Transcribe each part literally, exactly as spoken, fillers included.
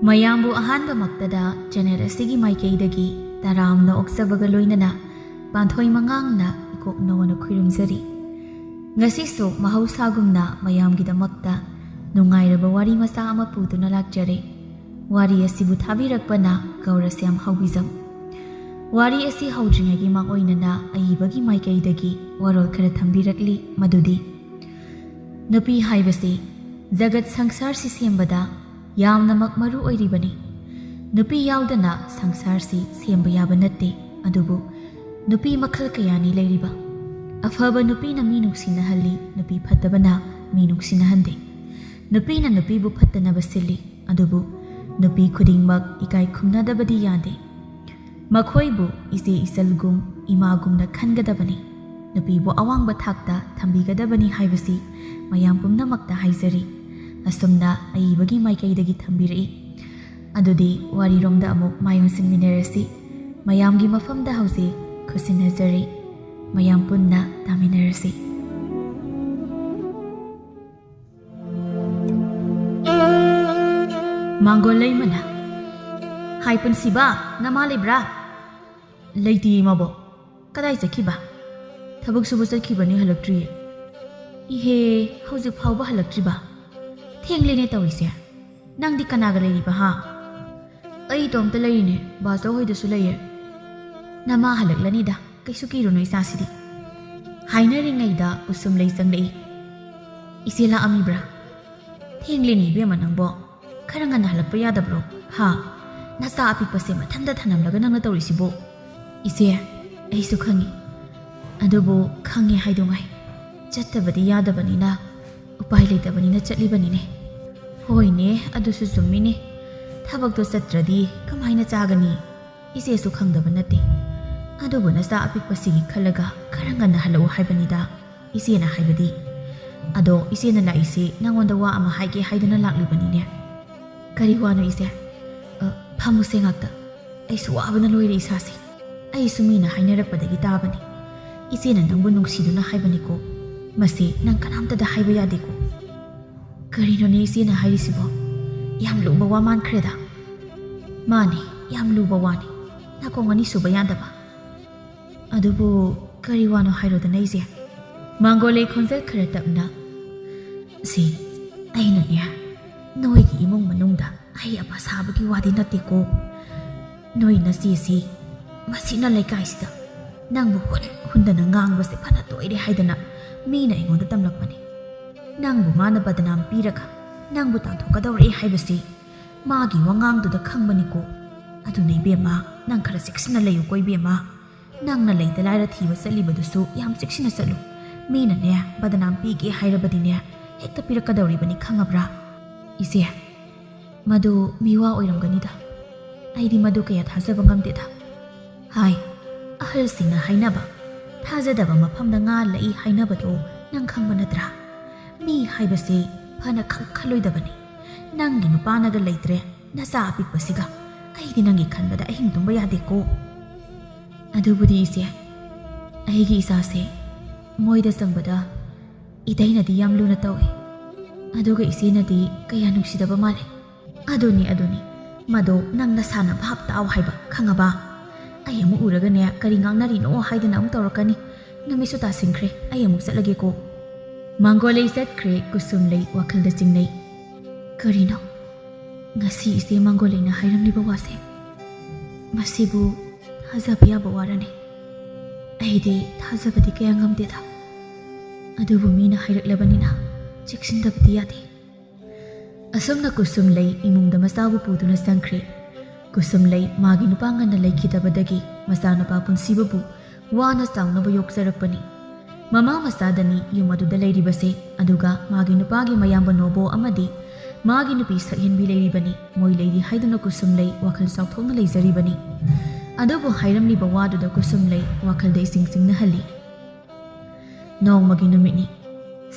ꯃꯌꯥꯝꯕꯨ ꯑꯍꯥꯟꯕꯃꯛꯇꯗ ꯆꯦꯅꯦꯜ ꯑꯁꯤꯒꯤ ꯃꯥꯏꯀꯩꯗꯒꯤ ꯇꯔꯥꯝꯅ ꯑꯣꯛꯆꯕꯒ ꯂꯣꯏꯅꯅ ꯄꯥꯟꯊꯣꯏ ꯃꯉꯥꯡꯅ ꯏꯀꯣꯛ ꯅꯧꯅ ꯈꯨꯔꯨꯝꯖꯔꯤ꯫ ꯉꯁꯤꯁꯨ ꯃꯍꯧꯁꯥꯒꯨꯝꯅ ꯃꯌꯥꯝꯒꯤꯗꯃꯛꯇ ꯅꯨꯡꯉꯥꯏꯔꯕ ꯋꯥꯔꯤ ꯃꯆꯥ ꯑꯃ ꯄꯨꯗꯨꯅ ꯂꯥꯛꯆꯔꯦ꯫ ꯋꯥꯔꯤ ꯑꯁꯤꯕꯨ ꯊꯥꯕꯤꯔꯛꯄꯅ ꯒꯧꯔꯁ꯭ꯌꯥꯝ ꯍꯥꯎꯕꯤꯖꯝ꯫ ꯋꯥꯔꯤ ꯑꯁꯤ ꯍꯧꯗ꯭ꯔꯤꯉꯩꯒꯤ ꯃꯥꯡꯑꯣꯏꯅꯅ ꯑꯏꯕꯒꯤ ꯃꯥꯏꯀꯩꯗꯒꯤ ꯋꯥꯔꯣꯜ ꯈꯔ ꯊꯝꯕꯤꯔꯛꯂꯤ, ꯃꯗꯨꯗꯤ, ꯅꯨꯄꯤ ꯍꯥꯏꯕꯁꯤ ꯖꯒꯠ ꯁꯪꯁꯥꯔꯁꯤ ꯁꯦꯝꯕꯗ ꯌꯥꯝꯅꯃꯛ ꯃꯔꯨ ꯑꯣꯏꯔꯤꯕꯅꯤ꯫ ꯅꯨꯄꯤ ꯌꯥꯎꯗꯅ ꯁꯪꯁꯥꯔꯁꯤ ꯁꯦꯝꯕ ꯌꯥꯕ ꯅꯠꯇꯦ꯫ ꯑꯗꯨꯕꯨ ꯅꯨꯄꯤ ꯃꯈꯜ ꯀꯌꯥꯅꯤ ꯂꯩꯔꯤꯕ꯫ ꯑꯐꯕ ꯅꯨꯄꯤꯅ ꯃꯤ ꯅꯨꯡꯁꯤꯅꯍꯜꯂꯤ, ꯅꯨꯄꯤ ꯐꯠꯇꯕꯅ ꯃꯤ ꯅꯨꯡꯁꯤꯅꯍꯟꯗꯦ꯫ ꯅꯨꯄꯤꯅ ꯅꯨꯄꯤꯕꯨ ꯐꯠꯇꯅꯕ ꯁꯤꯜꯂꯤ, ꯑꯗꯨꯕꯨ ꯅꯨꯄꯤ ꯈꯨꯗꯤꯡꯃꯛ ꯏꯀꯥꯏ ꯈꯨꯝꯅꯗꯕꯗꯤ ꯌꯥꯗꯦ꯫ ꯃꯈꯣꯏꯕꯨ ꯏꯆꯦ ꯏꯆꯜꯒꯨꯝ, ꯏꯃꯥꯒꯨꯝꯅ ꯈꯟꯒꯗꯕꯅꯤ꯫ ꯅꯨꯄꯤꯕꯨ ꯑꯋꯥꯡꯕ ꯊꯥꯛꯇ ꯊꯝꯕꯤꯒꯗꯕꯅꯤ ꯍꯥꯏꯕꯁꯤ ꯃꯌꯥꯝ ꯄꯨꯝꯅꯃꯛꯇ ꯍꯥꯏꯖꯔꯤ꯫ ꯑꯁꯨꯝꯅ ꯑꯏꯕꯒꯤ ꯃꯥꯏꯀꯩꯗꯒꯤ ꯊꯝꯕꯤꯔꯛꯏ꯫ ꯑꯗꯨꯗꯤ ꯋꯥꯔꯤꯔꯣꯝꯗ ꯑꯃꯨꯛ ꯃꯥꯏ ꯑꯣꯟꯁꯤꯟꯃꯤꯟꯅꯔꯁꯤ꯫ ꯃꯌꯥꯝꯒꯤ ꯃꯐꯝꯗ ꯍꯧꯖꯤꯛ ꯈꯨꯠꯁꯤꯟꯅꯖꯔꯤ꯫ ꯃꯌꯥꯝ ꯄꯨꯟꯅ ꯇꯥꯃꯤꯟꯅꯔꯁꯤ꯫ ꯃꯥꯡꯒꯣꯜ ꯂꯩꯃꯅ, "ꯍꯥꯏ ꯄꯨꯟꯁꯤꯕ, ꯅꯃꯥ ꯂꯩꯕ꯭ꯔꯥ?" "ꯂꯩꯇꯤꯌꯦ, ꯏꯃꯥꯕꯣꯛ꯫ ꯀꯗꯥꯏ ꯆꯠꯈꯤꯕ?" "ꯊꯕꯛ ꯁꯨꯕ ꯆꯠꯈꯤꯕꯅꯤ, ꯍꯜꯂꯛꯇ꯭ꯔꯤꯌꯦ꯫" "ꯏꯍꯦ, ꯍꯧꯖꯤꯛ ꯐꯥꯎꯕ ꯍꯜꯂꯛꯇ꯭ꯔꯤꯕ? ꯊꯦꯡꯂꯦꯅꯦ ꯇꯧꯔꯤꯁꯦ꯫ ꯅꯪꯗꯤ ꯀꯅꯥꯒ ꯂꯩꯔꯤꯕ, ꯍꯥ?" "ꯑꯩ ꯏꯇꯣꯝꯇ ꯂꯩꯔꯤꯅꯦ, ꯕꯥꯆꯧ ꯍꯣꯏꯗꯁꯨ ꯂꯩꯌꯦ꯫" "ꯅꯃꯥ ꯍꯜꯂꯛꯂꯅꯤꯗ, ꯀꯩꯁꯨ ꯀꯤꯔꯨꯅꯨ ꯏꯆꯥꯁꯤꯗꯤ꯫" ꯍꯥꯏꯅꯔꯤꯉꯩꯗ ꯎꯁꯨꯝꯂꯩ ꯆꯪꯂꯛꯏ꯫ "ꯏꯆꯦ ꯂꯥꯛꯑꯝꯃꯤꯕ꯭ꯔꯥ? ꯊꯦꯡꯂꯦꯅꯦ ꯏꯕꯦꯝꯃ ꯅꯪꯕꯣ꯫ ꯈꯔ ꯉꯟꯅ ꯍꯜꯂꯛꯄ ꯌꯥꯗꯕ꯭ꯔꯣ? ꯍꯥ? ꯅꯆꯥ ꯑꯄꯤꯛꯄꯁꯦ ꯃꯊꯟꯇ ꯊꯅꯝꯂꯒ ꯅꯪꯅ ꯇꯧꯔꯤꯁꯤꯕꯣ?" "ꯏꯆꯦ, ꯑꯩꯁꯨ ꯈꯪꯉꯤ꯫ ꯑꯗꯨꯕꯨ ꯈꯪꯉꯦ ꯍꯥꯏꯗꯨꯉꯥꯏ꯫ ꯆꯠꯇꯕꯗꯤ ꯌꯥꯗꯕꯅꯤꯅ, ꯎꯄꯥꯏ ꯂꯩꯇꯕꯅꯤꯅ ꯆꯠꯂꯤꯕꯅꯤꯅꯦ꯫" "ꯍꯣꯏꯅꯦ, ꯑꯗꯨꯁꯨ ꯆꯨꯝꯃꯤꯅꯦ꯫ ꯊꯕꯛꯇꯣ ꯆꯠꯇ꯭ꯔꯗꯤ ꯀꯃꯥꯏꯅ ꯆꯥꯒꯅꯤ? ꯏꯆꯦꯁꯨ ꯈꯪꯗꯕ ꯅꯠꯇꯦ꯫ ꯑꯗꯨꯕꯨ ꯅꯆꯥ ꯑꯄꯤꯛꯄꯁꯤꯒꯤ ꯈꯜꯂꯒ ꯈꯔ ꯉꯟꯅ ꯍꯜꯂꯛꯎ ꯍꯥꯏꯕꯅꯤꯗ, ꯏꯆꯦꯅ ꯍꯥꯏꯕꯗꯤ꯫ ꯑꯗꯣ ꯏꯆꯦꯅ ꯂꯥꯛꯏꯁꯦ ꯅꯉꯣꯟꯗ ꯋꯥ ꯑꯃ ꯍꯥꯏꯒꯦ ꯍꯥꯏꯗꯅ ꯂꯥꯛꯂꯤꯕꯅꯤꯅꯦ꯫" "ꯀꯔꯤ ꯋꯥꯅꯣ ꯏꯆꯦ?" "ꯑ, ꯐꯝꯃꯨꯁꯦ ꯉꯥꯛꯇ꯫ ꯑꯩꯁꯨ ꯋꯥꯕꯅ ꯂꯣꯏꯔꯦ ꯏꯁꯥꯁꯦ꯫" ꯑꯩꯁꯨ ꯃꯤꯅ ꯍꯥꯏꯅꯔꯛꯄꯗꯒꯤ ꯇꯥꯕꯅꯤ꯫ ꯏꯆꯦꯅ ꯅꯪꯕꯨ ꯅꯨꯡꯁꯤꯗꯨꯅ ꯍꯥꯏꯕꯅꯤꯀꯣ꯫ ꯃꯁꯤ ꯅꯪ ꯀꯅꯥꯝꯇꯗ ꯍꯥꯏꯕ ꯌꯥꯗꯦꯀꯣ꯫ ꯀꯔꯤꯅꯣꯅꯦ ꯏꯆꯦꯅ ꯍꯥꯏꯔꯤꯁꯤꯕꯣ? ꯌꯥꯝ ꯂꯨꯕ ꯋꯥ ꯃꯥꯟꯈ꯭ꯔꯦꯗ꯫ ꯃꯥꯅꯤ, ꯌꯥꯝ ꯂꯨꯕ ꯋꯥꯅꯤ꯫ ꯅꯥꯀꯣꯡ ꯑꯅꯤ ꯁꯨꯕ ꯌꯥꯗꯕ꯫ ꯑꯗꯨꯕꯨ ꯀꯔꯤ ꯋꯥꯅꯣ ꯍꯥꯏꯔꯣꯗꯅ ꯏꯆꯦ? ꯃꯥꯡꯒꯣꯂꯩ ꯈꯣꯟꯖꯦꯜ ꯈꯔ ꯇꯞꯅ, "ꯁꯤ, ꯑꯩꯅꯅꯦ, ꯅꯣꯏꯒꯤ ꯏꯃꯨꯡ ꯃꯅꯨꯡꯗ ꯑꯍꯩ ꯑꯄꯥ ꯁꯥꯕꯒꯤ ꯋꯥꯗꯤ ꯅꯠꯇꯦꯀꯣ꯫ ꯅꯣꯏ ꯅꯆꯦꯁꯤ ꯃꯁꯤꯅ ꯂꯩꯀꯥꯏꯁꯤꯗ ꯅꯪꯕꯨ ꯍꯨꯟ ꯍꯨꯟꯗꯅ ꯉꯥꯡꯕꯁꯦ ꯐꯅ ꯇꯣꯏꯔꯦ ꯍꯥꯏꯗꯅ ꯃꯤꯅ ꯑꯩꯉꯣꯟꯗ ꯇꯝꯂꯛꯄꯅꯤ꯫ ꯅꯪꯕꯨ ꯃꯥꯅ ꯕꯗꯅꯥꯝ ꯄꯤꯔꯒ ꯅꯪꯕꯨ ꯇꯥꯟꯊꯣꯛꯀꯗꯧꯔꯛꯑꯦ ꯍꯥꯏꯕꯁꯤ ꯃꯥꯒꯤ ꯋꯥꯉꯥꯡꯗꯨꯗ ꯈꯪꯕꯅꯤꯀꯣ꯫ ꯑꯗꯨꯅ ꯏꯕꯦꯝꯃ, ꯅꯪ ꯈꯔ ꯆꯦꯛꯁꯤꯟꯅ ꯂꯩꯌꯨꯀꯣ ꯏꯕꯦꯝꯃ꯫ ꯅꯪꯅ ꯂꯩꯇ ꯂꯥꯏꯔ ꯊꯤꯕ ꯆꯠꯂꯤꯕꯗꯨꯁꯨ ꯌꯥꯝ ꯆꯦꯛꯁꯤꯟꯅ ꯆꯠꯂꯨ꯫ ꯃꯤꯅꯅꯦ ꯕꯗꯅꯥꯝ ꯄꯤꯒꯦ ꯍꯥꯏꯔꯕꯗꯤꯅꯦ ꯍꯦꯛꯇ ꯄꯤꯔꯛꯀꯗꯧꯔꯤꯕꯅꯤ, ꯈꯪꯉꯕ꯭ꯔꯥ?" "ꯏꯆꯦ, ꯃꯗꯨ ꯃꯤꯋꯥ ꯑꯣꯏꯔꯝꯒꯅꯤꯗ꯫ ꯑꯩꯗꯤ ꯃꯗꯨ ꯀꯌꯥ ꯊꯥꯖꯕ ꯉꯝꯗꯦꯗ꯫ ꯍꯥꯏ, ꯑꯍꯜꯁꯤꯡꯅ ꯍꯥꯏꯅꯕ, ꯊꯥꯖꯗꯕ ꯃꯐꯝꯗ ꯉꯥ ꯂꯩ ꯍꯥꯏꯅꯕꯗꯣ ꯅꯪ ꯈꯪꯕ ꯅꯠꯇ꯭ꯔꯥ? ꯃꯤ ꯍꯥꯏꯕꯁꯦ ꯐꯅ ꯈꯪ ꯈꯜꯂꯣꯏꯗꯕꯅꯤ꯫ ꯅꯪꯒꯤ ꯅꯨꯄꯥꯅꯒ ꯂꯩꯇ꯭ꯔꯦ, ꯅꯆꯥ ꯑꯄꯤꯛꯄꯁꯤꯒ꯫ ꯑꯩꯗꯤ ꯅꯪꯒꯤ ꯈꯟꯕꯗ ꯑꯍꯤꯡ ꯇꯨꯝꯕ ꯌꯥꯗꯦꯀꯣ꯫ ꯑꯗꯨꯕꯨꯗꯤ ꯏꯆꯦ, ꯑꯩꯒꯤ ꯏꯆꯥꯁꯦ ꯃꯣꯏꯗ ꯆꯪꯕꯗ ꯏꯇꯩꯅꯗꯤ ꯌꯥꯝ ꯂꯨꯅ ꯇꯧꯏ꯫ ꯑꯗꯨꯒ ꯏꯆꯦꯅꯗꯤ ꯀꯌꯥ ꯅꯨꯡꯁꯤꯗꯕ ꯃꯥꯜꯂꯦ꯫ ꯑꯗꯨꯅꯤ, ꯑꯗꯨꯅꯤ꯫ ꯃꯗꯣ ꯅꯪ ꯅꯁꯥꯅ ꯚꯥꯞ ꯇꯥꯎ ꯍꯥꯏꯕ, ꯈꯪꯉꯕ? ꯑꯩ ꯑꯃꯨꯛ ꯎꯔꯒꯅꯦ ꯀꯔꯤ ꯉꯥꯡꯅꯔꯤꯅꯣ ꯍꯥꯏꯗꯅ ꯑꯃꯨꯛ ꯇꯧꯔꯛꯀꯅꯤ꯫ ꯅꯨꯃꯤꯠꯁꯨ ꯇꯥꯁꯤꯟꯈ꯭ꯔꯦ, ꯑꯩ ꯑꯃꯨꯛ ꯆꯠꯂꯒꯦꯀꯣ꯫ ꯃꯥꯡꯒꯣꯂꯩ ꯆꯠꯈ꯭ꯔꯦ, ꯀꯨꯁꯨꯝꯂꯩ ꯋꯥꯈꯜꯗ ꯆꯤꯡꯅꯩ꯫ ꯀꯔꯤꯅꯣ? ꯉꯁꯤ ꯏꯆꯦ ꯃꯥꯡꯒꯣꯂꯩꯅ ꯍꯥꯏꯔꯝꯂꯤꯕ ꯋꯥꯁꯦ, ꯃꯁꯤꯕꯨ ꯊꯥꯖꯕ ꯌꯥꯕ ꯋꯥꯔꯅꯦ꯫ ꯑꯩꯗꯤ ꯊꯥꯖꯕꯗꯤ ꯀꯌꯥ ꯉꯝꯗꯦꯗ꯫ ꯑꯗꯨꯕꯨ ꯃꯤꯅ ꯍꯥꯏꯔꯛꯂꯕꯅꯤꯅ ꯆꯦꯛꯁꯤꯟꯗꯕꯗꯤ ꯌꯥꯗꯦ꯫ ꯑꯁꯨꯝꯅ ꯀꯨꯁꯨꯝꯂꯩ ꯏꯃꯨꯡꯗ ꯃꯆꯥꯕꯨ ꯄꯨꯗꯨꯅ ꯆꯪꯈ꯭ꯔꯦ꯫ ꯀꯨꯁꯨꯝꯂꯩ ꯃꯥꯒꯤ ꯅꯨꯄꯥ ꯉꯟꯅ ꯂꯩꯈꯤꯗꯕꯗꯒꯤ ꯃꯆꯥꯅꯨꯄꯥ ꯄꯨꯟꯁꯤꯕꯕꯨ ꯋꯥꯅ ꯆꯥꯎꯅꯕ ꯌꯣꯛꯆꯔꯛꯄꯅꯤ꯫ ꯃꯃꯥ ꯃꯆꯥꯗꯅꯤ ꯌꯨꯝ ꯑꯗꯨꯗ ꯂꯩꯔꯤꯕꯁꯦ, ꯑꯗꯨꯒ ꯃꯥꯒꯤ ꯅꯨꯄꯥꯒꯤ ꯃꯌꯥꯝꯕ ꯅꯣꯕꯣ ꯑꯃꯗꯤ ꯃꯥꯒꯤ ꯅꯨꯄꯤ ꯁꯛꯍꯦꯟꯕꯤ ꯂꯩꯔꯤꯕꯅꯤ꯫ ꯃꯣꯏ ꯂꯩꯔꯤ ꯍꯥꯏꯗꯨꯅ ꯀꯨꯁꯨꯝꯂꯩ ꯋꯥꯈꯜ ꯆꯥꯎꯊꯣꯛꯅ ꯂꯩꯖꯔꯤꯕꯅꯤ꯫ ꯑꯗꯨꯕꯨ ꯍꯥꯏꯔꯝꯂꯤꯕ ꯋꯥꯗꯨꯗ ꯀꯨꯁꯨꯝꯂꯩ ꯋꯥꯈꯜꯗ ꯏꯁꯤꯡ ꯆꯤꯡꯅꯍꯜꯂꯤ꯫ ꯅꯣꯡꯃꯒꯤ ꯅꯨꯃꯤꯠꯅꯤ꯫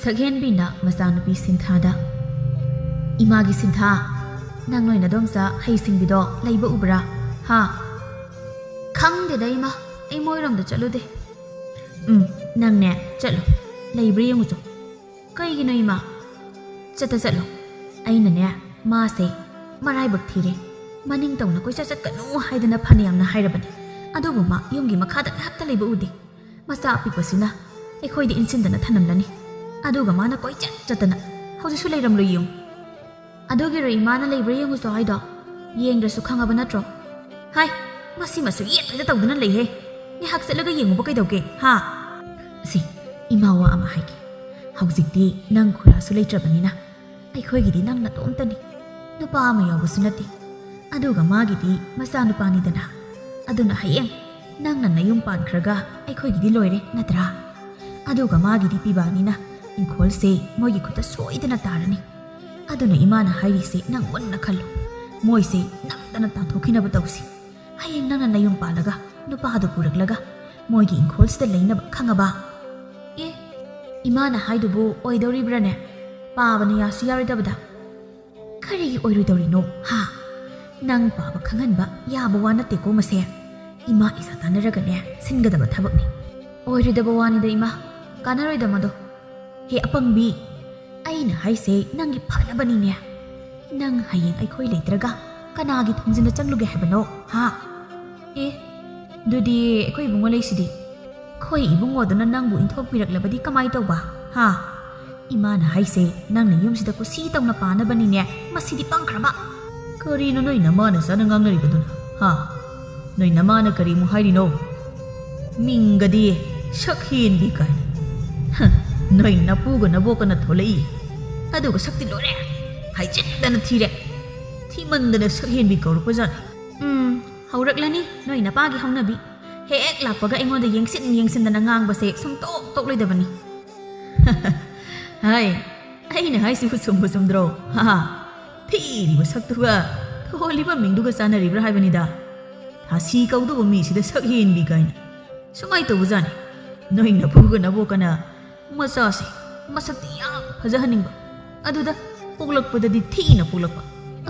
ꯁꯛꯍꯦꯟꯕꯤꯅ ꯃꯆꯥꯅꯨꯄꯤ ꯁꯤꯟꯊꯥꯗ, "ꯏꯃꯥꯒꯤ ꯁꯤꯟꯊꯥ, ꯅꯪ ꯅꯣꯏ ꯅꯗꯣꯝꯆꯥ ꯍꯩ ꯁꯤꯡꯕꯤꯗꯣ ꯂꯩꯕ ꯎꯕ꯭ꯔꯥ? ꯍꯥ?" ꯈꯪꯗꯦꯗ ꯏꯃꯥ, ꯑꯩ ꯃꯣꯏꯔꯣꯝꯗ ꯆꯠꯂꯨꯗꯦ꯫ ꯎꯝ, ꯅꯪꯅꯦ, ꯆꯠꯂꯣ, ꯂꯩꯕ꯭ꯔꯥ ꯌꯦꯡꯉꯨꯆꯣ꯫ ꯀꯩꯒꯤꯅꯣ ꯏꯃꯥ? ꯆꯠꯇ ꯆꯠꯂꯣ꯫ ꯑꯩꯅꯅꯦ, ꯃꯥꯁꯦ ꯃꯔꯥꯏꯕꯛ ꯊꯤꯔꯦ, ꯃꯅꯤꯡ ꯇꯧꯅ ꯀꯣꯏꯆꯠ ꯆꯠꯀꯅꯨ ꯍꯥꯏꯗꯅ ꯐꯅꯌꯥꯝꯅ ꯍꯥꯏꯔꯕꯅꯤ꯫ ꯑꯗꯨꯕꯨ ꯃꯥ ꯌꯨꯝꯒꯤ ꯃꯈꯥꯗ ꯉꯥꯏꯍꯥꯛꯇ ꯂꯩꯕ ꯎꯗꯦ꯫ ꯃꯆꯥ ꯑꯄꯤꯛꯄꯁꯤꯅ ꯑꯩꯈꯣꯏꯗ ꯏꯟꯁꯤꯟꯗꯅ ꯊꯅꯝꯂꯅꯤ꯫ ꯑꯗꯨꯒ ꯃꯥꯅ ꯀꯣꯏꯆꯠ ꯆꯠꯇꯅ ꯍꯧꯖꯤꯛꯁꯨ ꯂꯩꯔꯝꯂꯣꯏ ꯌꯦꯡꯉꯨ꯫ ꯑꯗꯨꯒꯤꯔꯣ ꯏꯃꯥꯅ ꯂꯩꯕ꯭ꯔꯥ ꯌꯦꯡꯉꯨꯆꯣ ꯍꯥꯏꯗꯣ? ꯌꯦꯡꯗ꯭ꯔꯁꯨ ꯈꯪꯉꯕ ꯅꯠꯇ꯭ꯔꯣ? ꯍꯥꯏ, ꯃꯁꯤ ꯃꯁꯨ ꯌꯦꯠ ꯍꯦꯛꯇ ꯇꯧꯗꯨꯅ ꯂꯩꯍꯦ꯫ ꯉꯥꯏꯍꯥꯛ ꯆꯠꯂꯒ ꯌꯦꯡꯉꯨꯕ ꯀꯩꯗꯧꯒꯦ, ꯍꯥ? ꯁꯤ, ꯏꯃꯥ ꯋꯥ ꯑꯃ ꯍꯥꯏꯒꯦ꯫ ꯍꯧꯖꯤꯛꯇꯤ ꯅꯪ ꯈꯨꯔꯥꯁꯨ ꯂꯩꯇ꯭ꯔꯕꯅꯤꯅ ꯑꯩꯈꯣꯏꯒꯤꯗꯤ ꯅꯪ ꯅꯇꯣꯝꯇꯅꯤ꯫ ꯅꯨꯄꯥ ꯑꯃ ꯌꯥꯎꯕꯁꯨ ꯅꯠꯇꯦ꯫ ꯑꯗꯨꯒ ꯃꯥꯒꯤꯗꯤ ꯃꯆꯥꯅꯨꯄꯥꯅꯤꯗꯅ꯫ ꯑꯗꯨꯅ ꯍꯌꯦꯡ ꯅꯪꯅ ꯅꯌꯨꯝ ꯄꯥꯟꯈ꯭ꯔꯒ ꯑꯩꯈꯣꯏꯒꯤꯗꯤ ꯂꯣꯏꯔꯦ ꯅꯠꯇ꯭ꯔꯥ? ꯑꯗꯨꯒ ꯃꯥꯒꯤꯗꯤ ꯄꯤꯕꯥꯅꯤꯅ ꯏꯪꯈꯣꯜꯁꯦ ꯃꯣꯏꯒꯤ ꯈꯨꯠꯇ ꯁꯣꯏꯗꯅ ꯇꯥꯔꯅꯤ꯫ ꯑꯗꯨꯅ ꯏꯃꯥꯅ ꯍꯥꯏꯔꯤꯁꯦ ꯅꯪ ꯃꯨꯟꯅ ꯈꯜꯂꯨ꯫ ꯃꯣꯏꯁꯦ ꯅꯝꯗꯅ ꯇꯥꯟꯊꯣꯛꯈꯤꯅꯕ ꯇꯧꯁꯤ꯫ ꯍꯌꯦꯡ ꯅꯪꯅ ꯅꯌꯨꯝ ꯄꯥꯜꯂꯒ ꯅꯨꯄꯥꯗꯨ ꯄꯨꯔꯛꯂꯒ ꯃꯣꯏꯒꯤ ꯏꯪꯈꯣꯜꯁꯤꯗ ꯂꯩꯅꯕ ꯈꯪꯉꯕ? ꯑꯦ, ꯏꯃꯥꯅ ꯍꯥꯏꯗꯨꯕꯨ ꯑꯣꯏꯗꯧꯔꯤꯕ꯭ꯔꯥꯅꯦ? ꯄꯥꯕꯅ ꯌꯥꯁꯨ ꯌꯥꯔꯣꯏꯗꯕꯗ꯫ ꯀꯔꯤꯒꯤ ꯑꯣꯏꯔꯣꯏꯗꯧꯔꯤꯅꯣ, ꯍꯥ? ꯅꯪ ꯄꯥꯕ ꯈꯪꯍꯟꯕ ꯌꯥꯕ ꯋꯥ ꯅꯠꯇꯦꯀꯣ ꯃꯁꯦ꯫ ꯏꯃꯥ ꯏꯆꯥ ꯇꯥꯟꯅꯔꯒꯅꯦ ꯁꯤꯟꯒꯗꯕ ꯊꯕꯛꯅꯤ꯫ ꯑꯣꯏꯔꯣꯏꯗꯕ ꯋꯥꯅꯤꯗ ꯏꯃꯥ, ꯀꯥꯟꯅꯔꯣꯏꯗ ꯃꯗꯣ꯫ ꯍꯦ ꯑꯄꯪꯕꯤ, ꯑꯩꯅ ꯍꯥꯏꯁꯦ ꯅꯪꯒꯤ ꯐꯅꯕꯅꯤꯅꯦ꯫ ꯅꯪ ꯍꯌꯦꯡ ꯑꯩꯈꯣꯏ ꯂꯩꯇ꯭ꯔꯒ ꯀꯅꯥꯒꯤ ꯊꯣꯡꯖꯤꯟꯗ ꯆꯪꯂꯨꯒꯦ ꯍꯥꯏꯕꯅꯣ, ꯍꯥ? ꯑꯦ, ꯑꯗꯨꯗꯤ ꯑꯩꯈꯣꯏ ꯏꯕꯨꯡꯉꯣ ꯂꯩꯁꯤꯗꯤ꯫ ꯑꯩꯈꯣꯏ ꯏꯕꯨꯡꯉꯣꯗꯨꯅ ꯅꯪꯕꯨ ꯏꯟꯊꯣꯛꯄꯤꯔꯛꯂꯕꯗꯤ ꯀꯃꯥꯏ ꯇꯧꯕ, ꯍꯥ? ꯏꯃꯥꯅ ꯍꯥꯏꯁꯦ ꯅꯪꯅ ꯌꯨꯝꯁꯤꯗ ꯀꯨꯁꯤ ꯇꯧꯅ ꯄꯥꯅꯕꯅꯤꯅꯦ꯫ ꯃꯁꯤꯗꯤ ꯄꯪꯈ꯭ꯔꯕ꯫ ꯀꯔꯤꯅꯣ ꯅꯣꯏ ꯅꯃꯥ ꯅꯆꯥꯅ ꯉꯥꯡꯅꯔꯤꯕꯗꯨꯅ, ꯍꯥ? ꯅꯣꯏ ꯅꯃꯥꯅ ꯀꯔꯤꯃꯨꯛ ꯍꯥꯏꯔꯤꯅꯣ? ꯃꯤꯡꯒꯗꯤ ꯁꯛ ꯍꯦꯟꯕꯤ ꯀꯥꯏꯅ꯫ ꯍ, ꯅꯣꯏ ꯅꯄꯨꯒ ꯅꯕꯣꯛꯀꯅ ꯊꯣꯂꯛꯏ꯫ ꯑꯗꯨꯒ ꯁꯛꯇꯤ ꯂꯣꯏꯔꯦ꯫ ꯍꯥꯏꯖꯤꯟꯗꯅ ꯊꯤꯔꯦ꯫ ꯊꯤꯃꯟꯗꯅ ꯁꯛ ꯍꯦꯟꯕꯤ ꯀꯧꯔꯛꯄꯖꯥꯠꯅꯤ꯫ ꯎꯝ, ꯍꯧꯔꯛꯂꯅꯤ ꯅꯣꯏ ꯅꯄꯥꯒꯤ ꯍꯧꯅꯕꯤ꯫ ꯍꯦꯛ ꯂꯥꯛꯄꯒ ꯑꯩꯉꯣꯟꯗ ꯌꯦꯡꯁꯤꯟ ꯌꯦꯡꯁꯤꯟꯗꯅ ꯉꯥꯡꯕꯁꯦ ꯁꯨꯡꯇꯣꯛ ꯇꯣꯛꯂꯣꯏꯗꯕꯅꯤ꯫ ꯍꯥꯏ, ꯑꯩꯅ ꯍꯥꯏꯁꯤꯕꯨ ꯆꯨꯝꯕꯨ ꯆꯨꯝꯗ꯭ꯔꯣ? ꯍꯥ? ꯊꯤꯔꯤꯕ ꯁꯛꯇꯨꯒ ꯊꯣꯜꯂꯤꯕ ꯃꯤꯡꯗꯨꯒ ꯆꯥꯟꯅꯔꯤꯕ꯭ꯔꯥ ꯍꯥꯏꯕꯅꯤꯗ꯫ ꯊꯥꯁꯤ ꯀꯧꯗꯧꯕ ꯃꯤꯁꯤꯗ ꯁꯛ ꯍꯦꯟꯕꯤ ꯀꯥꯏꯅ꯫ ꯁꯨꯃꯥꯏꯅ ꯇꯧꯕꯖꯥꯠꯅꯤ꯫ ꯅꯣꯏ ꯅꯄꯨꯒ ꯅꯕꯣꯛꯀꯅ ꯃꯆꯥꯁꯦ ꯃꯁꯛꯇꯤ ꯌꯥꯝ ꯐꯖꯍꯟꯅꯤꯡꯕ, ꯑꯗꯨꯗ ꯄꯣꯛꯂꯛꯄꯗꯗꯤ ꯊꯤꯅ ꯄꯣꯛꯂꯛꯄ,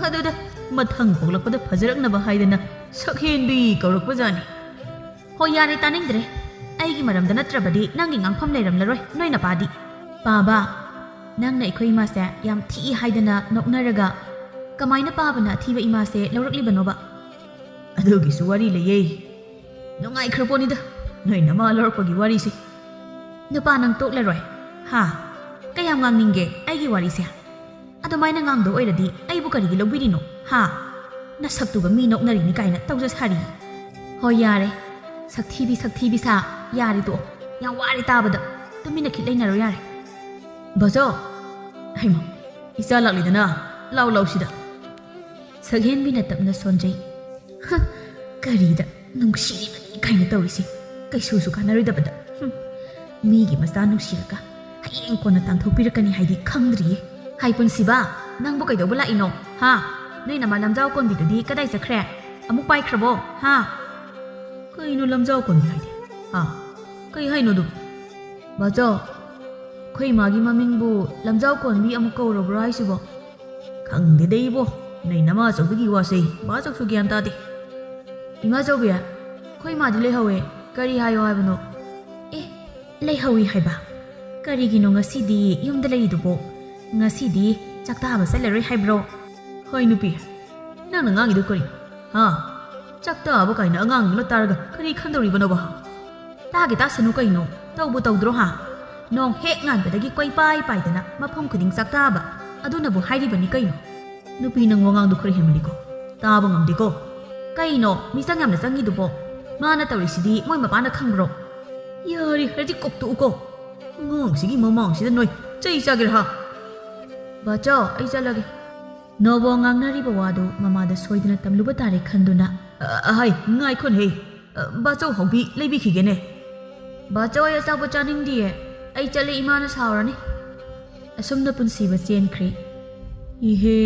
ꯑꯗꯨꯗ ꯃꯊꯪ ꯄꯣꯛꯂꯛꯄꯗ ꯐꯖꯔꯛꯅꯕ ꯍꯥꯏꯗꯅ ꯁꯛ ꯍꯦꯟꯕꯤ ꯀꯧꯔꯛꯄꯖꯥꯠꯅꯤ꯫ ꯍꯣꯏ, ꯌꯥꯔꯦ, ꯇꯥꯅꯤꯡꯗ꯭ꯔꯦ꯫ ꯑꯩꯒꯤ ꯃꯔꯝꯗ ꯅꯠꯇ꯭ꯔꯕꯗꯤ ꯅꯪꯒꯤ ꯉꯥꯡꯐꯝ ꯂꯩꯔꯝꯂꯔꯣꯏ, ꯅꯣꯏ ꯅꯄꯥꯗꯤ꯫ ꯄꯥꯕ, ꯅꯪꯅ ꯑꯩꯈꯣꯏ ꯏꯃꯥꯁꯦ ꯌꯥꯝ ꯊꯤꯛꯏ ꯍꯥꯏꯗꯅ ꯅꯣꯛꯅꯔꯒ ꯀꯃꯥꯏꯅ ꯄꯥꯕꯅ ꯑꯊꯤꯕ ꯏꯃꯥꯁꯦ ꯂꯧꯔꯛꯂꯤꯕꯅꯣꯕ? ꯑꯗꯨꯒꯤꯁꯨ ꯋꯥꯔꯤ ꯂꯩꯌꯦ꯫ ꯅꯨꯡꯉꯥꯏꯈ꯭ꯔ ꯄꯣꯠꯅꯤꯗ ꯅꯣꯏ ꯅꯃꯥ ꯂꯧꯔꯛꯄꯒꯤ ꯋꯥꯔꯤꯁꯦ꯫ ꯅꯨꯄꯥ ꯅꯪ ꯇꯣꯛꯂꯔꯣꯏ, ꯍꯥ? ꯀꯌꯥꯝ ꯉꯥꯡꯅꯤꯡꯒꯦ ꯑꯩꯒꯤ ꯋꯥꯔꯤꯁꯦ? ꯑꯗꯨꯃꯥꯏꯅ ꯉꯥꯡꯗꯧ ꯑꯣꯏꯔꯗꯤ ꯑꯩꯕꯨ ꯀꯔꯤꯒꯤ ꯂꯧꯕꯤꯔꯤꯅꯣ, ꯍꯥ? ꯅꯁꯛꯇꯨꯒ ꯃꯤ ꯅꯣꯛꯅꯔꯤꯅꯤ ꯀꯥꯏꯅ ꯇꯧꯖ ꯁꯥꯔꯤ꯫ ꯍꯣꯏ, ꯌꯥꯔꯦ꯫ ꯁꯛꯊꯤꯕꯤ, ꯁꯛꯊꯤꯕꯤ ꯁꯥ꯫ ꯌꯥꯔꯦ, ꯇꯣꯛꯑꯣ꯫ ꯌꯥꯝ ꯋꯥꯔꯦ ꯇꯥꯕꯗ꯫ ꯇꯨꯃꯤꯟꯅ ꯈꯤꯠ ꯂꯩꯅꯔꯣ ꯌꯥꯔꯦ꯫ ꯕꯥꯆꯧ! ꯍꯩꯃꯥ, ꯏꯆꯥ ꯂꯥꯛꯂꯤꯗꯅ꯫ ꯂꯥꯎ, ꯂꯥꯎ ꯁꯤꯗ꯫ ꯁꯛꯍꯦꯟꯕꯤꯅ ꯇꯞꯅ ꯁꯣꯟꯖꯩ꯫ ꯍ, ꯀꯔꯤꯗ ꯅꯨꯡꯁꯤꯔꯤꯕꯅꯤ ꯀꯥꯏꯅ ꯇꯧꯔꯤꯁꯤ? ꯀꯩꯁꯨꯁꯨ ꯀꯥꯟꯅꯔꯣꯏꯗꯕꯗ꯫ ꯍꯨꯝ, ꯃꯤꯒꯤ ꯃꯆꯥ ꯅꯨꯡꯁꯤꯔꯒ ꯍꯌꯦꯡ ꯀꯣꯟꯅ ꯇꯥꯟꯊꯣꯛꯄꯤꯔꯛꯀꯅꯤ ꯍꯥꯏꯗꯤ ꯈꯪꯗ꯭ꯔꯤꯌꯦ꯫ ꯍꯥꯏ ꯄꯨꯟꯁꯤꯕ, ꯅꯪꯕꯨ ꯀꯩꯗꯧꯕ ꯂꯥꯛꯏꯅꯣ, ꯍꯥ? ꯅꯣꯏ ꯅꯃꯥ ꯂꯝꯖꯥꯎ ꯀꯣꯟꯕꯤꯗꯨꯗꯤ ꯀꯗꯥꯏ ꯆꯠꯈ꯭ꯔꯦ? ꯑꯃꯨꯛ ꯄꯥꯏꯈ꯭ꯔꯕꯣ, ꯍꯥ? ꯀꯩꯅꯣ ꯂꯝꯖꯥꯎ ꯀꯣꯟꯕꯤ ꯍꯥꯏꯗꯤ? ꯍꯥ? ꯀꯩ ꯍꯥꯏꯅꯣ ꯑꯗꯨꯕꯨ? ꯕꯥꯆꯧ, ꯑꯩꯈꯣꯏ ꯏꯃꯥꯒꯤ ꯃꯃꯤꯡꯕꯨ ꯂꯝꯖꯥꯎ ꯀꯣꯟꯕꯤ ꯑꯃꯨꯛ ꯀꯧꯔꯕ꯭ꯔꯣ ꯍꯥꯏꯁꯤꯕꯣ? ꯈꯪꯗꯦꯗ ꯏꯕꯣ, ꯅꯣꯏ ꯅꯃꯥ ꯑꯆꯧꯕꯤꯒꯤ ꯋꯥꯁꯦ ꯕꯥꯆꯧꯁꯨ ꯒ꯭ꯌꯥꯟ ꯇꯥꯗꯦ꯫ ꯏꯃꯥ ꯆꯧꯕꯤ, ꯑꯩꯈꯣꯏ ꯏꯃꯥꯗꯤ ꯂꯩꯍꯧꯋꯦ, ꯀꯔꯤ ꯍꯥꯏꯌꯣ ꯍꯥꯏꯕꯅꯣ? ꯑꯦ, ꯂꯩꯍꯧꯋꯤ ꯍꯥꯏꯕ? ꯀꯔꯤꯒꯤꯅꯣ ꯉꯁꯤꯗꯤ ꯌꯨꯝꯗ ꯂꯩꯔꯤꯗꯨꯕꯣ? ꯉꯁꯤꯗꯤ ꯆꯥꯛ ꯆꯥꯕ ꯆꯠꯂꯔꯣꯏ ꯍꯥꯏꯕ꯭ꯔꯣ? ꯍꯣꯏ ꯅꯨꯄꯤ, ꯅꯪꯅ ꯉꯥꯡꯉꯤꯗꯨ ꯀꯔꯤꯅꯣ? ꯍꯥ? ꯆꯥꯛ ꯆꯥꯕ ꯀꯥꯏꯅ ꯑꯉꯥꯡꯗꯨꯅ ꯇꯥꯔꯒ ꯀꯔꯤ ꯈꯟꯗꯧꯔꯤꯕꯅꯣꯕ? ꯇꯥꯒꯦ ꯇꯥꯁꯅꯨ ꯀꯩꯅꯣ, ꯇꯧꯕꯨ ꯇꯧꯗ꯭ꯔꯣ ꯍꯥ? ꯅꯣꯡ ꯍꯦꯛ ꯉꯥꯟꯕꯗꯒꯤ ꯀꯣꯏꯄꯥꯏ ꯄꯥꯏꯗꯅ ꯃꯐꯝ ꯈꯨꯗꯤꯡ ꯆꯥꯛ ꯆꯥꯕ, ꯑꯗꯨꯅꯕꯨ ꯍꯥꯏꯔꯤꯕꯅꯤ ꯀꯩꯅꯣ꯫ ꯅꯨꯄꯤ ꯅꯪ ꯋꯥꯉꯥꯡꯗꯣ ꯈꯔ ꯍꯦꯟꯃꯜꯂꯤꯀꯣ, ꯇꯥꯕ ꯉꯝꯗꯦꯀꯣ꯫ ꯀꯩꯅꯣ ꯃꯤꯆꯪ ꯌꯥꯝꯅ ꯆꯪꯉꯤꯗꯨꯕꯣ? ꯃꯥꯅ ꯇꯧꯔꯤꯁꯤꯗꯤ ꯃꯣꯏ ꯃꯄꯥꯅ ꯈꯪꯕ꯭ꯔꯣ? ꯌꯥꯔꯦ ꯍꯥꯏꯔꯗꯤ ꯀꯣꯛꯇꯣꯛꯎꯀꯣ꯫ ꯑꯉꯥꯡꯁꯤꯒꯤ ꯃꯃꯥꯡꯁꯤꯗ ꯅꯣꯏ ꯆꯩ ꯆꯥꯒꯦꯔꯥ ꯍꯥ? ꯕꯥꯆꯧ, ꯑꯩ ꯆꯠꯂꯒꯦ꯫ ꯅꯣꯕꯣ ꯉꯥꯡꯅꯔꯤꯕ ꯋꯥꯗꯨ ꯃꯃꯥꯗ ꯁꯣꯏꯗꯅ ꯇꯝꯂꯨꯕ ꯇꯥꯔꯦ ꯈꯟꯗꯨꯅ꯫ ꯑ, ꯑꯍꯩ, ꯉꯥꯏꯈꯣꯅꯦꯍꯦ꯫ ꯑ, ꯕꯥꯆꯧ ꯍꯧꯕꯤ ꯂꯩꯕꯤꯈꯤꯒꯦꯅꯦ꯫ ꯕꯥꯆꯧ, ꯑꯩ ꯑꯆꯥꯄꯣꯠ ꯆꯥꯅꯤꯡꯗꯤꯌꯦ꯫ ꯑꯩ ꯆꯠꯂꯦ, ꯏꯃꯥꯅ ꯁꯥꯎꯔꯅꯤ꯫ ꯑꯁꯨꯝꯅ ꯄꯨꯟꯁꯤꯕ ꯆꯦꯟꯈ꯭ꯔꯦ꯫ ꯏꯍꯦ,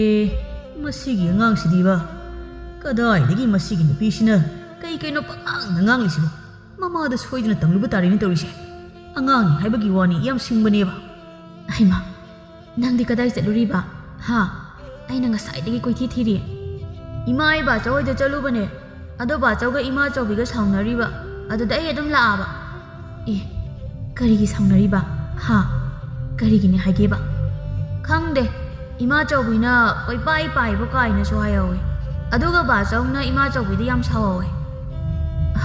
ꯃꯁꯤꯒꯤ ꯑꯉꯥꯡꯁꯤꯗꯤꯕ꯫ ꯀꯗꯥꯏꯗꯒꯤ ꯃꯁꯤꯒꯤ ꯅꯨꯄꯤꯁꯤꯅ ꯀꯩ ꯀꯩꯅꯣ ꯄꯉꯥꯡꯗ ꯉꯥꯡꯂꯤꯁꯤꯕꯣ? ꯃꯃꯥꯗ ꯁꯣꯏꯗꯅ ꯇꯝꯂꯨꯕ ꯇꯥꯔꯦꯅꯦ ꯇꯧꯔꯤꯁꯦ꯫ ꯑꯉꯥꯡꯅꯤ ꯍꯥꯏꯕꯒꯤ ꯋꯥꯅꯤ, ꯌꯥꯝ ꯁꯤꯡꯕꯅꯦꯕ꯫ ꯍꯩꯃꯥ, ꯅꯪꯗꯤ ꯀꯗꯥꯏ ꯆꯠꯂꯨꯔꯤꯕ? ꯍꯥ? ꯑꯩꯅ ꯉꯁꯥꯏꯗꯒꯤ ꯀꯣꯏꯊꯤ ꯊꯤꯔꯤ꯫ ꯏꯃꯥ, ꯑꯩ ꯕꯥꯆꯧ ꯍꯣꯏꯗ ꯆꯠꯂꯨꯕꯅꯦ꯫ ꯑꯗꯣ ꯕꯥꯆꯧꯒ ꯏꯃꯥ ꯆꯧꯕꯤꯒ ꯁꯥꯎꯅꯔꯤꯕ꯫ ꯑꯗꯨꯗ ꯑꯩ ꯑꯗꯨꯝ ꯂꯥꯛꯑꯕ꯫ ꯑꯦ, ꯀꯔꯤꯒꯤ ꯁꯥꯎꯅꯔꯤꯕ? ꯍꯥ? ꯀꯔꯤꯒꯤꯅꯤ ꯍꯥꯏꯒꯦꯕ? ꯈꯪꯗꯦ, ꯏꯃꯥ ꯆꯧꯕꯤꯅ ꯀꯣꯏꯄꯥꯏ ꯄꯥꯏꯕ ꯀꯥꯏꯅꯁꯨ ꯍꯥꯏꯍꯧꯋꯦ꯫ ꯑꯗꯨꯒ ꯕꯥꯆꯧꯅ ꯏꯃꯥ ꯆꯧꯕꯤꯗ ꯌꯥꯝ ꯁꯥꯎꯍꯧꯋꯦ꯫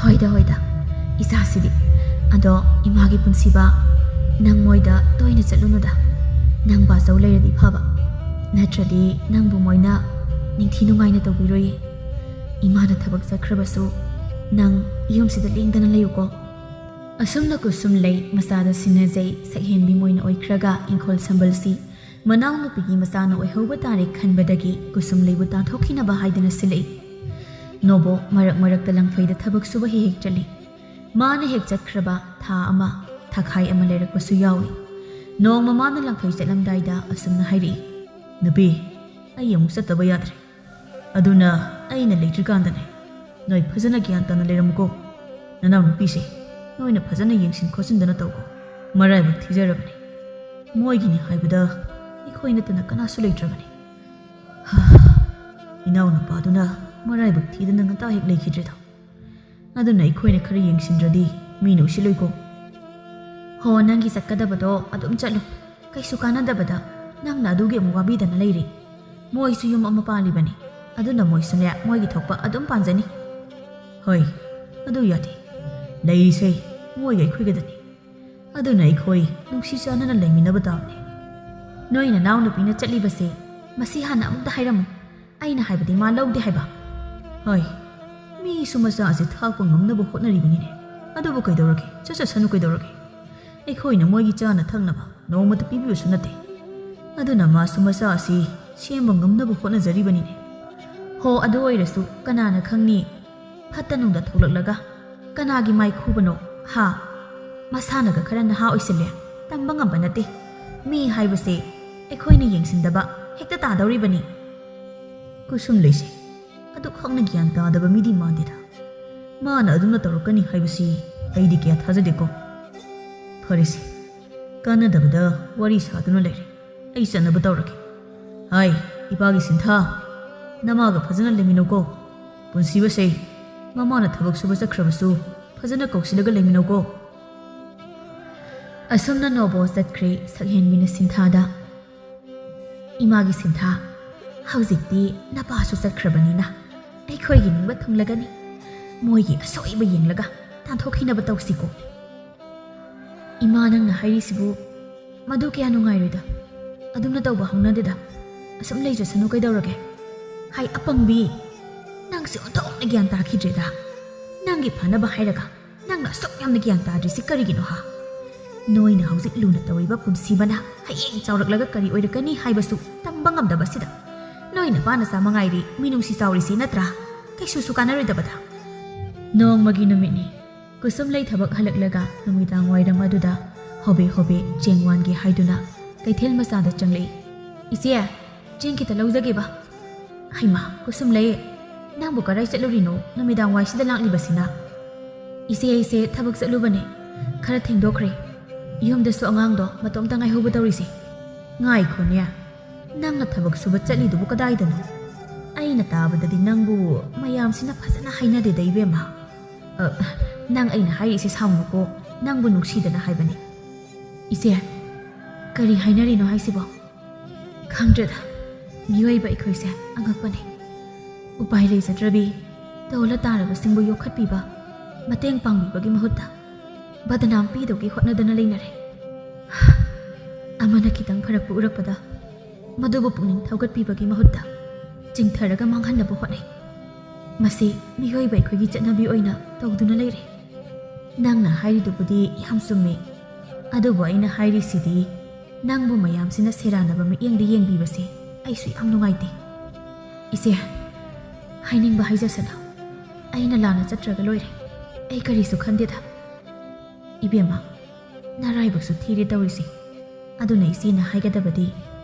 ꯍꯣꯏꯗ, ꯍꯣꯏꯗ, ꯏꯆꯥꯁꯤꯗꯤ꯫ ꯑꯗꯣ ꯏꯃꯥꯒꯤ ꯄꯨꯟꯁꯤꯕ, ꯅꯪ ꯃꯣꯏꯗ ꯇꯣꯏꯅ ꯆꯠꯂꯨꯅꯨꯗ꯫ ꯅꯪ ꯕꯥꯆꯧ ꯂꯩꯔꯗꯤ ꯐꯕ, ꯅꯠꯇ꯭ꯔꯗꯤ ꯅꯪꯕꯨ ꯃꯣꯏꯅ ꯅꯤꯡꯊꯤ ꯅꯨꯡꯉꯥꯏꯅ ꯇꯧꯕꯤꯔꯣꯏꯌꯦ꯫ ꯏꯃꯥꯅ ꯊꯕꯛ ꯆꯠꯈ꯭ꯔꯕꯁꯨ ꯅꯪ ꯌꯨꯝꯁꯤꯗ ꯂꯦꯡꯗꯅ ꯂꯩꯌꯨꯀꯣ꯫ ꯑꯁꯨꯝꯅ ꯀꯨꯁꯨꯝꯂꯩ ꯃꯆꯥꯗ ꯁꯤꯟꯅꯖꯩ ꯁꯛꯍꯦꯟꯕꯤ ꯃꯣꯏꯅ ꯑꯣꯏꯈ꯭ꯔꯒ ꯏꯪꯈꯣꯜ ꯁꯝꯕꯜꯁꯤ ꯃꯅꯥꯎꯅꯨꯄꯤꯒꯤ ꯃꯆꯥꯅ ꯑꯣꯏꯍꯧꯕ ꯇꯥꯔꯦ ꯈꯟꯕꯗꯒꯤ ꯀꯨꯁꯨꯝꯂꯩꯕꯨ ꯇꯥꯟꯊꯣꯛꯈꯤꯅꯕ ꯍꯥꯏꯗꯨꯅ ꯁꯤꯜꯂꯛꯏ꯫ ꯅꯣꯕꯣ ꯃꯔꯛ ꯃꯔꯛꯇ ꯂꯪꯐꯩꯗ ꯊꯕꯛ ꯁꯨꯕ ꯍꯦꯛ ꯍꯦꯛ ꯆꯠꯂꯤ꯫ ꯃꯥꯅ ꯍꯦꯛ ꯆꯠꯈ꯭ꯔꯕ ꯊꯥ ꯑꯃ, ꯊꯥꯈꯥꯏ ꯑꯃ ꯂꯩꯔꯛꯄꯁꯨ ꯌꯥꯎꯏ꯫ ꯅꯣꯡꯃ ꯃꯥꯅ ꯂꯪꯐꯩ ꯆꯠꯂꯝꯗꯥꯏꯗ ꯑꯁꯨꯝꯅ ꯍꯥꯏꯔꯛꯏ, "ꯅꯨꯄꯤ, ꯑꯩ ꯑꯃꯨꯛ ꯆꯠꯇꯕ ꯌꯥꯗ꯭ꯔꯦ꯫ ꯑꯗꯨꯅ ꯑꯩꯅ ꯂꯩꯇ꯭ꯔꯤꯀꯥꯟꯗꯅꯦ, ꯅꯣꯏ ꯐꯖꯅ ꯒ꯭ꯌꯥꯟ ꯇꯥꯅ ꯂꯩꯔꯝꯃꯨꯀꯣ꯫ ꯅꯅꯥꯎ ꯅꯨꯄꯤꯁꯦ ꯅꯣꯏꯅ ꯐꯖꯅ ꯌꯦꯡꯁꯤꯟ ꯈꯣꯠꯆꯤꯟꯗꯅ ꯇꯧꯀꯣ꯫ ꯃꯔꯥꯏꯕꯛ ꯊꯤꯖꯔꯕꯅꯤ꯫ ꯃꯣꯏꯒꯤꯅꯤ ꯍꯥꯏꯕꯗ ꯑꯩꯈꯣꯏ ꯅꯠꯇꯅ ꯀꯅꯥꯁꯨ ꯂꯩꯇ꯭ꯔꯕꯅꯤ꯫" ꯍꯥ, ꯏꯅꯥꯎ ꯅꯨꯄꯥꯗꯨꯅ ꯃꯔꯥꯏꯕꯛ ꯊꯤꯗꯅ ꯉꯟꯇꯥ ꯍꯦꯛ ꯂꯩꯈꯤꯗ꯭ꯔꯦꯗꯣ꯫ ꯑꯗꯨꯅ ꯑꯩꯈꯣꯏꯅ ꯈꯔ ꯌꯦꯡꯁꯤꯟꯗ꯭ꯔꯗꯤ ꯃꯤꯅ ꯎꯁꯤꯠꯂꯣꯏꯀꯣ꯫ ꯍꯣ, ꯅꯪꯒꯤ ꯆꯠꯀꯗꯕꯗꯣ ꯑꯗꯨꯝ ꯆꯠꯂꯨ꯫ ꯀꯩꯁꯨ ꯀꯥꯟꯅꯗꯕꯗ ꯅꯪꯅ ꯑꯗꯨꯒꯤ ꯑꯃꯨꯛ ꯋꯥꯕꯤꯗꯅ ꯂꯩꯔꯤ꯫ ꯃꯣꯏꯁꯨ ꯌꯨꯝ ꯑꯃ ꯄꯥꯜꯂꯤꯕꯅꯤ꯫ ꯑꯗꯨꯅ ꯃꯣꯏꯁꯨꯅꯦ, ꯃꯣꯏꯒꯤ ꯊꯣꯛꯄ ꯑꯗꯨꯝ ꯄꯥꯟꯖꯅꯤ꯫ ꯍꯣꯏ, ꯑꯗꯨ ꯌꯥꯗꯦ꯫ ꯂꯩꯔꯤꯁꯦ ꯃꯣꯏꯒ ꯑꯩꯈꯣꯏꯒꯗꯅꯤ꯫ ꯑꯗꯨꯅ ꯑꯩꯈꯣꯏ ꯅꯨꯡꯁꯤ ꯆꯥꯟꯅꯅ ꯂꯩꯃꯤꯟꯅꯕ ꯇꯥꯕꯅꯤ꯫ ꯅꯣꯏ ꯅꯅꯥꯎ ꯅꯨꯄꯤꯅ ꯆꯠꯂꯤꯕꯁꯦ ꯃꯁꯤ ꯍꯥꯟꯅ ꯑꯃꯨꯛꯇ ꯍꯥꯏꯔꯝꯃꯨ꯫ ꯑꯩꯅ ꯍꯥꯏꯕꯗꯤ ꯃꯥ ꯂꯧꯗꯦ ꯍꯥꯏꯕ꯫ ꯍꯣꯏ, ꯃꯤꯁꯨ ꯃꯆꯥ ꯑꯁꯤ ꯊꯥꯛꯄ ꯉꯝꯅꯕ ꯍꯣꯠꯅꯔꯤꯕꯅꯤꯅꯦ꯫ ꯑꯗꯨꯕꯨ ꯀꯩꯗꯧꯔꯒꯦ? ꯆꯠꯆꯁꯅꯨ ꯀꯩꯗꯧꯔꯒꯦ? ꯑꯩꯈꯣꯏꯅ ꯃꯣꯏꯒꯤ ꯆꯥꯅ ꯊꯛꯅꯕ ꯅꯣꯡꯃꯇ ꯄꯤꯕꯤꯕꯁꯨ ꯅꯠꯇꯦ꯫ ꯑꯗꯨꯅ ꯃꯥꯁꯨ ꯃꯆꯥ ꯑꯁꯤ ꯁꯦꯝꯕ ꯉꯝꯅꯕ ꯍꯣꯠꯅꯖꯔꯤꯕꯅꯤꯅꯦ꯫ ꯍꯣ, ꯑꯗꯨ ꯑꯣꯏꯔꯁꯨ ꯀꯅꯥꯅ ꯈꯪꯅꯤ? ꯐꯠꯇ ꯅꯨꯡꯗ ꯊꯣꯛꯂꯛꯂꯒ ꯀꯅꯥꯒꯤ ꯃꯥꯏ ꯈꯨꯕꯅꯣ? ꯍꯥ? ꯃꯁꯥꯅꯒ ꯈꯔ ꯅꯍꯥ ꯑꯣꯏꯁꯤꯜꯂꯦ, ꯇꯝꯕ ꯉꯝꯕ ꯅꯠꯇꯦ꯫ ꯃꯤ ꯍꯥꯏꯕꯁꯦ ꯑꯩꯈꯣꯏꯅ ꯌꯦꯡꯁꯤꯟꯗꯕ ꯍꯦꯛꯇ ꯇꯥꯗꯧꯔꯤꯕꯅꯤ꯫ ꯀꯨꯁꯨꯝꯂꯩꯁꯦ ꯑꯗꯨꯈꯛꯅ ꯒ꯭ꯌꯥꯟ ꯇꯥꯗꯕ ꯃꯤꯗꯤ ꯃꯥꯟꯗꯦꯗ꯫ ꯃꯥꯅ ꯑꯗꯨꯝꯅ ꯇꯧꯔꯛꯀꯅꯤ ꯍꯥꯏꯕꯁꯤ ꯑꯩꯗꯤ ꯀꯌꯥ ꯊꯥꯖꯗꯦꯀꯣ꯫ ꯐꯔꯦꯁꯦ, ꯀꯥꯟꯅꯗꯕꯗ ꯋꯥꯔꯤ ꯁꯥꯗꯨꯅ ꯂꯩꯔꯦ꯫ ꯑꯩ ꯆꯠꯅꯕ ꯇꯧꯔꯒꯦ꯫ ꯍꯥꯏ, ꯏꯄꯥꯒꯤ ꯁꯤꯟꯊꯥ, ꯅꯃꯥꯒ ꯐꯖꯅ ꯂꯩꯃꯤꯟꯅꯧꯀꯣ꯫ ꯄꯨꯟꯁꯤꯕꯁꯦ ꯃꯃꯥꯅ ꯊꯕꯛ ꯁꯨꯕ ꯆꯠꯈ꯭ꯔꯕꯁꯨ ꯐꯖꯅ ꯀꯧꯁꯤꯜꯂꯒ ꯂꯩꯃꯤꯟꯅꯧꯀꯣ꯫ ꯑꯁꯨꯝꯅ ꯅꯣꯕꯣ ꯆꯠꯈ꯭ꯔꯦ ꯁꯛꯍꯦꯟꯕꯤꯅ ꯁꯤꯟꯊꯥꯗ꯫ "ꯏꯃꯥꯒꯤ ꯁꯤꯟꯊꯥ, ꯍꯧꯖꯤꯛꯇꯤ ꯅꯄꯥꯁꯨ ꯆꯠꯈ꯭ꯔꯕꯅꯤꯅ ꯑꯩꯈꯣꯏꯒꯤ ꯅꯤꯡꯕ ꯊꯨꯡꯂꯒꯅꯤ꯫ ꯃꯣꯏꯒꯤ ꯑꯁꯣꯏꯕ ꯌꯦꯡꯂꯒ ꯇꯥꯟꯊꯣꯛꯈꯤꯅꯕ ꯇꯧꯁꯤꯀꯣ꯫" "ꯏꯃꯥ, ꯅꯪꯅ ꯍꯥꯏꯔꯤꯁꯤꯕꯨ ꯃꯗꯨ ꯀꯌꯥ ꯅꯨꯡꯉꯥꯏꯔꯣꯏꯗ꯫ ꯑꯗꯨꯝꯅ ꯇꯧꯕ ꯍꯧꯅꯗꯦꯗ꯫ ꯑꯁꯨꯝ ꯂꯩꯖꯁꯅꯨ ꯀꯩꯗꯧꯔꯒꯦ? ꯍꯥꯏ ꯑꯄꯪꯕꯤ, ꯅꯪꯁꯦ ꯑꯣꯟꯊꯣꯛꯅ ꯒ꯭ꯌꯥꯟ ꯇꯥꯈꯤꯗ꯭ꯔꯦꯗ꯫ ꯅꯪꯒꯤ ꯐꯅꯕ ꯍꯥꯏꯔꯒ ꯅꯪꯅ ꯑꯁꯨꯛ ꯌꯥꯝꯅ ꯒ꯭ꯌꯥꯟ ꯇꯥꯗ꯭ꯔꯤꯁꯤ ꯀꯔꯤꯒꯤꯅꯣ ꯍꯥ? ꯅꯣꯏꯅ ꯍꯧꯖꯤꯛ ꯂꯨꯅ ꯇꯧꯔꯤꯕ ꯄꯨꯟꯁꯤꯕꯅ ꯍꯌꯦꯡ ꯆꯥꯎꯔꯛꯂꯒ ꯀꯔꯤ ꯑꯣꯏꯔꯛꯀꯅꯤ ꯍꯥꯏꯕꯁꯨ ꯇꯝꯕ ꯉꯝꯗꯕꯁꯤꯗ ꯅꯣꯏ ꯅꯄꯥ ꯅꯆꯥ ꯃꯉꯥꯏꯔꯦ ꯃꯤꯅꯨꯡꯁꯤ ꯆꯥꯎꯔꯤꯁꯤ ꯅꯠꯇ꯭ꯔꯥ? ꯀꯩꯁꯨꯁꯨ ꯀꯥꯟꯅꯔꯣꯏꯗꯕꯗ꯫ ꯅꯣꯡꯃꯒꯤ ꯅꯨꯃꯤꯠꯅꯤ꯫ ꯀꯨꯁꯨꯝꯂꯩ ꯊꯕꯛ ꯍꯜꯂꯛꯂꯒ ꯅꯨꯃꯤꯗꯥꯡ ꯋꯥꯏꯔꯝ ꯑꯗꯨꯗ ꯍꯣꯕꯦ ꯍꯣꯕꯦ ꯆꯦꯡ ꯋꯥꯟꯒꯦ ꯍꯥꯏꯗꯨꯅ ꯀꯩꯊꯦꯜ ꯃꯆꯥꯗ ꯆꯪꯂꯛꯏ꯫ "ꯏꯆꯦ, ꯆꯦꯡ ꯈꯤꯇ ꯂꯧꯖꯒꯦꯕ꯫" "ꯍꯩꯃꯥ, ꯀꯨꯁꯨꯝꯂꯩ, ꯅꯪꯕꯨ ꯀꯗꯥꯏ ꯆꯠꯂꯨꯔꯤꯅꯣ ꯅꯨꯃꯤꯗꯥꯡ ꯋꯥꯏꯁꯤꯗ ꯂꯥꯛꯂꯤꯕꯁꯤꯅ?" "ꯏꯆꯦ, ꯑꯩꯁꯦ ꯊꯕꯛ ꯆꯠꯂꯨꯕꯅꯦ, ꯈꯔ ꯊꯦꯡꯗꯣꯛꯈ꯭ꯔꯦ꯫ ꯌꯨꯝꯗꯁꯨ ꯑꯉꯥꯡꯗꯣ ꯃꯇꯣꯝꯇ ꯉꯥꯏꯍꯧꯕ ꯇꯧꯔꯤꯁꯦ꯫" "ꯉꯥꯏꯈꯣꯅꯦ, ꯅꯪꯅ ꯊꯕꯛ ꯁꯨꯕ ꯆꯠꯂꯤꯗꯨꯕꯨ ꯀꯗꯥꯏꯗꯅꯣ? ꯑꯩꯅ ꯇꯥꯕꯗꯗꯤ ꯅꯪꯕꯨ ꯃꯌꯥꯝꯁꯤꯅ ꯐꯖꯅ ꯍꯥꯏꯅꯔꯦꯗ ꯏꯕꯦꯝꯃ꯫" "ꯑ, ꯅꯪ ꯑꯩꯅ ꯍꯥꯏꯔꯤꯁꯦ ꯁꯥꯎꯅꯨꯀꯣ, ꯅꯪꯕꯨ ꯅꯨꯡꯁꯤꯗꯅ ꯍꯥꯏꯕꯅꯤ꯫" "ꯏꯆꯦ, ꯀꯔꯤ ꯍꯥꯏꯅꯔꯤꯅꯣ ꯍꯥꯏꯁꯤꯕꯣ? ꯈꯪꯗ꯭ꯔꯦꯗ, ꯃꯤꯑꯣꯏꯕ ꯑꯩꯈꯣꯏꯁꯦ ꯑꯉꯛꯄꯅꯤ꯫ ꯎꯄꯥꯏ ꯂꯩꯖꯗ꯭ꯔꯕꯤ ꯇꯣꯜꯂ ꯇꯥꯔꯕꯁꯤꯡꯕꯨ ꯌꯣꯛꯈꯠꯄꯤꯕ, ꯃꯇꯦꯡ ꯄꯥꯡꯕꯤꯕꯒꯤ ꯃꯍꯨꯠꯇ ꯕꯗꯅꯥꯝ ꯄꯤꯗꯧꯒꯤ ꯍꯣꯠꯅꯗꯅ ꯂꯩꯅꯔꯦ꯫ ꯑꯃꯅ ꯈꯤꯇꯪ ꯐꯔꯛꯄ ꯎꯔꯛꯄꯗ ꯃꯗꯨꯕꯨ ꯄꯨꯛꯅꯤꯡ ꯊꯧꯒꯠꯄꯤꯕꯒꯤ ꯃꯍꯨꯠꯇ ꯆꯤꯡꯊꯔꯒ ꯃꯥꯡꯍꯟꯅꯕ ꯍꯣꯠꯅꯩ꯫ ꯃꯁꯤ ꯃꯤꯑꯣꯏꯕ ꯑꯩꯈꯣꯏꯒꯤ ꯆꯠꯅꯕꯤ ꯑꯣꯏꯅ ꯇꯧꯗꯨꯅ ꯂꯩꯔꯦ꯫" "ꯅꯪꯅ ꯍꯥꯏꯔꯤꯗꯨꯕꯨꯗꯤ ꯌꯥꯝ ꯆꯨꯝꯃꯤ, ꯑꯗꯨꯕꯨ ꯑꯩꯅ ꯍꯥꯏꯔꯤꯁꯤꯗꯤ ꯅꯪꯕꯨ ꯃꯌꯥꯝꯁꯤꯅ ꯁꯦꯔꯥꯟꯅꯕ ꯃꯤꯠꯌꯦꯡꯗ ꯌꯦꯡꯕꯤꯕꯁꯦ ꯑꯩꯁꯨ ꯌꯥꯝ ꯅꯨꯡꯉꯥꯏꯇꯦ꯫" "ꯏꯆꯦ, ꯍꯥꯏꯅꯤꯡꯕ ꯍꯥꯏꯖꯁꯅꯨ, ꯑꯩꯅ ꯂꯥꯟꯅ ꯆꯠꯇ꯭ꯔꯒ ꯂꯣꯏꯔꯦ, ꯑꯩ ꯀꯔꯤꯁꯨ ꯈꯟꯗꯦꯗ꯫" "ꯏꯕꯦꯝꯃ, ꯅꯔꯥꯏꯕꯛꯁꯨ ꯊꯤꯔꯦ ꯇꯧꯔꯤꯁꯦ꯫ ꯑꯗꯨꯅ ꯏꯆꯦꯅ ꯍꯥꯏꯒꯗꯕꯗꯤ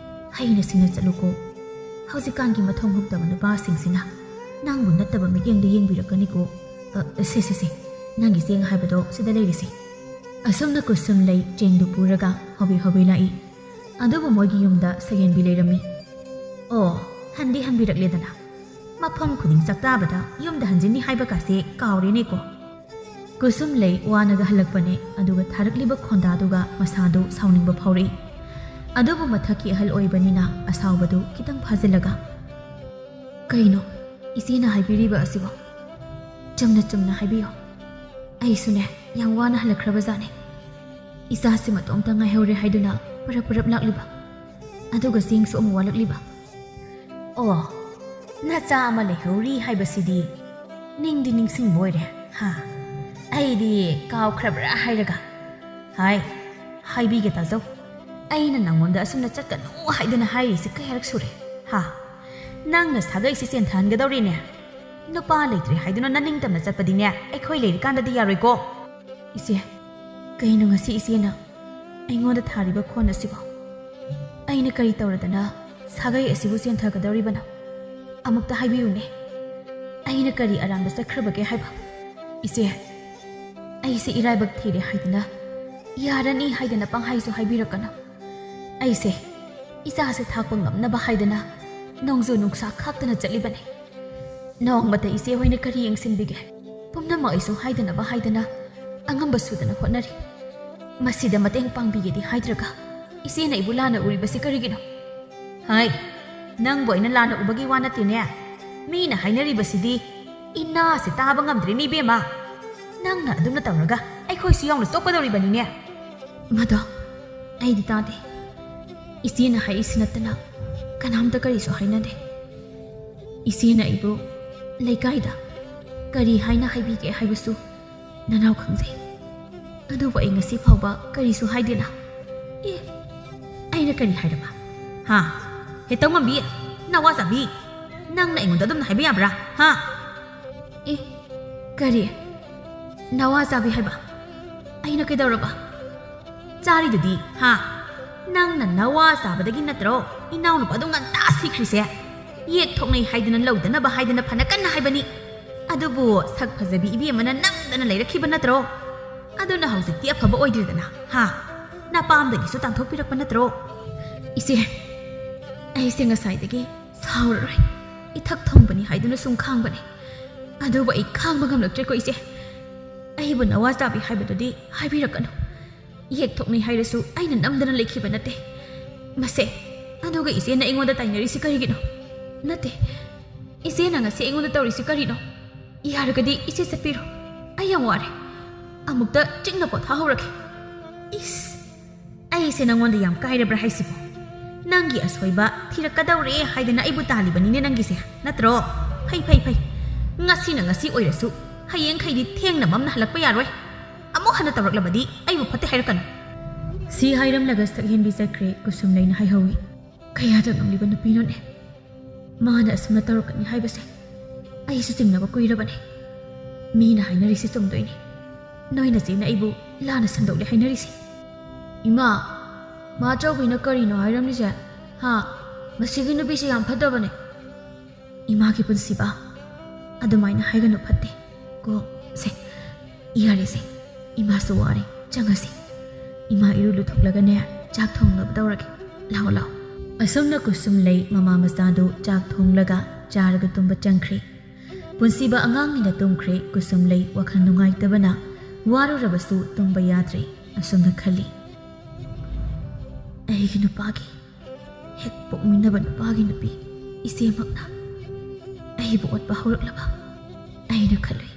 ꯍꯩꯅ ꯁꯤꯡꯅ ꯆꯠꯂꯨꯀꯣ꯫ ꯍꯧꯖꯤꯛꯀꯥꯟꯒꯤ ꯃꯊꯣꯡ ꯍꯨꯛꯇꯕ ꯅꯨꯄꯥꯁꯤꯡꯁꯤꯅ ꯅꯪꯕꯨ ꯅꯠꯇꯕ ꯃꯤꯠꯌꯦꯡꯗ ꯌꯦꯡꯕꯤꯔꯛꯀꯅꯤꯀꯣ꯫ ꯑ, ꯁꯦ, ꯁꯦ, ꯁꯦ, ꯅꯪꯒꯤ ꯆꯦꯡ ꯍꯥꯏꯕꯗꯣ ꯁꯤꯗ ꯂꯩꯔꯤꯁꯦ꯫" ꯑꯁꯨꯝꯅ ꯀꯨꯁꯨꯝꯂꯩ ꯆꯦꯡꯗꯨ ꯄꯨꯔꯒ ꯍꯣꯕꯦ ꯍꯣꯕꯦ ꯂꯥꯛꯏ꯫ ꯑꯗꯨꯕꯨ ꯃꯣꯏꯒꯤ ꯌꯨꯝꯗ ꯁꯛꯍꯦꯟꯕꯤ ꯂꯩꯔꯝꯃꯤ꯫ "ꯑꯣ, ꯍꯟꯗꯤ ꯍꯟꯕꯤꯔꯛꯂꯦꯗꯅ꯫ ꯃꯐꯝ ꯈꯨꯗꯤꯡ ꯆꯥꯛꯇꯥꯕꯗ ꯌꯨꯝꯗ ꯍꯟꯖꯤꯟꯅꯤ ꯍꯥꯏꯕ ꯀꯥꯁꯦ ꯀꯥꯎꯔꯦꯅꯦꯀꯣ꯫" ꯀꯨꯁꯨꯝ ꯂꯩ ꯋꯥꯅꯒ ꯍꯜꯂꯛꯄꯅꯦ, ꯑꯗꯨꯒ ꯊꯥꯔꯛꯂꯤꯕ ꯈꯣꯟꯗꯥꯗꯨꯒ ꯃꯁꯥꯗꯨ ꯁꯥꯎꯅꯤꯡꯕ ꯐꯥꯎꯔꯛꯏ꯫ ꯑꯗꯨꯕꯨ ꯃꯊꯛꯀꯤ ꯑꯍꯜ ꯑꯣꯏꯕꯅꯤꯅ ꯑꯁꯥꯎꯕꯗꯨ ꯈꯤꯇꯪ ꯐꯥꯖꯤꯜꯂꯒ, "ꯀꯩꯅꯣ ꯏꯆꯦꯅ ꯍꯥꯏꯕꯤꯔꯤꯕ ꯑꯁꯤꯕꯣ? ꯆꯨꯝꯅ ꯆꯨꯝꯅ ꯍꯥꯏꯕꯤꯌꯣ꯫ ꯑꯩꯁꯨꯅꯦ, ꯌꯥꯝ ꯋꯥꯅ ꯍꯜꯂꯛꯈ꯭ꯔꯕ ꯖꯥꯠꯅꯦ꯫ ꯏꯆꯥꯁꯤ ꯃꯇꯣꯝꯇ ꯉꯥꯏꯍꯧꯔꯦ ꯍꯥꯏꯗꯨꯅ ꯄꯔꯞ ꯄꯔꯞ ꯂꯥꯛꯂꯤꯕ, ꯑꯗꯨꯒ ꯆꯦꯡꯁꯨ ꯑꯃꯨꯛ ꯋꯥꯠꯂꯛꯂꯤꯕ꯫ ꯑꯣ, ꯅꯆꯥ ꯑꯃ ꯂꯩꯍꯧꯔꯤ ꯍꯥꯏꯕꯁꯤꯗꯤ ꯅꯤꯡꯗꯤ ꯅꯤꯡꯁꯤꯡꯕ ꯑꯣꯏꯔꯦ, ꯍꯥ? ꯑꯩꯗꯤ ꯀꯥꯎꯈ꯭ꯔꯕ꯭ꯔꯥ ꯍꯥꯏꯔꯒ꯫ ꯍꯥꯏ, ꯍꯥꯏꯕꯤꯒꯦ ꯇꯥꯖꯧ꯫ ꯑꯩꯅ ꯅꯪꯉꯣꯟꯗ ꯑꯁꯨꯝꯅ ꯆꯠꯀꯅꯨ ꯍꯥꯏꯗꯨꯅ ꯍꯥꯏꯔꯤꯁꯦ ꯀꯌꯥꯔꯛ ꯁꯨꯔꯦ, ꯍꯥ? ꯅꯪꯅ ꯁꯥꯒꯩꯁꯤ ꯆꯦꯟꯊꯍꯟꯒꯗꯧꯔꯤꯅꯦ꯫ ꯅꯨꯄꯥ ꯂꯩꯇ꯭ꯔꯦ ꯍꯥꯏꯗꯨꯅ ꯅꯅꯤꯡꯇꯝꯅ ꯆꯠꯄꯗꯤꯅꯦ, ꯑꯩꯈꯣꯏ ꯂꯩꯔꯤꯀꯥꯟꯗꯗꯤ ꯌꯥꯔꯣꯏꯀꯣ꯫ ꯏꯆꯦ, ꯀꯩꯅꯣ ꯉꯁꯤ ꯏꯆꯦꯅ ꯑꯩꯉꯣꯟꯗ ꯊꯥꯔꯤꯕ ꯈꯣꯟ ꯑꯁꯤꯕꯨ? ꯑꯩꯅ ꯀꯔꯤ ꯇꯧꯔꯗꯅ ꯁꯥꯒꯩ ꯑꯁꯤꯕꯨ ꯆꯦꯟꯊꯒꯗꯧꯔꯤꯕꯅꯣ? ꯑꯃꯨꯛꯇ ꯍꯥꯏꯕꯤꯌꯨꯅꯦ꯫ ꯑꯩꯅ ꯀꯔꯤ ꯑꯔꯥꯟꯕ ꯆꯠꯈ꯭ꯔꯕꯒꯦ ꯍꯥꯏꯕ? ꯏꯆꯦ, ꯑꯩꯁꯦ ꯏꯔꯥꯏꯕꯛ ꯊꯤꯔꯦ ꯍꯥꯏꯗꯅ, ꯌꯥꯔꯅꯤ ꯍꯥꯏꯗꯅ ꯄꯪꯍꯥꯏꯁꯨ ꯍꯥꯏꯕꯤꯔꯛꯀꯅꯨ꯫ ꯑꯩꯁꯦ ꯏꯆꯥꯁꯦ ꯊꯥꯛꯄ ꯉꯝꯅꯕ ꯍꯥꯏꯗꯅ ꯅꯣꯡꯖꯨ ꯅꯨꯡꯁꯥ ꯈꯥꯛꯇꯅ ꯆꯠꯂꯤꯕꯅꯤ꯫ ꯅꯣꯡꯃꯇ ꯏꯆꯦ ꯍꯣꯏꯅ ꯀꯔꯤ ꯌꯦꯡꯁꯤꯟꯕꯤꯒꯦ? ꯄꯨꯝꯅꯃꯛ ꯑꯩꯁꯨ ꯍꯥꯏꯗꯅꯕ ꯍꯥꯏꯗꯅ ꯑꯉꯝꯕ ꯁꯨꯗꯅ ꯍꯣꯠꯅꯔꯤ꯫ ꯃꯁꯤꯗ ꯃꯇꯦꯡ ꯄꯥꯡꯕꯤꯒꯦꯗꯤ ꯍꯥꯏꯗ꯭ꯔꯒ ꯏꯆꯦꯅ ꯑꯩꯕꯨ ꯂꯥꯟꯅ ꯎꯔꯤꯕꯁꯤ ꯀꯔꯤꯒꯤꯅꯣ? ꯍꯥꯏ, ꯅꯪꯕꯨ ꯑꯩꯅ ꯂꯥꯟꯅ ꯎꯕꯒꯤ ꯋꯥ ꯅꯠꯇꯦꯅꯦ꯫ ꯃꯤꯅ ꯍꯥꯏꯅꯔꯤꯕꯁꯤꯗꯤ ꯏꯅꯥꯁꯦ ꯇꯥꯕ ꯉꯝꯗ꯭ꯔꯦꯅꯦ ꯏꯕꯦꯝꯃ꯫ ꯅꯪꯅ ꯑꯗꯨꯝꯅ ꯇꯧꯔꯒ ꯑꯩꯈꯣꯏꯁꯨ ꯌꯥꯎꯅ ꯆꯣꯞꯀꯗꯧꯔꯤꯕꯅꯤꯅꯦ꯫ ꯃꯗꯣ ꯑꯩꯗꯤ ꯇꯥꯗꯦ꯫ ꯏꯆꯦꯅ ꯍꯥꯏꯔꯤꯁꯤ ꯅꯠꯇꯅ ꯀꯅꯥꯝꯇ ꯀꯔꯤꯁꯨ ꯍꯥꯏꯅꯗꯦ꯫ ꯏꯆꯦꯅ ꯑꯩꯕꯨ ꯂꯩꯀꯥꯏꯗ ꯀꯔꯤ ꯍꯥꯏꯅ ꯍꯥꯏꯕꯤꯒꯦ ꯍꯥꯏꯕꯁꯨ ꯅꯅꯥꯎ ꯈꯪꯖꯩ꯫ ꯑꯗꯨꯕꯨ ꯑꯩ ꯉꯁꯤ ꯐꯥꯎꯕ ꯀꯔꯤꯁꯨ ꯍꯥꯏꯗꯦꯅ꯫ ꯑꯦ, ꯑꯩꯅ ꯀꯔꯤ ꯍꯥꯏꯔꯕ? ꯍꯥ? ꯍꯦ ꯇꯧꯉꯝꯕꯤ, ꯅꯋꯥ ꯆꯥꯕꯤ, ꯅꯪꯅ ꯑꯩꯉꯣꯟꯗ ꯑꯗꯨꯝꯅ ꯍꯥꯏꯕ ꯌꯥꯕ꯭ꯔꯥ? ꯍꯥ? ꯑꯦ, ꯀꯔꯤ? ꯅꯋꯥ ꯆꯥꯕꯤ ꯍꯥꯏꯕ? ꯑꯩꯅ ꯀꯩꯗꯧꯔꯕ? ꯆꯥꯔꯤꯗꯨꯗꯤ, ꯍꯥ? ꯅꯪꯅ ꯅꯋꯥ ꯆꯥꯕꯗꯒꯤ ꯅꯠꯇ꯭ꯔꯣ ꯏꯅꯥꯎꯅꯨꯄꯥꯗꯣ ꯉꯟꯇꯥ ꯁꯤꯈ꯭ꯔꯤꯁꯦ? ꯌꯦꯛ ꯊꯣꯛꯅꯩ ꯍꯥꯏꯗꯅ ꯂꯧꯗꯅꯕ ꯍꯥꯏꯗꯅ ꯐꯅ ꯀꯟꯅ ꯍꯥꯏꯕꯅꯤ꯫ ꯑꯗꯨꯕꯨ ꯁꯛ ꯐꯖꯕꯤ ꯏꯕꯦꯝꯃꯅ ꯅꯝꯗꯅ ꯂꯩꯔꯛꯈꯤꯕ ꯅꯠꯇ꯭ꯔꯣ? ꯑꯗꯨꯅ ꯍꯧꯖꯤꯛꯇꯤ ꯑꯐꯕ ꯑꯣꯏꯗ꯭ꯔꯤꯗꯅ, ꯍꯥ? ꯅꯄꯥꯝꯗꯒꯤꯁꯨ ꯇꯥꯟꯊꯣꯛꯄꯤꯔꯛꯄ ꯅꯠꯇ꯭ꯔꯣ? ꯏꯆꯦ, ꯑꯩꯁꯦ ꯉꯁꯥꯏꯗꯒꯤ ꯁꯥꯎꯔꯔꯣꯏ꯫ ꯏꯊꯛ ꯊꯣꯡꯕꯅꯤ ꯍꯥꯏꯗꯨꯅ ꯁꯨꯝ ꯈꯥꯡꯕꯅꯦ꯫ ꯑꯗꯨꯕꯨ ꯑꯩ ꯈꯥꯡꯕ ꯉꯝꯂꯛꯇ꯭ꯔꯦꯀꯣ ꯏꯆꯦ꯫ ꯑꯩꯕꯨ ꯅꯋꯥ ꯆꯥꯕꯤ ꯍꯥꯏꯕꯗꯨꯗꯤ ꯍꯥꯏꯕꯤꯔꯛꯀꯅꯨ꯫ ꯌꯦꯛ ꯊꯣꯛꯅꯩ ꯍꯥꯏꯔꯁꯨ ꯑꯩꯅ ꯅꯝꯗꯅ ꯂꯩꯈꯤꯕ ꯅꯠꯇꯦ꯫ ꯃꯁꯦ, ꯑꯗꯨꯒ ꯏꯆꯦꯅ ꯑꯩꯉꯣꯟꯗ ꯇꯥꯏꯅꯔꯤꯁꯤ ꯀꯔꯤꯒꯤꯅꯣ? ꯅꯠꯇꯦ, ꯏꯆꯦꯅ ꯉꯁꯤ ꯑꯩꯉꯣꯟꯗ ꯇꯧꯔꯤꯁꯤ ꯀꯔꯤꯅꯣ? ꯌꯥꯔꯒꯗꯤ ꯏꯆꯦ ꯆꯠꯄꯤꯔꯣ꯫ ꯑꯩ ꯌꯥꯝ ꯋꯥꯔꯦ꯫ ꯑꯃꯨꯛꯇ ꯆꯤꯛꯅ ꯄꯣꯊꯥꯍꯧꯔꯒꯦ꯫ ꯏꯁ, ꯑꯩꯁꯦ ꯅꯪꯉꯣꯟꯗ ꯌꯥꯝ ꯀꯥꯏꯔꯕ꯭ꯔꯥ ꯍꯥꯏꯁꯤꯕꯣ? ꯅꯪꯒꯤ ꯑꯁꯣꯏꯕ ꯊꯤꯔꯛꯀꯗꯧꯔꯦ ꯍꯥꯏꯗꯅ ꯑꯩꯕꯨ ꯇꯥꯜꯂꯤꯕꯅꯤꯅꯦ ꯅꯪꯒꯤꯁꯦ, ꯅꯠꯇ꯭ꯔꯣ? ꯐꯩ, ꯐꯩ, ꯐꯩ꯫ ꯉꯁꯤꯅ ꯉꯁꯤ ꯑꯣꯏꯔꯁꯨ, ꯍꯌꯦꯡꯈꯩꯗꯤ ꯊꯦꯡꯅ ꯃꯝꯅ ꯍꯜꯂꯛꯄ ꯌꯥꯔꯣꯏ꯫ ꯑꯃꯨꯛ ꯍꯟꯅ ꯇꯧꯔꯛꯂꯕꯗꯤ ꯑꯩꯕꯨ ꯐꯠꯇꯦ ꯍꯥꯏꯔꯛꯀꯅꯨ꯫ ꯁꯤ ꯍꯥꯏꯔꯝꯂꯒ ꯁꯛꯍꯦꯟꯕꯤ ꯆꯠꯈ꯭ꯔꯦ꯫ ꯀꯨꯁꯨꯝꯂꯩꯅ ꯍꯥꯏꯍꯧꯏ, "ꯀꯌꯥꯗ ꯉꯝꯂꯤꯕ ꯅꯨꯄꯤꯅꯣꯅꯦ? ꯃꯥꯅ ꯑꯁꯨꯝꯅ ꯇꯧꯔꯛꯀꯅꯤ ꯍꯥꯏꯕꯁꯦ ꯑꯩꯁꯨ ꯆꯤꯡꯅꯕ ꯀꯨꯏꯔꯕꯅꯦ꯫ ꯃꯤꯅ ꯍꯥꯏꯅꯔꯤꯁꯤ ꯆꯨꯝꯗꯣꯏꯅꯤ꯫ ꯅꯣꯏ ꯅꯆꯦꯅ ꯑꯩꯕꯨ ꯂꯥꯟꯅ ꯁꯟꯗꯣꯛꯂꯦ ꯍꯥꯏꯅꯔꯤꯁꯦ꯫" "ꯏꯃꯥ, ꯃꯥ ꯆꯧꯕꯤꯅ ꯀꯔꯤꯅꯣ ꯍꯥꯏꯔꯝꯂꯤꯁꯦ? ꯍꯥ? ꯃꯁꯤꯒꯤ ꯅꯨꯄꯤꯁꯦ ꯌꯥꯝ ꯐꯠꯇꯕꯅꯦ꯫" "ꯏꯃꯥꯒꯤ ꯄꯨꯟꯁꯤꯕ, ꯑꯗꯨꯃꯥꯏꯅ ꯍꯥꯏꯒꯅꯨ, ꯐꯠꯇꯦ꯫ ꯀꯣ, ꯁꯦ, ꯌꯥꯔꯦꯁꯦ, ꯏꯃꯥꯁꯨ ꯋꯥꯔꯦ, ꯆꯪꯉꯁꯤ꯫ ꯏꯃꯥ ꯏꯔꯨ ꯂꯨꯊꯣꯛꯂꯒꯅꯦ, ꯆꯥꯛ ꯊꯣꯡꯅꯕ ꯇꯧꯔꯒꯦ꯫ ꯂꯥꯛꯑꯣ, ꯂꯥꯛꯑꯣ꯫" ꯑꯁꯨꯝꯅ ꯀꯨꯁꯨꯝꯂꯩ ꯃꯃꯥ ꯃꯆꯥꯗꯨ ꯆꯥꯛ ꯊꯣꯡꯂꯒ ꯆꯥꯔꯒ ꯇꯨꯝꯕ ꯆꯪꯈ꯭ꯔꯦ꯫ ꯄꯨꯟꯁꯤꯕ ꯑꯉꯥꯡꯅꯤꯅ ꯇꯨꯝꯈ꯭ꯔꯦ꯫ ꯀꯨꯁꯨꯝꯂꯩ ꯋꯥꯈꯜ ꯅꯨꯡꯉꯥꯏꯇꯕꯅ ꯋꯥꯔꯨꯔꯕꯁꯨ ꯇꯨꯝꯕ ꯌꯥꯗ꯭ꯔꯦ꯫ ꯑꯁꯨꯝꯅ ꯈꯜꯂꯤ, "ꯑꯩꯒꯤ ꯅꯨꯄꯥꯒꯤ, ꯍꯦꯛ ꯄꯣꯛꯃꯤꯟꯅꯕ ꯅꯨꯄꯥꯒꯤ ꯅꯨꯄꯤ ꯏꯆꯦꯃꯛꯅ ꯑꯩꯕꯨ ꯑꯣꯠꯄ ꯍꯧꯔꯛꯂꯕ?" ꯑꯩꯅ ꯈꯜꯂꯨꯏ꯫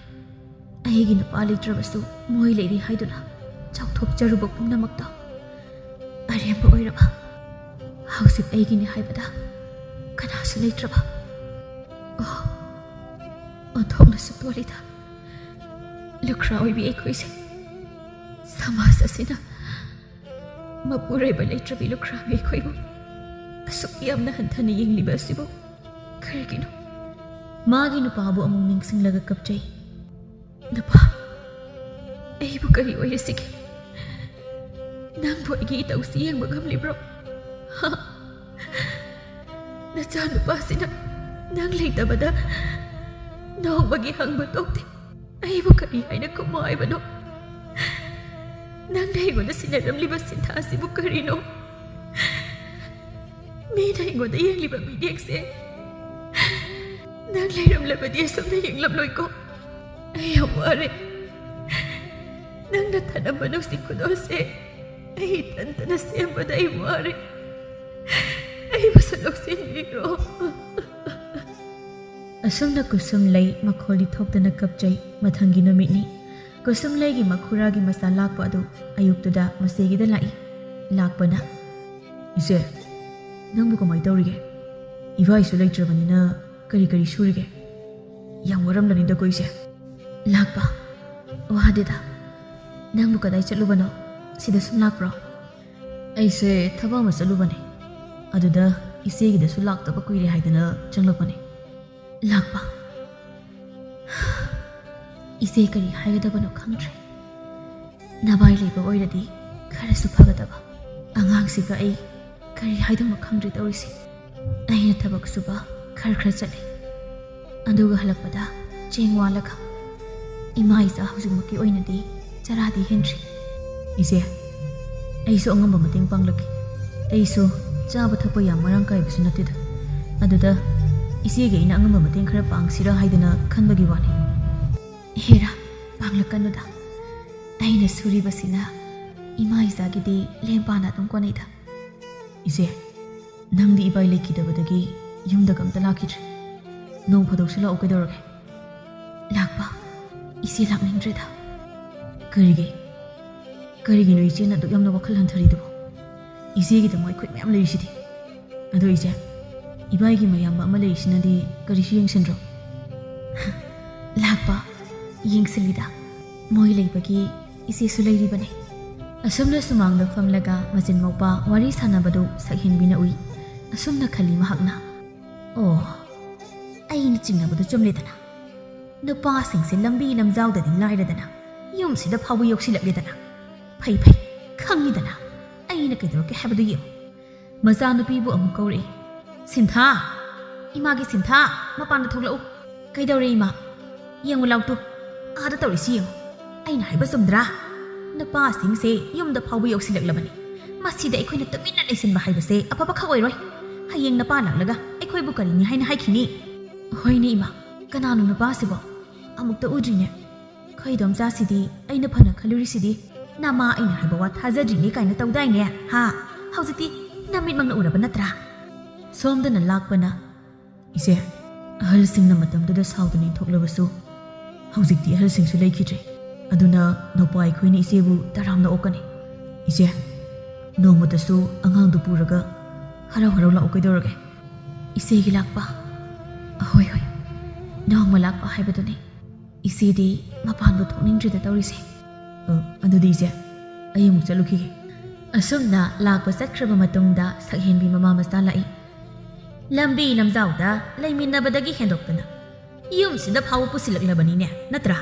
"ꯑꯩꯒꯤ ꯅꯨꯄꯥ ꯂꯩꯇ꯭ꯔꯕꯁꯨ ꯃꯣꯏ ꯂꯩꯔꯤ ꯍꯥꯏꯗꯨꯅ ꯆꯥꯎꯊꯣꯛꯆꯔꯨꯕ ꯄꯨꯝꯅꯃꯛꯇꯣ ꯑꯔꯦꯝꯕ ꯑꯣꯏꯔꯕ? ꯍꯧꯖꯤꯛ ꯑꯩꯒꯤꯅꯤ ꯍꯥꯏꯕꯗ ꯀꯅꯥꯁꯨ ꯂꯩꯇ꯭ꯔꯕ? ꯑꯣ, ꯑꯣꯟꯊꯣꯛꯅꯁꯨ ꯇꯣꯜꯂꯤꯗ ꯂꯨꯈ꯭ꯔꯥ ꯑꯣꯏꯕꯤ ꯑꯩꯈꯣꯏꯁꯦ꯫ ꯁꯃꯥꯖ ꯑꯁꯤꯅ ꯃꯄꯨꯔꯣꯏꯕ ꯂꯩꯇ꯭ꯔꯕꯤ ꯂꯨꯈ꯭ꯔꯥꯕꯤ ꯑꯩꯈꯣꯏꯕꯨ ꯑꯁꯨꯛ ꯌꯥꯝꯅ ꯍꯟꯊꯅ ꯌꯦꯡꯂꯤꯕ ꯑꯁꯤꯕꯨ ꯀꯔꯤꯒꯤꯅꯣ?" ꯃꯥꯒꯤ ꯅꯨꯄꯥꯕꯨ ꯑꯃꯨꯛ ꯅꯤꯡꯁꯤꯡꯂꯒ ꯀꯞꯆꯩ꯫ "ꯅꯨꯄꯥ, ꯑꯩꯕꯨ ꯀꯔꯤ ꯑꯣꯏꯔꯁꯤꯒꯦ? ꯅꯪꯕꯨ ꯑꯩꯒꯤ ꯏꯇꯧꯁꯤ ꯌꯦꯡꯕ ꯉꯝꯂꯤꯕ꯭ꯔꯣ? ꯍꯥ? ꯅꯆꯥꯅꯨꯄꯥꯁꯤꯅ ꯅꯪ ꯂꯩꯇꯕꯗ ꯅꯣꯡꯃꯒꯤ ꯍꯪꯕ ꯇꯣꯛꯇꯦ꯫ ꯑꯩꯕꯨ ꯀꯔꯤ ꯍꯥꯏꯅ ꯈꯨꯝꯃꯣ ꯍꯥꯏꯕꯅꯣ? ꯅꯪꯅ ꯑꯩꯉꯣꯟꯗ ꯁꯤꯟꯅꯔꯝꯂꯤꯕ ꯁꯤꯟꯊꯥ ꯑꯁꯤꯕꯨ ꯀꯔꯤꯅꯣ? ꯃꯤꯅ ꯑꯩꯉꯣꯟꯗ ꯌꯦꯡꯂꯤꯕ ꯃꯤꯠꯌꯦꯡꯁꯦ ꯅꯪ ꯂꯩꯔꯝꯂꯕꯗꯤ ꯑꯁꯨꯝꯅ ꯌꯦꯡꯂꯝꯂꯣꯏꯀꯣ꯫ ꯑꯩ ꯌꯥꯝ ꯋꯥꯔꯦ꯫" ꯅꯪꯅ ꯊꯅꯝꯕ ꯅꯨꯡꯁꯤꯠ ꯈꯨꯗꯣꯜꯁꯦ ꯑꯩ ꯏꯊꯟꯇꯅ ꯁꯦꯝꯕꯗ ꯑꯩ ꯋꯥꯔꯦ꯫ ꯑꯩꯕꯨꯁꯨ ꯂꯧꯁꯤꯟꯕꯤꯈ꯭ꯔꯣ꯫ ꯑꯁꯨꯝꯅ ꯀꯨꯁꯨꯝꯂꯩ ꯃꯈꯣꯜꯗꯤ ꯊꯣꯛꯇꯅ ꯀꯞꯆꯩ꯫ ꯃꯊꯪꯒꯤ ꯅꯨꯃꯤꯠꯅꯤ꯫ ꯀꯨꯁꯨꯝꯂꯩꯒꯤ ꯃꯈꯨꯔꯥꯒꯤ ꯃꯆꯥ ꯂꯥꯛꯄ ꯑꯗꯨ ꯑꯌꯨꯛꯇꯨꯗ ꯃꯆꯦꯒꯤꯗ ꯂꯥꯛꯏ꯫ ꯂꯥꯛꯄꯅ, "ꯏꯆꯦ, ꯅꯪꯕꯨ ꯀꯃꯥꯏ ꯇꯧꯔꯤꯒꯦ? ꯏꯕꯥꯏꯁꯨ ꯂꯩꯇ꯭ꯔꯕꯅꯤꯅ ꯀꯔꯤ ꯀꯔꯤ ꯁꯨꯔꯤꯒꯦ? ꯌꯥꯝ ꯋꯥꯔꯝꯂꯅꯤꯗꯀꯣ ꯏꯆꯦ?" ꯂꯥꯛꯄ, "ꯋꯥꯗꯦꯗ꯫ ꯅꯪꯕꯨ ꯀꯗꯥꯏ ꯆꯠꯂꯨꯕꯅꯣ? ꯁꯤꯗ ꯁꯨꯝ ꯂꯥꯛꯄ꯭ꯔꯣ?" "ꯑꯩꯁꯦ ꯊꯕꯛ ꯑꯃ ꯆꯠꯂꯨꯕꯅꯦ꯫ ꯑꯗꯨꯗ ꯏꯆꯦꯒꯤꯗꯁꯨ ꯂꯥꯛꯇꯕ ꯀꯨꯏꯔꯦ ꯍꯥꯏꯗꯅ ꯆꯪꯂꯛꯄꯅꯦ꯫" ꯂꯥꯛꯄ, "ꯏꯆꯦ ꯀꯔꯤ ꯍꯥꯏꯒꯗꯕꯅꯣ ꯈꯪꯗ꯭ꯔꯦ꯫ ꯅꯕꯥꯏ ꯂꯩꯕ ꯑꯣꯏꯔꯗꯤ ꯈꯔꯁꯨ ꯐꯒꯗꯕ꯫ ꯑꯉꯥꯡꯁꯤꯒ ꯑꯩ ꯀꯔꯤ ꯍꯥꯏꯗꯧꯅꯣ ꯈꯪꯗ꯭ꯔꯦ ꯇꯧꯔꯤꯁꯦ꯫ ꯑꯩꯅ ꯊꯕꯛ ꯁꯨꯕ ꯈꯔ ꯈꯔ ꯆꯠꯂꯦ꯫ ꯑꯗꯨꯒ ꯍꯜꯂꯛꯄꯗ ꯆꯦꯡ ꯋꯥꯜꯂꯒ ꯏꯃꯥ ꯏꯆꯥ ꯍꯧꯖꯤꯛꯃꯛꯀꯤ ꯑꯣꯏꯅꯗꯤ ꯆꯔꯥꯗꯤ ꯍꯦꯟꯗ꯭ꯔꯤ꯫" "ꯏꯆꯦ, ꯑꯩꯁꯨ ꯑꯉꯝꯕ ꯃꯇꯦꯡ ꯄꯥꯡꯂꯛꯀꯦ꯫ ꯑꯩꯁꯨ ꯆꯥꯕ ꯊꯛꯄ ꯌꯥꯝ ꯃꯔꯥꯡ ꯀꯥꯏꯕꯁꯨ ꯅꯠꯇꯦꯗ꯫ ꯑꯗꯨꯗ ꯏꯆꯦꯒꯤ ꯑꯩꯅ ꯑꯉꯝꯕ ꯃꯇꯦꯡ ꯈꯔ ꯄꯥꯡꯁꯤꯔꯥ ꯍꯥꯏꯗꯅ ꯈꯟꯕꯒꯤ ꯋꯥꯅꯤ꯫" "ꯍꯦꯔꯥ, ꯄꯥꯡꯂꯛꯀꯅꯨꯗ꯫ ꯑꯩꯅ ꯁꯨꯔꯤꯕꯁꯤꯅ ꯏꯃꯥ ꯏꯆꯥꯒꯤꯗꯤ ꯂꯦꯝ ꯄꯥꯅ ꯑꯗꯨꯝ ꯀꯣꯟꯅꯩꯗ꯫" "ꯏꯆꯦ, ꯅꯪꯗꯤ ꯏꯕꯥꯏ ꯂꯩꯈꯤꯗꯕꯗꯒꯤ ꯌꯨꯝꯗꯒ ꯑꯝꯇ ꯂꯥꯛꯈꯤꯗ꯭ꯔꯦ꯫ ꯅꯣꯡ ꯐꯥꯗꯣꯛꯁꯨ ꯂꯥꯛꯎ ꯀꯩꯗꯧꯔꯒꯦ?" ꯂꯥꯛꯄ, "ꯏꯆꯦ ꯂꯥꯛꯅꯤꯡꯗ꯭ꯔꯦꯗ꯫" "ꯀꯔꯤꯒꯤ? ꯀꯔꯤꯒꯤꯅꯣ ꯏꯆꯦꯅ ꯑꯗꯨꯛ ꯌꯥꯝꯅ ꯋꯥꯈꯜ ꯍꯟꯊꯔꯤꯗꯨꯕꯣ? ꯏꯆꯦꯒꯤꯗꯃꯛ ꯑꯩꯈꯣꯏ ꯃꯌꯥꯝ ꯂꯩꯔꯤꯁꯤꯗꯤ꯫ ꯑꯗꯣ ꯏꯆꯦ, ꯏꯕꯥꯏꯒꯤ ꯃꯌꯥꯝꯕ ꯑꯃ ꯂꯩꯔꯤꯁꯤꯅꯗꯤ ꯀꯔꯤꯁꯨ ꯌꯦꯡꯁꯤꯟꯗ꯭ꯔꯣ?" ꯂꯥꯛꯄ, "ꯌꯦꯡꯁꯤꯜꯂꯤꯗ꯫ ꯃꯣꯏ ꯂꯩꯕꯒꯤ ꯏꯆꯦꯁꯨ ꯂꯩꯔꯤꯕꯅꯦ꯫" ꯑꯁꯨꯝꯅ ꯁꯨꯃꯥꯡꯗ ꯐꯝꯂꯒ ꯃꯆꯤꯟ ꯃꯧꯄꯥ ꯋꯥꯔꯤ ꯁꯥꯟꯅꯕꯗꯨ ꯁꯛꯍꯦꯟꯕꯤꯅ ꯎꯏ꯫ ꯑꯁꯨꯝꯅ ꯈꯜꯂꯤ ꯃꯍꯥꯛꯅ, "ꯑꯣ, ꯑꯩꯅ ꯆꯤꯡꯅꯕꯗꯨ ꯆꯨꯝꯂꯦꯗꯅ꯫ ꯅꯨꯄꯥꯁꯤꯡꯁꯦ ꯂꯝꯕꯤ ꯂꯝꯖꯥꯎꯗꯗꯤ ꯂꯥꯏꯔꯗꯅ, ꯌꯨꯝꯁꯤꯗ ꯐꯥꯎꯕ ꯌꯧꯁꯤꯜꯂꯛꯂꯦꯗꯅ꯫ ꯐꯩ ꯐꯩ, ꯈꯪꯉꯤꯗꯅ꯫ ꯑꯩꯅ ꯀꯩꯗꯧꯔꯛꯀꯦ ꯍꯥꯏꯕꯗꯨ ꯌꯦꯡꯉꯨ꯫" ꯃꯆꯥꯅꯨꯄꯤꯕꯨ ꯑꯃꯨꯛ ꯀꯧꯔꯛꯏ꯫ "ꯁꯤꯟꯊꯥ! ꯏꯃꯥꯒꯤ ꯁꯤꯟꯊꯥ! ꯃꯄꯥꯟꯗ ꯊꯣꯛꯂꯛꯎ꯫" "ꯀꯩꯗꯧꯔꯦ ꯏꯃꯥ?" "ꯌꯦꯡꯉꯨ ꯂꯥꯎꯇꯨ, ꯑꯥꯗ ꯇꯧꯔꯤꯁꯤ ꯌꯦꯡꯉꯨ꯫ ꯑꯩꯅ ꯍꯥꯏꯕ ꯆꯨꯝꯗ꯭ꯔꯥ? ꯅꯨꯄꯥꯁꯤꯡꯁꯦ ꯌꯨꯝꯗ ꯐꯥꯎꯕ ꯌꯧꯁꯤꯜꯂꯛꯂꯕꯅꯤ꯫ ꯃꯁꯤꯗ ꯑꯩꯈꯣꯏꯅ ꯇꯨꯃꯤꯟꯅ ꯂꯩꯁꯤꯟꯕ ꯍꯥꯏꯕꯁꯦ ꯑꯐꯕ ꯈꯛ ꯑꯣꯏꯔꯣꯏ꯫ ꯍꯌꯦꯡ ꯅꯄꯥ ꯂꯥꯛꯂꯒ ꯑꯩꯈꯣꯏꯕꯨ ꯀꯔꯤꯅꯤ ꯍꯥꯏꯅ ꯍꯥꯏꯈꯤꯅꯤ?" "ꯍꯣꯏꯅꯦ ꯏꯃꯥ, ꯀꯅꯥꯅꯣ ꯅꯨꯄꯥꯁꯤꯕꯣ? ꯑꯃꯨꯛꯇ ꯎꯗ꯭ꯔꯤꯅꯦ꯫" "ꯑꯩꯈꯣꯏ ꯏꯗꯣꯝꯆꯥꯁꯤꯗꯤ ꯑꯩꯅ ꯐꯅ ꯈꯜꯂꯨꯔꯤꯁꯤꯗꯤ ꯅꯃꯥ ꯑꯩꯅ ꯍꯥꯏꯕ ꯋꯥ ꯊꯥꯖꯗ꯭ꯔꯤꯅꯦ ꯀꯥꯏꯅ ꯇꯧꯗꯥꯏꯅꯦ? ꯍꯥ? ꯍꯧꯖꯤꯛꯇꯤ ꯅꯃꯤꯠꯃꯛꯅ ꯎꯔꯕ ꯅꯠꯇ꯭ꯔꯥ?" ꯁꯣꯝꯗꯅ ꯂꯥꯛꯄꯅ, "ꯏꯆꯦ, ꯑꯍꯜꯁꯤꯡꯅ ꯃꯇꯝꯗꯨꯗ ꯁꯥꯎꯗꯅ ꯏꯟꯊꯣꯛꯂꯕꯁꯨ, ꯍꯧꯖꯤꯛꯇꯤ ꯑꯍꯜꯁꯤꯡꯁꯨ ꯂꯩꯈꯤꯗ꯭ꯔꯦ꯫ ꯑꯗꯨꯅ ꯅꯧꯄꯥ ꯑꯩꯈꯣꯏꯅ ꯏꯆꯦꯕꯨ ꯇꯔꯥꯝꯅ ꯑꯣꯛꯀꯅꯤ꯫ ꯏꯆꯦ, ꯅꯣꯡꯃꯇꯁꯨ ꯑꯉꯥꯡꯗꯨ ꯄꯨꯔꯒ ꯍꯔꯥꯎ ꯍꯔꯥꯎ ꯂꯥꯛꯎ ꯀꯩꯗꯧꯔꯒꯦ?" "ꯏꯆꯦꯒꯤ ꯂꯥꯛꯄ?" "ꯍꯣꯏ, ꯍꯣꯏ, ꯅꯣꯡꯃ ꯂꯥꯛꯄ ꯍꯥꯏꯕꯗꯨꯅꯤ꯫ ꯏꯆꯦꯗꯤ ꯃꯄꯥꯟꯕꯨ ꯊꯣꯛꯅꯤꯡꯗ꯭ꯔꯤꯗ ꯇꯧꯔꯤꯁꯦ꯫ ꯑ, ꯑꯗꯨꯗꯤ ꯏꯆꯦ, ꯑꯩ ꯑꯃꯨꯛ ꯆꯠꯂꯨꯈꯤꯒꯦ꯫" ꯑꯁꯨꯝꯅ ꯂꯥꯛꯄ ꯆꯠꯈ꯭ꯔꯕ ꯃꯇꯨꯡꯗ ꯁꯛꯍꯦꯟꯕꯤ ꯃꯃꯥ ꯃꯆꯥ ꯂꯥꯛꯏ꯫ "ꯂꯝꯕꯤ ꯂꯝꯖꯥꯎꯗ ꯂꯩꯃꯤꯟꯅꯕꯗꯒꯤ ꯍꯦꯟꯗꯣꯛꯇꯅ ꯌꯨꯝꯁꯤꯗ ꯐꯥꯎꯕ ꯄꯨꯁꯤꯜꯂꯛꯂꯕꯅꯤꯅꯦ, ꯅꯠꯇ꯭ꯔꯥ?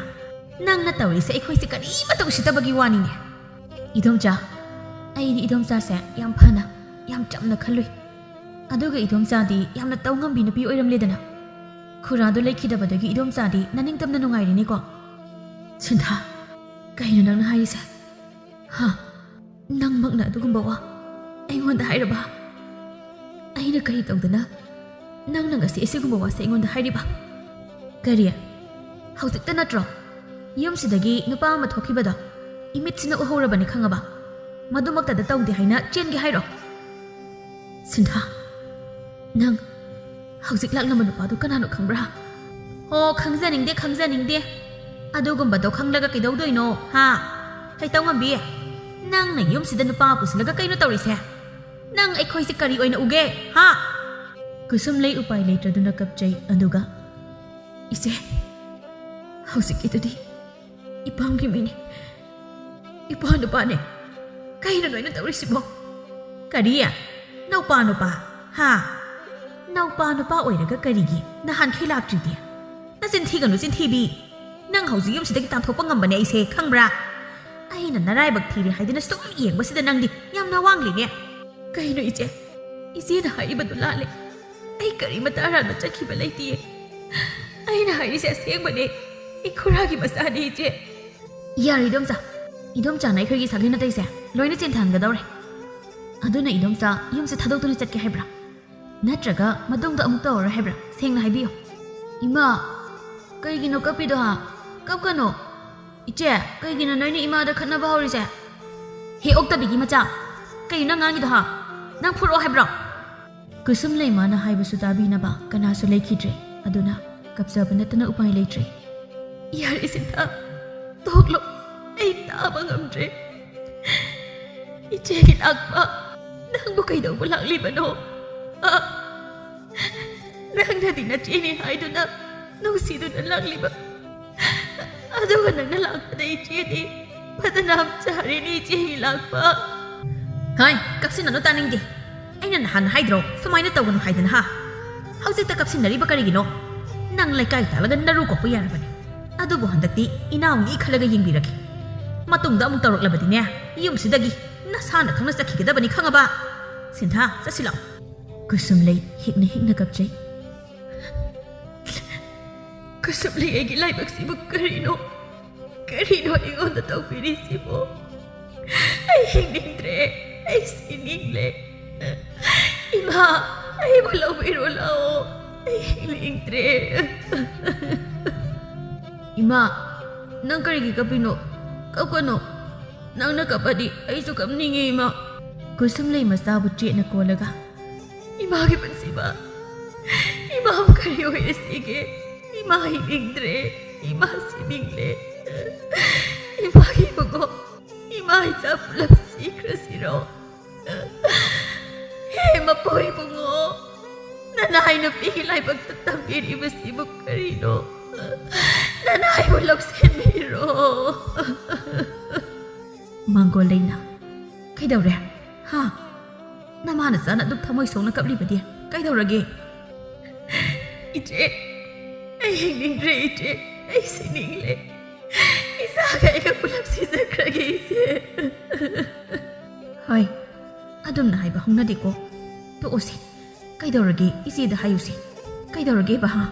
ꯅꯪꯅ ꯇꯧꯔꯤꯁꯦ ꯑꯩꯈꯣꯏꯁꯦ ꯀꯔꯤꯃꯠꯇ ꯎꯁꯤꯠꯇꯕꯒꯤ ꯋꯥꯅꯤꯅꯦ꯫" "ꯏꯗꯣꯝꯆꯥ, ꯑꯩꯗꯤ ꯏꯗꯣꯝꯆꯥꯁꯦ ꯌꯥꯝ ꯐꯅ, ꯌꯥꯝ ꯆꯝꯅ ꯈꯜꯂꯨꯏ꯫ ꯑꯗꯨꯒ ꯏꯗꯣꯝꯆꯥꯗꯤ ꯌꯥꯝꯅ ꯇꯧ ꯉꯝꯕꯤ ꯅꯨꯄꯤ ꯑꯣꯏꯔꯝꯂꯦꯗꯅ꯫ ꯈꯨꯔꯥꯗꯣ ꯂꯩꯈꯤꯗꯕꯗꯒꯤ ꯏꯗꯣꯝꯆꯥꯗꯤ ꯅꯅꯤꯡꯇꯝꯅ ꯅꯨꯡꯉꯥꯏꯔꯦꯅꯦꯀꯣ꯫" "ꯁꯤꯟꯊꯥ, ꯀꯩꯅꯣ ꯅꯪꯅ ꯍꯥꯏꯔꯤꯁꯦ? ꯍꯥ? ꯅꯪꯃꯛꯅ ꯑꯗꯨꯒꯨꯝꯕ ꯋꯥ ꯑꯩꯉꯣꯟꯗ ꯍꯥꯏꯔꯕ? ꯑꯩꯅ ꯀꯔꯤ ꯇꯧꯗꯅ ꯅꯪꯅ ꯉꯁꯤ ꯑꯁꯤꯒꯨꯝꯕ ꯋꯥꯁꯦ ꯑꯩꯉꯣꯟꯗ ꯍꯥꯏꯔꯤꯕ?" "ꯀꯔꯤ? ꯍꯧꯖꯤꯛꯇ ꯅꯠꯇ꯭ꯔꯣ ꯌꯨꯝꯁꯤꯗꯒꯤ ꯅꯨꯄꯥ ꯑꯃ ꯊꯣꯛꯈꯤꯕꯗꯣ? ꯏꯃꯤꯠꯁꯤꯅ ꯎꯍꯧꯔꯕꯅꯤ, ꯈꯪꯉꯕ? ꯃꯗꯨꯃꯛꯇꯗ ꯇꯧꯗꯦ ꯍꯥꯏꯅ ꯆꯦꯟꯒꯦ ꯍꯥꯏꯔꯣ?" "ꯁꯤꯟꯊꯥ, ꯅꯪ ꯍꯧꯖꯤꯛ ꯂꯥꯛꯂꯝꯕ ꯅꯨꯄꯥꯗꯨ ꯀꯅꯥꯅꯣ ꯈꯪꯕ꯭ꯔꯥ?" "ꯑꯣ, ꯈꯪꯖꯅꯤꯡꯗꯦ, ꯈꯪꯖꯅꯤꯡꯗꯦ꯫ ꯑꯗꯨꯒꯨꯝꯕꯗꯣ ꯈꯪꯂꯒ ꯀꯩꯗꯧꯗꯣꯏꯅꯣ, ꯍꯥ? ꯍꯩꯇꯧꯉꯝꯕꯤ, ꯅꯪꯅ ꯌꯨꯝꯁꯤꯗ ꯅꯨꯄꯥ ꯄꯨꯁꯤꯜꯂꯒ ꯀꯩꯅꯣ ꯇꯧꯔꯤꯁꯦ? ꯅꯪ ꯑꯩꯈꯣꯏꯁꯦ ꯀꯔꯤ ꯑꯣꯏꯅ ꯎꯒꯦ, ꯍꯥ?" ꯀꯨꯁꯨꯝꯂꯩ ꯎꯄꯥꯏ ꯂꯩꯇ꯭ꯔꯗꯨꯅ ꯀꯞꯆꯩ, ꯑꯗꯨꯒ, "ꯏꯆꯦ, ꯍꯧꯖꯤꯛꯀꯤꯗꯨꯗꯤ ꯏꯄꯥꯝꯒꯤ ꯃꯤꯅꯤ, ꯏꯄꯥ ꯅꯨꯄꯥꯅꯦ꯫ ꯀꯩꯅꯣ ꯅꯣꯏꯅ ꯇꯧꯔꯤꯁꯤꯕꯣ?" "ꯀꯔꯤ? ꯅꯧꯄꯥ ꯅꯨꯄꯥ? ꯍꯥ? ꯅꯧꯄꯥ ꯅꯨꯄꯥ ꯑꯣꯏꯔꯒ ꯀꯔꯤꯒꯤ ꯅꯍꯥꯟꯈꯩ ꯂꯥꯛꯇ꯭ꯔꯤꯗꯤ? ꯅꯆꯤꯟ ꯊꯤꯒꯅꯨ, ꯆꯤꯟꯊꯤꯕꯤ꯫ ꯅꯪ ꯍꯧꯖꯤꯛ ꯌꯨꯝꯁꯤꯗꯒꯤ ꯇꯥꯟꯊꯣꯛꯄ ꯉꯝꯕꯅꯦ ꯑꯩꯁꯦ, ꯈꯪꯕ꯭ꯔꯥ? ꯑꯩꯅ ꯅꯔꯥꯏꯕꯛ ꯊꯤꯔꯦ ꯍꯥꯏꯗꯨꯅ ꯁꯨꯝ ꯌꯦꯡꯕꯁꯤꯗ ꯅꯪꯗꯤ ꯌꯥꯝꯅ ꯋꯥꯡꯂꯤꯅꯦ꯫" "ꯀꯩꯅꯣ ꯏꯆꯦ? ꯏꯆꯦꯅ ꯍꯥꯏꯔꯤꯕꯗꯨ ꯂꯥꯜꯂꯦ꯫ ꯑꯩ ꯀꯔꯤꯃꯇ ꯑꯔꯥꯟꯕ ꯆꯠꯈꯤꯕ ꯂꯩꯇꯤꯌꯦ꯫ ꯑꯩꯅ ꯍꯥꯏꯔꯤꯁꯦ ꯑꯁꯦꯡꯕꯅꯦ꯫ ꯏꯈꯨꯔꯥꯒꯤ ꯃꯆꯥꯅꯦ, ꯏꯆꯦ꯫" "ꯌꯥꯔꯦ ꯏꯗꯣꯝꯆꯥ, ꯏꯗꯣꯝꯆꯥꯅ ꯑꯩꯈꯣꯏꯒꯤ ꯁꯥꯒꯩ ꯅꯥꯇꯩꯁꯦ ꯂꯣꯏꯅ ꯆꯦꯟꯊꯍꯟꯒꯗꯧꯔꯦ꯫ ꯑꯗꯨꯅ ꯏꯗꯣꯝꯆꯥ ꯌꯨꯝꯁꯦ ꯊꯥꯗꯣꯛꯇꯨꯅ ꯆꯠꯀꯦ ꯍꯥꯏꯕ꯭ꯔꯥ? ꯅꯠꯇ꯭ꯔꯒ ꯃꯇꯨꯡꯗ ꯑꯃꯨꯛ ꯇꯧꯔꯔꯣꯏ ꯍꯥꯏꯕ꯭ꯔꯥ? ꯁꯦꯡꯅ ꯍꯥꯏꯕꯤꯌꯨ꯫" "ꯏꯃꯥ, ꯀꯩꯒꯤꯅꯣ ꯀꯞꯄꯤꯗꯣ, ꯍꯥ? ꯀꯞꯀꯅꯣ꯫ ꯏꯆꯦ, ꯀꯩꯒꯤꯅꯣ ꯅꯣꯏꯅ ꯏꯃꯥꯗ ꯈꯠꯅꯕ ꯍꯧꯔꯤꯁꯦ? ꯍꯦ ꯑꯣꯛꯇꯕꯤꯒꯤ ꯃꯆꯥ, ꯀꯩꯅꯣ ꯅꯪ ꯉꯥꯡꯉꯤꯗꯣ ꯍꯥ? ꯅꯪ ꯐꯨꯔꯛꯑꯣ ꯍꯥꯏꯕ꯭ꯔꯣ? ꯀꯨꯁꯨꯝ ꯂꯩꯃꯥꯅ ꯍꯥꯏꯕꯁꯨ ꯇꯥꯕꯤꯅꯕ ꯀꯅꯥꯁꯨ ꯂꯩꯈꯤꯗ꯭ꯔꯦ꯫ ꯑꯗꯨꯅ ꯀꯞꯆꯕ ꯅꯠꯇꯅ ꯎꯄꯥꯏ ꯂꯩꯇ꯭ꯔꯦ꯫ ꯌꯥꯔꯦ ꯁꯤꯟꯊꯥ, ꯇꯣꯛꯂꯣ, ꯑꯩ ꯇꯥꯕ ꯉꯝꯗ꯭ꯔꯦ꯫ ꯏꯆꯦꯒꯤ ꯂꯥꯛꯄ ꯅꯪꯕꯨ ꯀꯩꯗꯧꯕ ꯂꯥꯛꯂꯤꯕꯅꯣ? ꯑ? ꯅꯪꯅꯗꯤ ꯅꯆꯦꯅꯤ ꯍꯥꯏꯗꯨꯅ ꯅꯨꯡꯁꯤꯗꯨꯅ ꯂꯥꯛꯂꯤꯕ, ꯑꯗꯨꯒ ꯅꯪꯅ ꯂꯥꯛꯄꯗ ꯏꯆꯦꯗꯤ ꯐꯗꯅ ꯆꯥꯔꯤꯅꯤ ꯏꯆꯦꯒꯤ ꯂꯥꯛꯄ꯫ ꯍꯥꯏ, ꯀꯞꯁꯤꯟꯅꯅꯨ, ꯇꯥꯅꯤꯡꯗꯦ꯫ ꯑꯩꯅ ꯅꯍꯥꯟ ꯍꯥꯏꯗ꯭ꯔꯣ ꯁꯨꯃꯥꯏꯅ ꯇꯧꯒꯅꯨ ꯍꯥꯏꯗꯅ ꯍꯥ? ꯍꯧꯖꯤꯛꯇ ꯀꯞꯁꯤꯟꯅꯔꯤꯕ ꯀꯔꯤꯒꯤꯅꯣ? ꯅꯪ ꯂꯩꯀꯥꯏ ꯇꯥꯜꯂꯒ ꯅꯔꯨ ꯀꯣꯛꯄ ꯌꯥꯔꯕꯅꯤ꯫ ꯑꯗꯨꯕꯨ ꯍꯟꯗꯛꯇꯤ ꯏꯅꯥꯎꯅꯤ ꯈꯜꯂꯒ ꯌꯦꯡꯕꯤꯔꯒꯦ꯫ ꯃꯇꯨꯡꯗ ꯑꯃꯨꯛ ꯇꯧꯔꯛꯂꯕꯗꯤꯅꯦ, ꯌꯨꯝꯁꯤꯗꯒꯤ ꯅꯁꯥꯅ ꯈꯪꯅ ꯆꯠꯈꯤꯒꯗꯕꯅꯤ, ꯈꯪꯉꯕ? ꯁꯤꯟꯊꯥ, ꯆꯠꯁꯤ ꯂꯥꯛꯑꯣ꯫ ꯀꯨꯁꯨꯝꯂꯩ ꯍꯤꯛꯅ ꯍꯤꯛꯅ ꯀꯞꯆꯩ꯫ ꯀꯨꯁꯨꯝꯂꯩ, ꯑꯩꯒꯤ ꯂꯥꯏꯕꯛꯁꯤꯕꯨ ꯀꯔꯤꯅꯣ? ꯀꯔꯤꯅꯣ ꯑꯩꯉꯣꯟꯗ ꯇꯧꯕꯤꯔꯤꯁꯤꯕꯣ? ꯑꯩ ꯍꯤꯡꯅꯤꯡꯗ꯭ꯔꯦ, ꯑꯩ ꯁꯤꯅꯤꯡꯂꯦ꯫ ꯏꯃꯥ, ꯑꯩꯕꯨ ꯂꯧꯕꯤꯔꯣ ꯂꯥꯛꯑꯣ, ꯑꯩ ꯍꯤꯡꯅꯤꯡꯗ꯭ꯔꯦ꯫ ꯏꯃꯥ, ꯅꯪ ꯀꯔꯤꯒꯤ ꯀꯞꯄꯤꯅꯣ? ꯀꯞꯀꯅꯨ꯫ ꯅꯪꯅ ꯀꯞꯄꯗꯤ ꯑꯩꯁꯨ ꯀꯞꯅꯤꯡꯉꯤ, ꯏꯃꯥ꯫ ꯀꯨꯁꯨꯝꯂꯩ ꯃꯆꯥꯕꯨ ꯆꯦꯠꯅ ꯀꯣꯜꯂꯒ, ꯏꯃꯥꯒꯤ ꯄꯨꯟꯁꯤꯕ, ꯏꯃꯥꯕꯨ ꯀꯔꯤ ꯑꯣꯏꯔꯁꯤꯒꯦ? ꯏꯃꯥ ꯍꯤꯡꯅꯤꯡꯗ꯭ꯔꯦ, ꯏꯃꯥ ꯁꯤꯅꯤꯡꯂꯦ꯫ ꯏꯃꯥꯒꯤ ꯏꯕꯨꯡꯉꯣ, ꯏꯃꯥ ꯏꯆꯥ ꯄꯨꯂꯞ ꯁꯤꯈ꯭ꯔꯁꯤꯔꯣ? ꯍꯦ ꯃꯄꯣ ꯏꯕꯨꯡꯉꯣ, ꯅꯅꯥꯏ ꯅꯨꯄꯤꯒꯤ ꯂꯥꯏꯕꯛꯇ ꯇꯝꯕꯤꯔꯤꯕꯁꯤꯕꯨ ꯀꯔꯤꯅꯣ? ꯅꯅꯥꯏꯕꯨ ꯂꯧꯁꯤꯟꯕꯤꯔꯣ꯫ ꯃꯥꯡꯒꯣꯜ ꯂꯩꯅ, ꯀꯩꯗꯧꯔꯦ? ꯍꯥ? ꯅꯃꯥ ꯅꯆꯥꯅ ꯑꯗꯨꯛ ꯊꯃꯣꯏ ꯁꯣꯛꯅ ꯀꯞꯂꯤꯕꯗꯤ ꯀꯩꯗꯧꯔꯒꯦ? ꯏꯆꯦ, ꯑꯩ ꯍꯤꯡꯅꯤꯡꯗ꯭ꯔꯦ ꯏꯆꯦ, ꯑꯩ ꯁꯤꯅꯤꯡꯂꯦ꯫ ꯏꯆꯥꯒ ꯑꯩꯒ ꯄꯨꯂꯞ ꯁꯤꯖꯈ꯭ꯔꯒꯦ ꯏꯆꯦ꯫ ꯍꯣꯏ, ꯑꯗꯨꯝꯅ ꯍꯥꯏꯕ ꯍꯧꯅꯗꯦꯀꯣ꯫ ꯇꯣꯛꯑꯣꯁꯦ꯫ ꯀꯩꯗꯧꯔꯒꯦ? ꯏꯆꯦꯗ ꯍꯥꯏꯌꯨꯁꯦ꯫ ꯀꯩꯗꯧꯔꯒꯦꯕ, ꯍꯥ?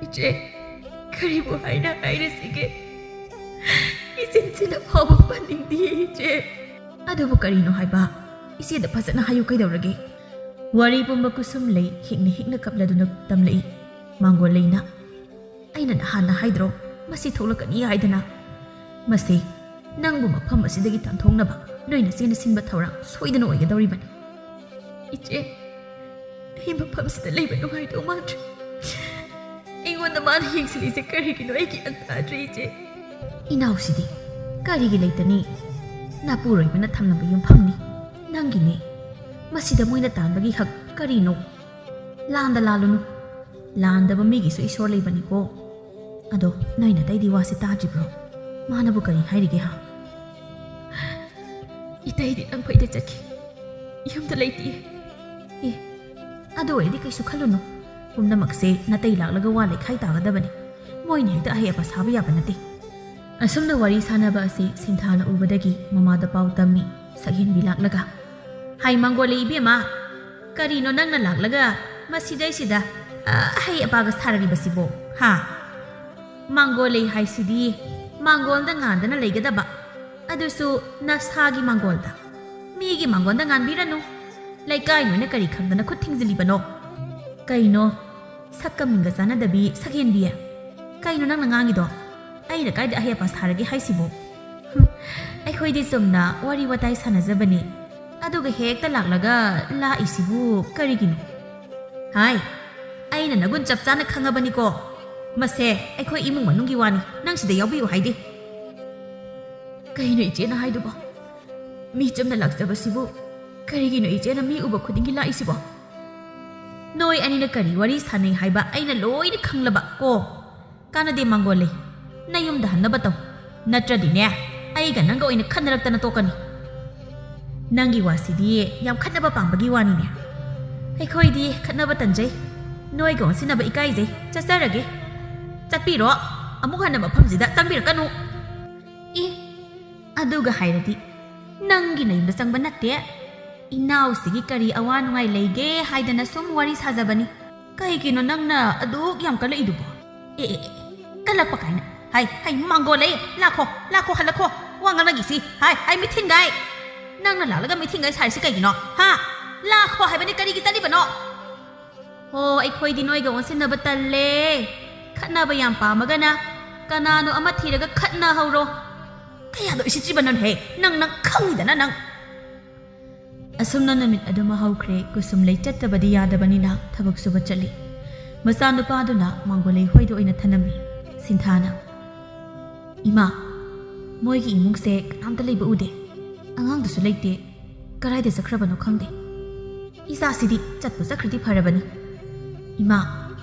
ꯏꯆꯦ, ꯀꯔꯤꯕꯨ ꯍꯥꯏꯅ ꯍꯥꯏꯔꯁꯤꯒꯦ? ꯏꯆꯤꯟ ꯆꯤꯟꯅ ꯐꯥꯎꯕ ꯄꯟꯅꯤꯡꯗꯦ ꯏꯆꯦ꯫ ꯑꯗꯨꯕꯨ ꯀꯔꯤꯅꯣ ꯍꯥꯏꯕ? ꯏꯆꯦꯗ ꯐꯖꯅ ꯍꯥꯏꯌꯨ, ꯀꯩꯗꯧꯔꯒꯦ? ꯋꯥꯔꯤ ꯄꯨꯝꯕ ꯀꯨꯁꯨꯝꯂꯩ ꯍꯤꯛꯅ ꯍꯤꯛꯅ ꯀꯞꯂꯗꯨꯅ ꯇꯝꯂꯛꯏ꯫ ꯃꯥꯡꯒꯣꯜ ꯂꯩꯅ, ꯑꯩꯅ ꯅꯍꯥꯟꯅ ꯍꯥꯏꯗ꯭ꯔꯣ, ꯃꯁꯤ ꯊꯣꯛꯂꯛꯀꯅꯤ ꯍꯥꯏꯗꯅ꯫ ꯃꯁꯤ ꯅꯪꯕꯨ ꯃꯐꯝ ꯑꯁꯤꯗꯒꯤ ꯇꯥꯟꯊꯣꯛꯅꯕ ꯅꯣꯏ ꯅꯆꯦꯅ ꯁꯤꯟꯕ ꯊꯧꯔꯥꯡ ꯁꯣꯏꯗꯅ ꯑꯣꯏꯒꯗꯧꯔꯤꯕꯅꯤ꯫ ꯏꯆꯦ, ꯑꯩ ꯃꯐꯝꯁꯤꯗ ꯂꯩꯕ ꯅꯨꯡꯉꯥꯏꯗꯧ ꯃꯥꯟꯗ꯭ꯔꯦ꯫ ꯑꯩꯉꯣꯟꯗ ꯃꯥꯅ ꯌꯦꯡꯁꯤꯜꯂꯤꯁꯦ ꯀꯔꯤꯒꯤꯅꯣ ꯑꯩ ꯒ꯭ꯌꯥꯟ ꯇꯥꯗ꯭ꯔꯦ, ꯏꯆꯦ꯫ ꯏꯅꯥꯎꯁꯤꯗꯤ ꯀꯔꯤꯒꯤ ꯂꯩꯇꯅꯤ? ꯅꯄꯨꯔꯣꯏꯕꯅ ꯊꯝꯂꯝꯕ ꯌꯨꯝꯐꯝꯅꯤ꯫ ꯅꯪꯒꯤꯅꯦ꯫ ꯃꯁꯤꯗ ꯃꯣꯏꯅ ꯇꯥꯟꯕꯒꯤ ꯍꯛ ꯀꯔꯤꯅꯣ? ꯂꯥꯟꯗ ꯂꯥꯜꯂꯨꯅꯨ꯫ ꯂꯥꯟꯗꯕ ꯃꯤꯒꯤꯁꯨ ꯏꯁꯣꯔ ꯂꯩꯕꯅꯤꯀꯣ꯫ ꯑꯗꯣ ꯅꯣꯏ ꯅꯇꯩꯗꯤ ꯋꯥꯁꯦ ꯇꯥꯗ꯭ꯔꯤꯕ꯭ꯔꯣ? ꯃꯥꯅꯕꯨ ꯀꯔꯤ ꯍꯥꯏꯔꯤꯒꯦ ꯍꯥ? ꯏꯇꯩꯗꯤ ꯂꯝꯐꯩꯗ ꯆꯠꯈꯤ꯫ ꯌꯨꯝꯗ ꯂꯩꯇꯦ꯫ ꯑꯦ, ꯑꯗꯨ ꯑꯣꯏꯔꯗꯤ ꯀꯩꯁꯨ ꯈꯜꯂꯨꯅꯨ꯫ ꯄꯨꯝꯅꯃꯛꯁꯦ ꯅꯇꯩ ꯂꯥꯛꯂꯒ ꯋꯥ ꯂꯩꯈꯥꯏ ꯇꯥꯒꯗꯕꯅꯤ꯫ ꯃꯣꯏꯅ ꯍꯦꯛꯇ ꯑꯍꯩ ꯑꯄꯥ ꯁꯥꯕ ꯌꯥꯕ ꯅꯠꯇꯦ꯫ ꯑꯁꯨꯝꯅ ꯋꯥꯔꯤ ꯁꯥꯟꯅꯕ ꯑꯁꯤ ꯁꯤꯟꯊꯥꯅ ꯎꯕꯗꯒꯤ ꯃꯃꯥꯗ ꯄꯥꯎ ꯇꯝꯃꯤ꯫ ꯁꯛꯍꯦꯟꯕꯤ ꯂꯥꯛꯂꯒ, "ꯍꯥꯏ ꯃꯥꯡꯒꯣꯜꯂꯦ ꯏꯕꯦꯝꯃ, ꯀꯔꯤꯅꯣ ꯅꯪꯅ ꯂꯥꯛꯂꯒ ꯃꯁꯤꯗꯩꯁꯤꯗ, ꯑ, ꯑꯍꯩ ꯑꯄꯥꯒ ꯁꯥꯔꯤꯕꯁꯤꯕꯣ? ꯍꯥ? ꯃꯥꯡꯒꯣꯜꯂꯦ ꯍꯥꯏꯁꯤꯗꯤ ꯃꯥꯡꯒꯣꯜꯗ ꯉꯥꯟꯗꯅ ꯂꯩꯒꯗꯕ, ꯑꯗꯨꯁꯨ ꯅꯁꯥꯒꯤ ꯃꯥꯡꯒꯣꯜꯗ꯫ ꯃꯤꯒꯤ ꯃꯥꯡꯒꯣꯜꯗ ꯉꯥꯟꯕꯤꯔꯅꯨ꯫ ꯂꯩꯀꯥꯏ ꯅꯣꯏꯅ ꯀꯔꯤ ꯈꯪꯗꯅ ꯈꯨꯠ ꯊꯤꯡꯖꯤꯜꯂꯤꯕꯅꯣ?" "ꯀꯩꯅꯣ? ꯁꯛꯀ ꯃꯤꯡꯒ ꯆꯥꯟꯅꯗꯕꯤ ꯁꯛꯍꯦꯟꯕꯤ꯫ ꯀꯩꯅꯣ ꯅꯪꯅ ꯉꯥꯡꯉꯤꯗꯣ? ꯑꯩꯅ ꯀꯥꯏꯗ ꯑꯍꯩ ꯑꯄꯥ ꯁꯥꯔꯒꯦ ꯍꯥꯏꯁꯤꯕꯣ?" "ꯍꯨꯝ, ꯑꯩꯈꯣꯏꯗꯤ ꯆꯨꯝꯅ ꯋꯥꯔꯤ ꯋꯥꯇꯥꯏ ꯁꯥꯟꯅꯖꯕꯅꯤ꯫ ꯑꯗꯨꯒ ꯍꯦꯛꯇ ꯂꯥꯛꯂꯒ ꯂꯥꯛꯏꯁꯤꯕꯨ ꯀꯔꯤꯒꯤꯅꯣ?" "ꯍꯥꯏ, ꯑꯩꯅ ꯅꯒꯨꯟ ꯆꯞ ꯆꯥꯅ ꯈꯪꯉꯕꯅꯤꯀꯣ꯫ ꯃꯁꯦ ꯑꯩꯈꯣꯏ ꯏꯃꯨꯡ ꯃꯅꯨꯡꯒꯤ ꯋꯥꯅꯤ, ꯅꯪ ꯁꯤꯗ ꯌꯥꯎꯕꯤꯌꯨ ꯍꯥꯏꯗꯦ꯫" "ꯀꯩꯅꯣ ꯏꯆꯦꯅ ꯍꯥꯏꯗꯨꯕꯣ? ꯃꯤ ꯆꯨꯝꯅ ꯂꯥꯛꯆꯕꯁꯤꯕꯨ ꯀꯔꯤꯒꯤꯅꯣ ꯏꯆꯦꯅ ꯃꯤ ꯎꯕ ꯈꯨꯗꯤꯡꯒꯤ ꯂꯥꯛꯏꯁꯤꯕꯣ?" "ꯅꯣꯏ ꯑꯅꯤꯅ ꯀꯔꯤ ꯋꯥꯔꯤ ꯁꯥꯟꯅꯩ ꯍꯥꯏꯕ ꯑꯩꯅ ꯂꯣꯏꯅ ꯈꯪꯂꯕ ꯀꯣ꯫ ꯀꯥꯟꯅꯗꯦ ꯃꯥꯡꯒꯣꯜꯂꯦ, ꯅꯌꯨꯝꯗ ꯍꯟꯅꯕ ꯇꯧ꯫ ꯅꯠꯇ꯭ꯔꯗꯤꯅꯦ, ꯑꯩꯒ ꯅꯪꯒ ꯑꯣꯏꯅ ꯈꯟꯅꯔꯛꯇꯅ ꯇꯣꯛꯀꯅꯤ꯫" "ꯅꯪꯒꯤ ꯋꯥꯁꯤꯗꯤ ꯌꯥꯝ ꯈꯠꯅꯕ ꯄꯥꯝꯕꯒꯤ ꯋꯥꯅꯤꯅꯦ꯫ ꯑꯩꯈꯣꯏꯗꯤ ꯈꯠꯅꯕ ꯇꯟꯖꯩ, ꯅꯣꯏꯒ ꯑꯣꯟꯁꯤꯟꯅꯕ ꯏꯀꯥꯏꯖꯩ꯫ ꯆꯠꯆꯔꯒꯦ꯫" "ꯆꯠꯄꯤꯔꯣ, ꯑꯃꯨꯛ ꯍꯟꯅ ꯃꯐꯝꯁꯤꯗ ꯆꯪꯕꯤꯔꯛꯀꯅꯨ꯫" "ꯑꯦ, ꯑꯗꯨꯒ ꯍꯥꯏꯔꯗꯤ ꯅꯪꯒꯤ ꯅꯌꯨꯝꯗ ꯆꯪꯕ ꯅꯠꯇꯦ꯫ ꯏꯅꯥꯎꯁꯤꯒꯤ ꯀꯔꯤ ꯑꯋꯥ ꯅꯨꯡꯉꯥꯏ ꯂꯩꯒꯦ ꯍꯥꯏꯗꯅ ꯁꯨꯝ ꯋꯥꯔꯤ ꯁꯥꯖꯕꯅꯤ꯫ ꯀꯩꯒꯤꯅꯣ ꯅꯪꯅ ꯑꯗꯨꯛ ꯌꯥꯝ ꯀꯜꯂꯛꯏꯗꯨꯕꯣ?" "ꯑꯦ, ꯑꯦ, ꯑꯦ, ꯀꯜꯂꯛꯄ ꯀꯥꯏꯅ꯫ ꯍꯥꯏ, ꯍꯥꯏ, ꯃꯥꯡꯒꯣꯜꯂꯦ, ꯂꯥꯛꯈꯣ, ꯂꯥꯛꯈꯣ, ꯍꯜꯂꯛꯈꯣ꯫ ꯋꯥ ꯉꯥꯡꯅꯈꯤꯁꯤ꯫ ꯍꯥꯏ, ꯍꯥꯏ, ꯃꯤꯊꯤꯟꯒꯥꯏ꯫ ꯅꯪꯅ ꯂꯥꯛꯂꯒ ꯃꯤꯊꯤꯟꯒꯥꯏ ꯁꯥꯔꯤꯁꯤ ꯀꯩꯒꯤꯅꯣ? ꯍꯥ? ꯂꯥꯛꯈꯣ ꯍꯥꯏꯕꯅꯤ, ꯀꯔꯤꯒꯤ ꯆꯠꯂꯤꯕꯅꯣ?" "ꯍꯣ, ꯑꯩꯈꯣꯏꯗꯤ ꯅꯣꯏꯒ ꯑꯣꯟꯁꯤꯟꯅꯕ ꯇꯜꯂꯦ꯫ ꯈꯠꯅꯕ ꯌꯥꯝ ꯄꯥꯝꯃꯒꯅ ꯀꯅꯥꯅꯣ ꯑꯃ ꯊꯤꯔꯒ ꯈꯠꯅꯍꯧꯔꯣ꯫ ꯀꯌꯥꯗ ꯎꯁꯤꯠꯇ꯭ꯔꯤꯕꯅꯣꯅꯦꯍꯦ? ꯅꯪ, ꯅꯪ ꯈꯪꯉꯤꯗꯅ ꯅꯪ꯫ ꯑꯁꯨꯝꯅ ꯅꯨꯃꯤꯠ ꯑꯗꯨꯃ ꯍꯧꯈ꯭ꯔꯦ꯫ ꯀꯨꯁꯨꯝꯂꯩ ꯆꯠꯇꯕꯗꯤ ꯌꯥꯗꯕꯅꯤꯅ ꯊꯕꯛ ꯁꯨꯕ ꯆꯠꯂꯤ꯫ ꯃꯆꯥꯅꯨꯄꯥꯗꯨꯅ ꯃꯥꯡꯒꯣꯂꯩ ꯍꯣꯏꯗ ꯑꯣꯏꯅ ꯊꯅꯝꯃꯤ꯫ ꯁꯤꯟꯊꯥꯅ, "ꯏꯃꯥ, ꯃꯣꯏꯒꯤ ꯏꯃꯨꯡꯁꯦ ꯀꯅꯥꯝꯇ ꯂꯩꯕ ꯎꯗꯦ꯫ ꯑꯉꯥꯡꯗꯨꯁꯨ ꯂꯩꯇꯦ꯫ ꯀꯗꯥꯏꯗ ꯆꯠꯈ꯭ꯔꯕꯅꯣ ꯈꯪꯗꯦ꯫ ꯏꯆꯥꯁꯤꯗꯤ ꯆꯠꯄꯨ ꯆꯠꯈ꯭ꯔꯗꯤ ꯐꯔꯕꯅꯤ꯫ ꯏꯃꯥ,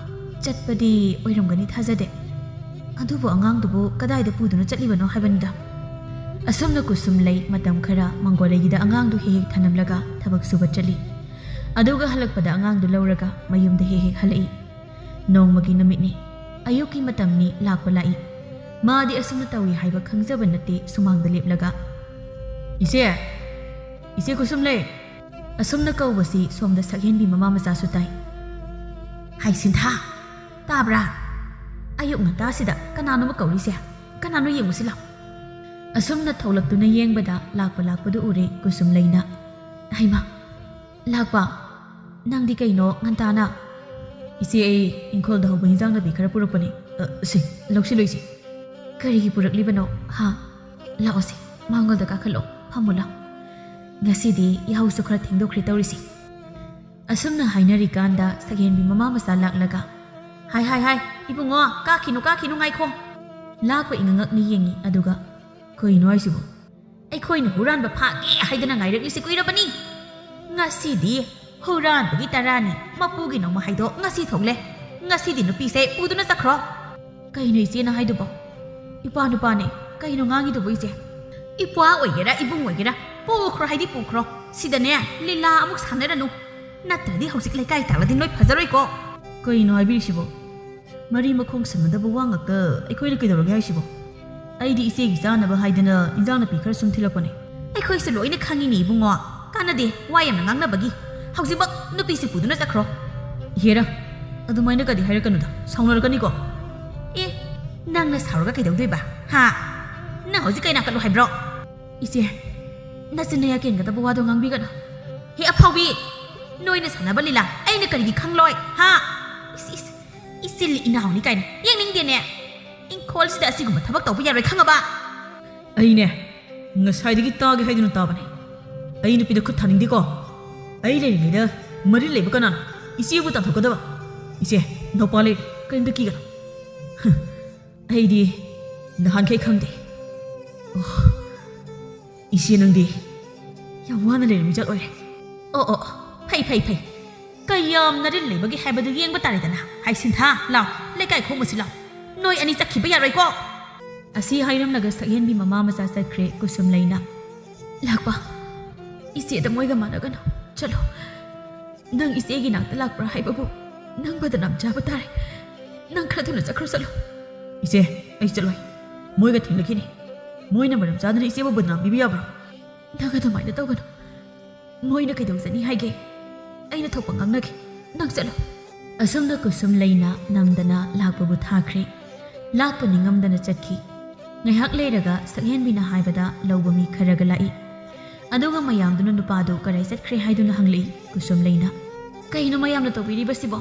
ꯆꯠꯄꯗꯤ ꯑꯣꯏꯔꯝꯒꯅꯤ ꯊꯥꯖꯗꯦ꯫ ꯑꯗꯨꯕꯨ ꯑꯉꯥꯡꯗꯨꯕꯨ ꯀꯗꯥꯏꯗ ꯄꯨꯗꯨꯅ ꯆꯠꯂꯤꯕꯅꯣ ꯍꯥꯏꯕꯅꯤꯗ"꯫ ꯑꯁꯨꯝꯅ ꯀꯨꯁꯨꯝꯂꯩ ꯃꯇꯝ ꯈꯔ ꯃꯥꯡꯒꯣꯂꯩꯒꯤꯗ ꯑꯉꯥꯡꯗꯨ ꯍꯦꯛ ꯍꯦꯛ ꯊꯅꯝꯂꯒ ꯊꯕꯛ ꯁꯨꯕ ꯆꯠꯂꯤ꯫ ꯑꯗꯨꯒ ꯍꯜꯂꯛꯄꯗ ꯑꯉꯥꯡꯗꯨ ꯂꯧꯔꯒ ꯃꯌꯨꯝꯗ ꯍꯦꯛ ꯍꯦꯛ ꯍꯜꯂꯛꯏ꯫ ꯅꯣꯡꯃꯒꯤ ꯅꯨꯃꯤꯠꯅꯤ꯫ ꯑꯌꯨꯛꯀꯤ ꯃꯇꯝꯅꯤ, ꯂꯥꯛꯄ ꯂꯥꯛꯏ꯫ ꯃꯥꯗꯤ ꯑꯁꯨꯝꯅ ꯇꯧꯏ ꯍꯥꯏꯕ ꯈꯪꯖꯕ ꯅꯠꯇꯦ ꯁꯨꯃꯥꯡꯗ ꯂꯦꯞꯂꯒ꯫ "ꯏꯆꯦ! ꯏꯆꯦ ꯀꯨꯁꯨꯝꯂꯩ!" ꯑꯁꯨꯝꯅ ꯀꯧꯕꯁꯤ ꯁꯣꯝꯗ ꯁꯛꯍꯦꯟꯕꯤ ꯃꯃꯥ ꯃꯆꯥꯁꯨ ꯇꯥꯏ꯫ "ꯍꯥꯏ ꯁꯤꯟꯊꯥ! ꯇꯥꯕ꯭ꯔꯥ? ꯑꯌꯨꯛ ꯉꯟꯇꯥꯁꯤꯗ ꯀꯅꯥꯅꯣꯕ ꯀꯧꯔꯤꯁꯦ? ꯀꯅꯥꯅꯣ ꯌꯦꯡꯉꯨꯁꯤ ꯂꯥꯎ!" ꯑꯁꯨꯝꯅ ꯊꯣꯛꯂꯛꯇꯨꯅ ꯌꯦꯡꯕꯗ ꯂꯥꯛꯄ ꯂꯥꯛꯄꯗꯨ ꯎꯔꯦ ꯀꯨꯁꯨꯝꯂꯩꯅ꯫ "ꯍꯩꯃꯥ! ꯂꯥꯛꯄ! ꯅꯪꯗꯤ ꯀꯩꯅꯣ ꯉꯟꯇꯥꯅ?" "ꯏꯆꯦ, ꯑꯩ ꯏꯪꯈꯣꯜꯗ ꯍꯧꯕ ꯏꯟꯖꯥꯡ ꯅꯥꯄꯤ ꯈꯔ ꯄꯨꯔꯛꯄꯅꯦ꯫ ꯑ, ꯁꯦ, ꯂꯧꯁꯤꯜꯂꯨ ꯏꯆꯦ꯫" "ꯀꯔꯤꯒꯤ ꯄꯨꯔꯛꯂꯤꯕꯅꯣ? ꯍꯥ? ꯂꯥꯛꯑꯣꯁꯦ, ꯃꯥꯡꯒꯣꯜꯗ ꯀꯥꯈꯠꯂꯣ, ꯐꯝꯃꯨ ꯂꯥꯎ꯫ ꯉꯁꯤꯗꯤ ꯌꯥꯍꯧꯁꯨ ꯈꯔ ꯊꯦꯡꯗꯣꯛꯈ꯭ꯔꯦ ꯇꯧꯔꯤꯁꯦ꯫" ꯑꯁꯨꯝꯅ ꯍꯥꯏꯅꯔꯤꯀꯥꯟꯗ ꯁꯛꯍꯦꯟꯕꯤ ꯃꯃꯥ ꯃꯆꯥ ꯂꯥꯛꯂꯒ, "ꯍꯥꯏ, ꯍꯥꯏ, ꯍꯥꯏ, ꯏꯕꯨꯡꯉꯣ, ꯀꯥꯈꯤꯅꯨ, ꯀꯥꯈꯤꯅꯨ, ꯉꯥꯏꯈꯣ꯫ ꯂꯥꯛꯄ ꯏꯉꯛ ꯉꯛꯅ ꯌꯦꯡꯉꯤ, ꯑꯗꯨꯒ, ꯀꯩꯅꯣ ꯍꯥꯏꯁꯤꯕꯣ? ꯑꯩꯈꯣꯏꯅ ꯍꯨꯔꯥꯟꯕ ꯐꯥꯒꯦ ꯍꯥꯏꯗꯅ ꯉꯥꯏꯔꯛꯂꯤꯁꯤ ꯀꯨꯏꯔꯕꯅꯤ꯫ ꯉꯁꯤꯗꯤ ꯍꯨꯔꯥꯟꯕꯒꯤ ꯇꯔꯥꯅꯤ, ꯃꯄꯨꯒꯤ ꯅꯣꯡꯃ ꯍꯥꯏꯗꯣ ꯉꯁꯤ ꯊꯣꯛꯂꯦ꯫ ꯉꯁꯤꯗꯤ ꯅꯨꯄꯤꯁꯦ ꯄꯨꯗꯨꯅ ꯆꯠꯈ꯭ꯔꯣ꯫" "ꯀꯩꯅꯣ ꯏꯆꯦꯅ ꯍꯥꯏꯗꯨꯕꯣ? ꯏꯄꯥ ꯅꯨꯄꯥꯅꯦ, ꯀꯩꯅꯣ ꯉꯥꯡꯉꯤꯗꯨꯕꯣ ꯏꯆꯦ?" "ꯏꯄ꯭ꯋꯥ ꯑꯣꯏꯒꯦꯔꯥ ꯏꯕꯨꯡ ꯑꯣꯏꯒꯦꯔꯥ, ꯄꯨꯈ꯭ꯔꯣ ꯍꯥꯏꯗꯤ ꯄꯨꯈ꯭ꯔꯣ꯫ ꯁꯤꯗꯅꯦ ꯂꯤꯂꯥ ꯑꯃꯨꯛ ꯁꯥꯟꯅꯔꯅꯨ꯫ ꯅꯠꯇ꯭ꯔꯗꯤ ꯍꯧꯖꯤꯛ ꯂꯩꯀꯥꯏ ꯇꯥꯜꯂꯗꯤ ꯅꯣꯏ ꯐꯖꯔꯣꯏꯀꯣ꯫" "ꯀꯩꯅꯣ ꯍꯥꯏꯕꯤꯔꯤꯁꯤꯕꯣ? ꯃꯔꯤ ꯃꯈꯣꯡ ꯁꯝꯅꯗꯕ ꯋꯥ ꯉꯥꯛꯇ ꯑꯩꯈꯣꯏꯅ ꯀꯩꯗꯧꯔꯒꯦ ꯍꯥꯏꯁꯤꯕꯣ? ꯑꯩꯗꯤ ꯏꯆꯦꯒꯤ ꯆꯥꯅꯕ ꯍꯥꯏꯗꯅ ꯏꯟꯖꯥꯡ ꯅꯥꯄꯤ ꯈꯔ ꯁꯨꯝ ꯊꯤꯜꯂꯛꯄꯅꯦ꯫" "ꯑꯩꯈꯣꯏꯁꯨ ꯂꯣꯏꯅ ꯈꯪꯉꯤꯅꯦ ꯏꯕꯨꯡꯉꯣ꯫ ꯀꯥꯟꯅꯗꯦ ꯋꯥ ꯌꯥꯝꯅ ꯉꯥꯡꯅꯕꯒꯤ꯫ ꯍꯧꯖꯤꯛꯃꯛ ꯅꯨꯄꯤꯁꯤ ꯄꯨꯗꯨꯅ ꯆꯠꯈ꯭ꯔꯣ꯫" "ꯏꯍꯦꯔꯥ, ꯑꯗꯨꯃꯥꯏꯅꯒꯗꯤ ꯍꯥꯏꯔꯛꯀꯅꯨꯗ, ꯁꯥꯎꯅꯔꯛꯀꯅꯤꯀꯣ꯫" "ꯑꯦ, ꯅꯪꯅ ꯁꯥꯎꯔꯒ ꯀꯩꯗꯧꯗꯣꯏꯕ? ꯍꯥ? ꯅꯪ ꯍꯧꯖꯤꯛ ꯀꯩ ꯅꯥꯀꯠꯂꯣ ꯍꯥꯏꯕ꯭ꯔꯣ?" "ꯏꯆꯦ, ꯅꯆꯤꯟ ꯅꯌꯥ ꯀꯦꯟꯒꯗꯕ ꯋꯥꯗꯣ ꯉꯥꯡꯕꯤꯒꯅꯨ꯫" "ꯍꯦ ꯑꯐꯥꯎꯕꯤ, ꯅꯣꯏꯅ ꯁꯥꯟꯅꯕ ꯂꯤꯂꯥ ꯑꯩꯅ ꯀꯔꯤꯒꯤ ꯈꯪꯂꯣꯏ? ꯍꯥ? ꯏꯁ, ꯏꯁ, ꯏꯆꯤꯜ ꯏꯅꯥꯎꯅꯤ ꯀꯥꯏꯅ ꯌꯦꯡꯅꯤꯡꯗꯦꯅꯦ꯫ ꯏꯪꯈꯣꯜꯁꯤꯗ ꯑꯁꯤꯒꯨꯝꯕ ꯊꯕꯛ ꯇꯧꯕ ꯌꯥꯔꯣꯏ, ꯈꯪꯉꯕ? ꯑꯩꯅꯦ, ꯉꯁꯥꯏꯗꯒꯤ ꯇꯥꯒꯦ ꯍꯥꯏꯗꯨꯅ ꯇꯥꯕꯅꯦ꯫ ꯑꯩ ꯅꯨꯄꯤꯗ ꯈꯨꯠ ꯊꯥꯅꯤꯡꯗꯦꯀꯣ꯫ ꯑꯩ ꯂꯩꯔꯤꯉꯩꯗ ꯃꯔꯤꯜ ꯂꯩꯕ ꯀꯅꯥꯅꯣ ꯏꯆꯦꯕꯨ ꯇꯥꯟꯊꯣꯛꯀꯗꯕ? ꯏꯆꯦ, ꯅꯨꯄꯥ ꯂꯩꯔꯦ, ꯀꯔꯤꯝꯇ ꯀꯤꯒꯅꯨ꯫ ꯍ, ꯑꯩꯗꯤ ꯅꯍꯥꯟꯈꯩ ꯈꯪꯗꯦ꯫ ꯑꯣ, ꯏꯆꯦ, ꯅꯪꯗꯤ ꯌꯥꯝ ꯋꯥꯅ ꯂꯩꯔꯝꯃꯤ ꯆꯠ ꯑꯣꯏꯔꯦ꯫ ꯑꯣ, ꯑꯣ, ꯐꯩ, ꯐꯩ, ꯐꯩ꯫ ꯀꯌꯥꯝ ꯅꯔꯤꯜ ꯂꯩꯕꯒꯦ ꯍꯥꯏꯕꯗꯨ ꯌꯦꯡꯕ ꯇꯥꯔꯦꯗꯅ꯫ ꯍꯥꯏ ꯁꯤꯟꯊꯥ, ꯂꯥꯎ, ꯂꯩꯀꯥꯏ ꯈꯣꯝꯃꯨꯁꯤ ꯂꯥꯎ꯫ ꯅꯣꯏ ꯑꯅꯤ ꯆꯠꯈꯤꯕ ꯌꯥꯔꯣꯏꯀꯣ꯫ ꯑꯁꯤ ꯍꯥꯏꯔꯝꯂꯒ ꯁꯛꯍꯦꯟꯕꯤ ꯃꯃꯥ ꯃꯆꯥ ꯆꯠꯈ꯭ꯔꯦ ꯀꯨꯁꯨꯝꯂꯩꯅ꯫ ꯂꯥꯛꯄ, ꯏꯆꯦꯗ ꯃꯣꯏꯒ ꯃꯥꯟꯅꯒꯅꯨ꯫ ꯆꯠꯂꯣ꯫ ꯅꯪ ꯏꯆꯦꯒꯤ ꯅꯥꯛꯇ ꯂꯥꯛꯄ꯭ꯔꯥ ꯍꯥꯏꯕꯕꯨ ꯅꯪ ꯕꯗꯅꯥꯝ ꯆꯥꯕ ꯇꯥꯔꯦ꯫ ꯅꯪ ꯈꯔ ꯊꯨꯅ ꯆꯠꯈ꯭ꯔꯣ, ꯆꯠꯂꯣ꯫ ꯏꯆꯦ, ꯑꯩ ꯆꯠꯂꯣꯏ꯫ ꯃꯣꯏꯒ ꯊꯦꯡꯂꯛꯈꯤꯅꯤ꯫ ꯃꯣꯏꯅ ꯃꯔꯝ ꯆꯥꯗꯅ ꯏꯆꯦꯕꯨ ꯕꯗꯅꯥꯝ ꯄꯤꯕ ꯌꯥꯕ꯭ꯔꯣ? ꯅꯪ ꯑꯗꯨꯃꯥꯏꯅ ꯇꯧꯒꯅꯨ꯫ ꯃꯣꯏꯅ ꯀꯩꯗꯧꯖꯅꯤ ꯍꯥꯏꯒꯦ? ꯑꯩꯅ ꯊꯣꯛꯄ ꯉꯥꯡꯅꯒꯦ꯫ ꯅꯪ ꯆꯠꯂꯣ꯫ ꯑꯁꯨꯝꯅ ꯀꯨꯁꯨꯝꯂꯩꯅ ꯅꯝꯗꯅ ꯂꯥꯛꯄꯕꯨ ꯊꯥꯈ꯭ꯔꯦ꯫ ꯂꯥꯛꯄ ꯅꯤꯡꯉꯝꯗꯅ ꯆꯠꯈꯤ꯫ ꯉꯥꯏꯍꯥꯛ ꯂꯩꯔꯒ ꯁꯛꯍꯦꯟꯕꯤꯅ ꯍꯥꯏꯕꯗ ꯂꯧꯕ ꯃꯤ ꯈꯔꯒ ꯂꯥꯛꯏ꯫ ꯑꯗꯨꯒ ꯃꯌꯥꯝꯗꯨꯅ ꯅꯨꯄꯥꯗꯨ ꯀꯗꯥꯏ ꯆꯠꯈ꯭ꯔꯦ ꯍꯥꯏꯗꯨꯅ ꯍꯪꯂꯛꯏ ꯀꯨꯁꯨꯝꯂꯩꯅ꯫ ꯀꯩꯅꯣ ꯃꯌꯥꯝꯅ ꯇꯧꯕꯤꯔꯤꯕꯁꯤꯕꯣ?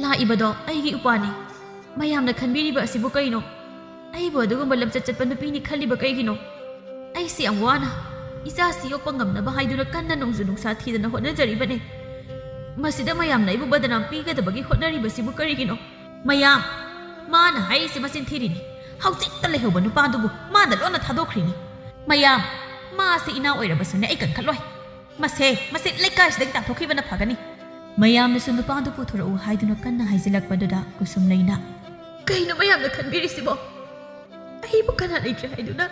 ꯂꯥꯛꯏꯕꯗꯣ ꯑꯩꯒꯤ ꯏꯄ꯭ꯋꯥꯅꯤ꯫ ꯃꯌꯥꯝꯅ ꯈꯟꯕꯤꯔꯤꯕ ꯑꯁꯤꯕꯨ ꯀꯩꯅꯣ? ꯑꯩꯕꯨ ꯑꯗꯨꯒꯨꯝꯕ ꯂꯝꯆꯠ ꯆꯠꯄ ꯅꯨꯄꯤꯅꯤ ꯈꯜꯂꯤꯕ ꯀꯩꯒꯤꯅꯣ? ꯑꯩꯁꯦ ꯌꯥꯝ ꯋꯥꯅ ꯏꯆꯥꯁꯤ ꯌꯣꯛꯄ ꯉꯝꯅꯕ ꯍꯥꯏꯗꯨꯅ ꯀꯟꯅ ꯅꯣꯡꯖꯨ ꯅꯨꯡꯁꯥ ꯊꯤꯗꯅ ꯍꯣꯠꯅꯖꯔꯤꯕꯅꯤ꯫ ꯃꯁꯤꯗ ꯃꯌꯥꯝꯅ ꯑꯩꯕꯨ ꯕꯗꯅꯥꯝ ꯄꯤꯒꯗꯕꯒꯤ ꯍꯣꯠꯅꯔꯤꯕꯁꯤꯕꯨ ꯀꯔꯤꯒꯤꯅꯣ? ꯃꯌꯥꯝ, ꯃꯥꯅ ꯍꯥꯏꯔꯤꯁꯤ ꯃꯆꯤꯟ ꯊꯤꯔꯤꯅꯤ꯫ ꯍꯧꯖꯤꯛꯇ ꯂꯩꯍꯧꯕ ꯅꯨꯄꯥꯗꯨꯕꯨ ꯃꯥꯅ ꯂꯣꯟꯅ ꯊꯥꯗꯣꯛꯈ꯭ꯔꯤꯅꯤ꯫ ꯃꯌꯥꯝ, ꯃꯥꯁꯤ ꯏꯅꯥ ꯑꯣꯏꯔꯕꯁꯨꯅꯦ ꯑꯩ ꯀꯟꯈꯠꯂꯣꯏ꯫ ꯃꯁꯦ, ꯃꯁꯤ ꯂꯩꯀꯥꯏꯁꯤꯗꯒꯤ ꯇꯥꯟꯊꯣꯛꯈꯤꯕꯅ ꯐꯒꯅꯤ꯫ ꯃꯌꯥꯝꯅꯁꯨ ꯅꯨꯄꯥꯗꯨ ꯄꯨꯊꯣꯔꯛꯎ ꯍꯥꯏꯗꯨꯅ ꯀꯟꯅ ꯍꯥꯏꯖꯤꯜꯂꯛꯄꯗꯨꯗ ꯀꯨꯁꯨꯝꯂꯩꯅ, ꯀꯩꯅꯣ ꯃꯌꯥꯝꯅ ꯈꯟꯕꯤꯔꯤꯁꯤꯕꯣ? ꯑꯩꯕꯨ ꯀꯅꯥ ꯂꯩꯇ꯭ꯔꯦ ꯍꯥꯏꯗꯨꯅ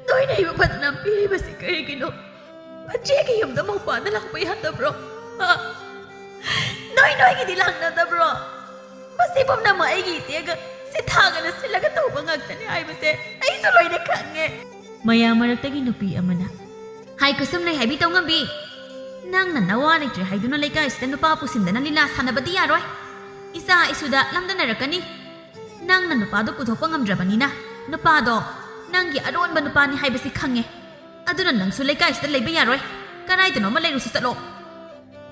ꯅꯣꯏꯅ ꯑꯩꯕꯨ ꯕꯗꯅꯥꯝ ꯄꯤꯔꯤꯕꯁꯤ ꯀꯔꯤꯒꯤꯅꯣ? ꯃꯆꯦꯒꯤ ꯌꯨꯝꯗ ꯃꯧꯄꯥꯅ ꯂꯥꯛꯄ ꯌꯥꯗꯕ꯭ꯔꯣ? ꯍꯥ? ꯅꯣꯏ ꯅꯣꯏꯒꯤꯗꯤ ꯂꯥꯛꯅꯗꯕ꯭ꯔꯣ? ꯃꯁꯤ ꯄꯨꯝꯅꯃꯛ ꯑꯩꯒꯤ ꯏꯆꯦꯒ ꯁꯤꯊꯥꯒꯅ ꯁꯤꯜꯂꯒ ꯇꯧꯕ ꯉꯥꯛꯇꯅꯤ ꯍꯥꯏꯕꯁꯦ ꯑꯩꯁꯨ ꯂꯣꯏꯅ ꯈꯪꯉꯦ꯫ ꯃꯌꯥꯝ ꯃꯔꯛꯇꯒꯤ ꯅꯨꯄꯤ ꯑꯃꯅ, ꯍꯥꯏ ꯀꯨꯁꯨꯝꯂꯩ ꯍꯥꯏꯕꯤ ꯇꯧꯉꯝꯕꯤ, ꯅꯪꯅ ꯅꯋꯥ ꯂꯩꯇ꯭ꯔꯦ ꯍꯥꯏꯗꯨꯅ ꯂꯩꯀꯥꯏꯁꯤꯗ ꯅꯨꯄꯥ ꯄꯨꯁꯤꯟꯗꯅ ꯂꯤꯂꯥ ꯁꯥꯟꯅꯕꯗꯤ ꯌꯥꯔꯣꯏ꯫ ꯏꯆꯥ ꯏꯁꯨꯗ ꯂꯝꯗꯅꯔꯛꯀꯅꯤ꯫ ꯅꯪꯅ ꯅꯨꯄꯥꯗꯣ ꯄꯨꯊꯣꯛꯄ ꯉꯝꯗ꯭ꯔꯕꯅꯤꯅ ꯅꯨꯄꯥꯗꯣ ꯅꯪꯒꯤ ꯑꯔꯣꯟꯕ ꯅꯨꯄꯥꯅꯤ ꯍꯥꯏꯕꯁꯤ ꯈꯪꯉꯦ꯫ ꯑꯗꯨꯅ ꯅꯪꯁꯨ ꯂꯩꯀꯥꯏꯁꯤꯗ ꯂꯩꯕ ꯌꯥꯔꯣꯏ꯫ ꯀꯗꯥꯏꯗꯅꯣꯃ ꯂꯩꯔꯨꯁꯤ ꯆꯠꯂꯣ꯫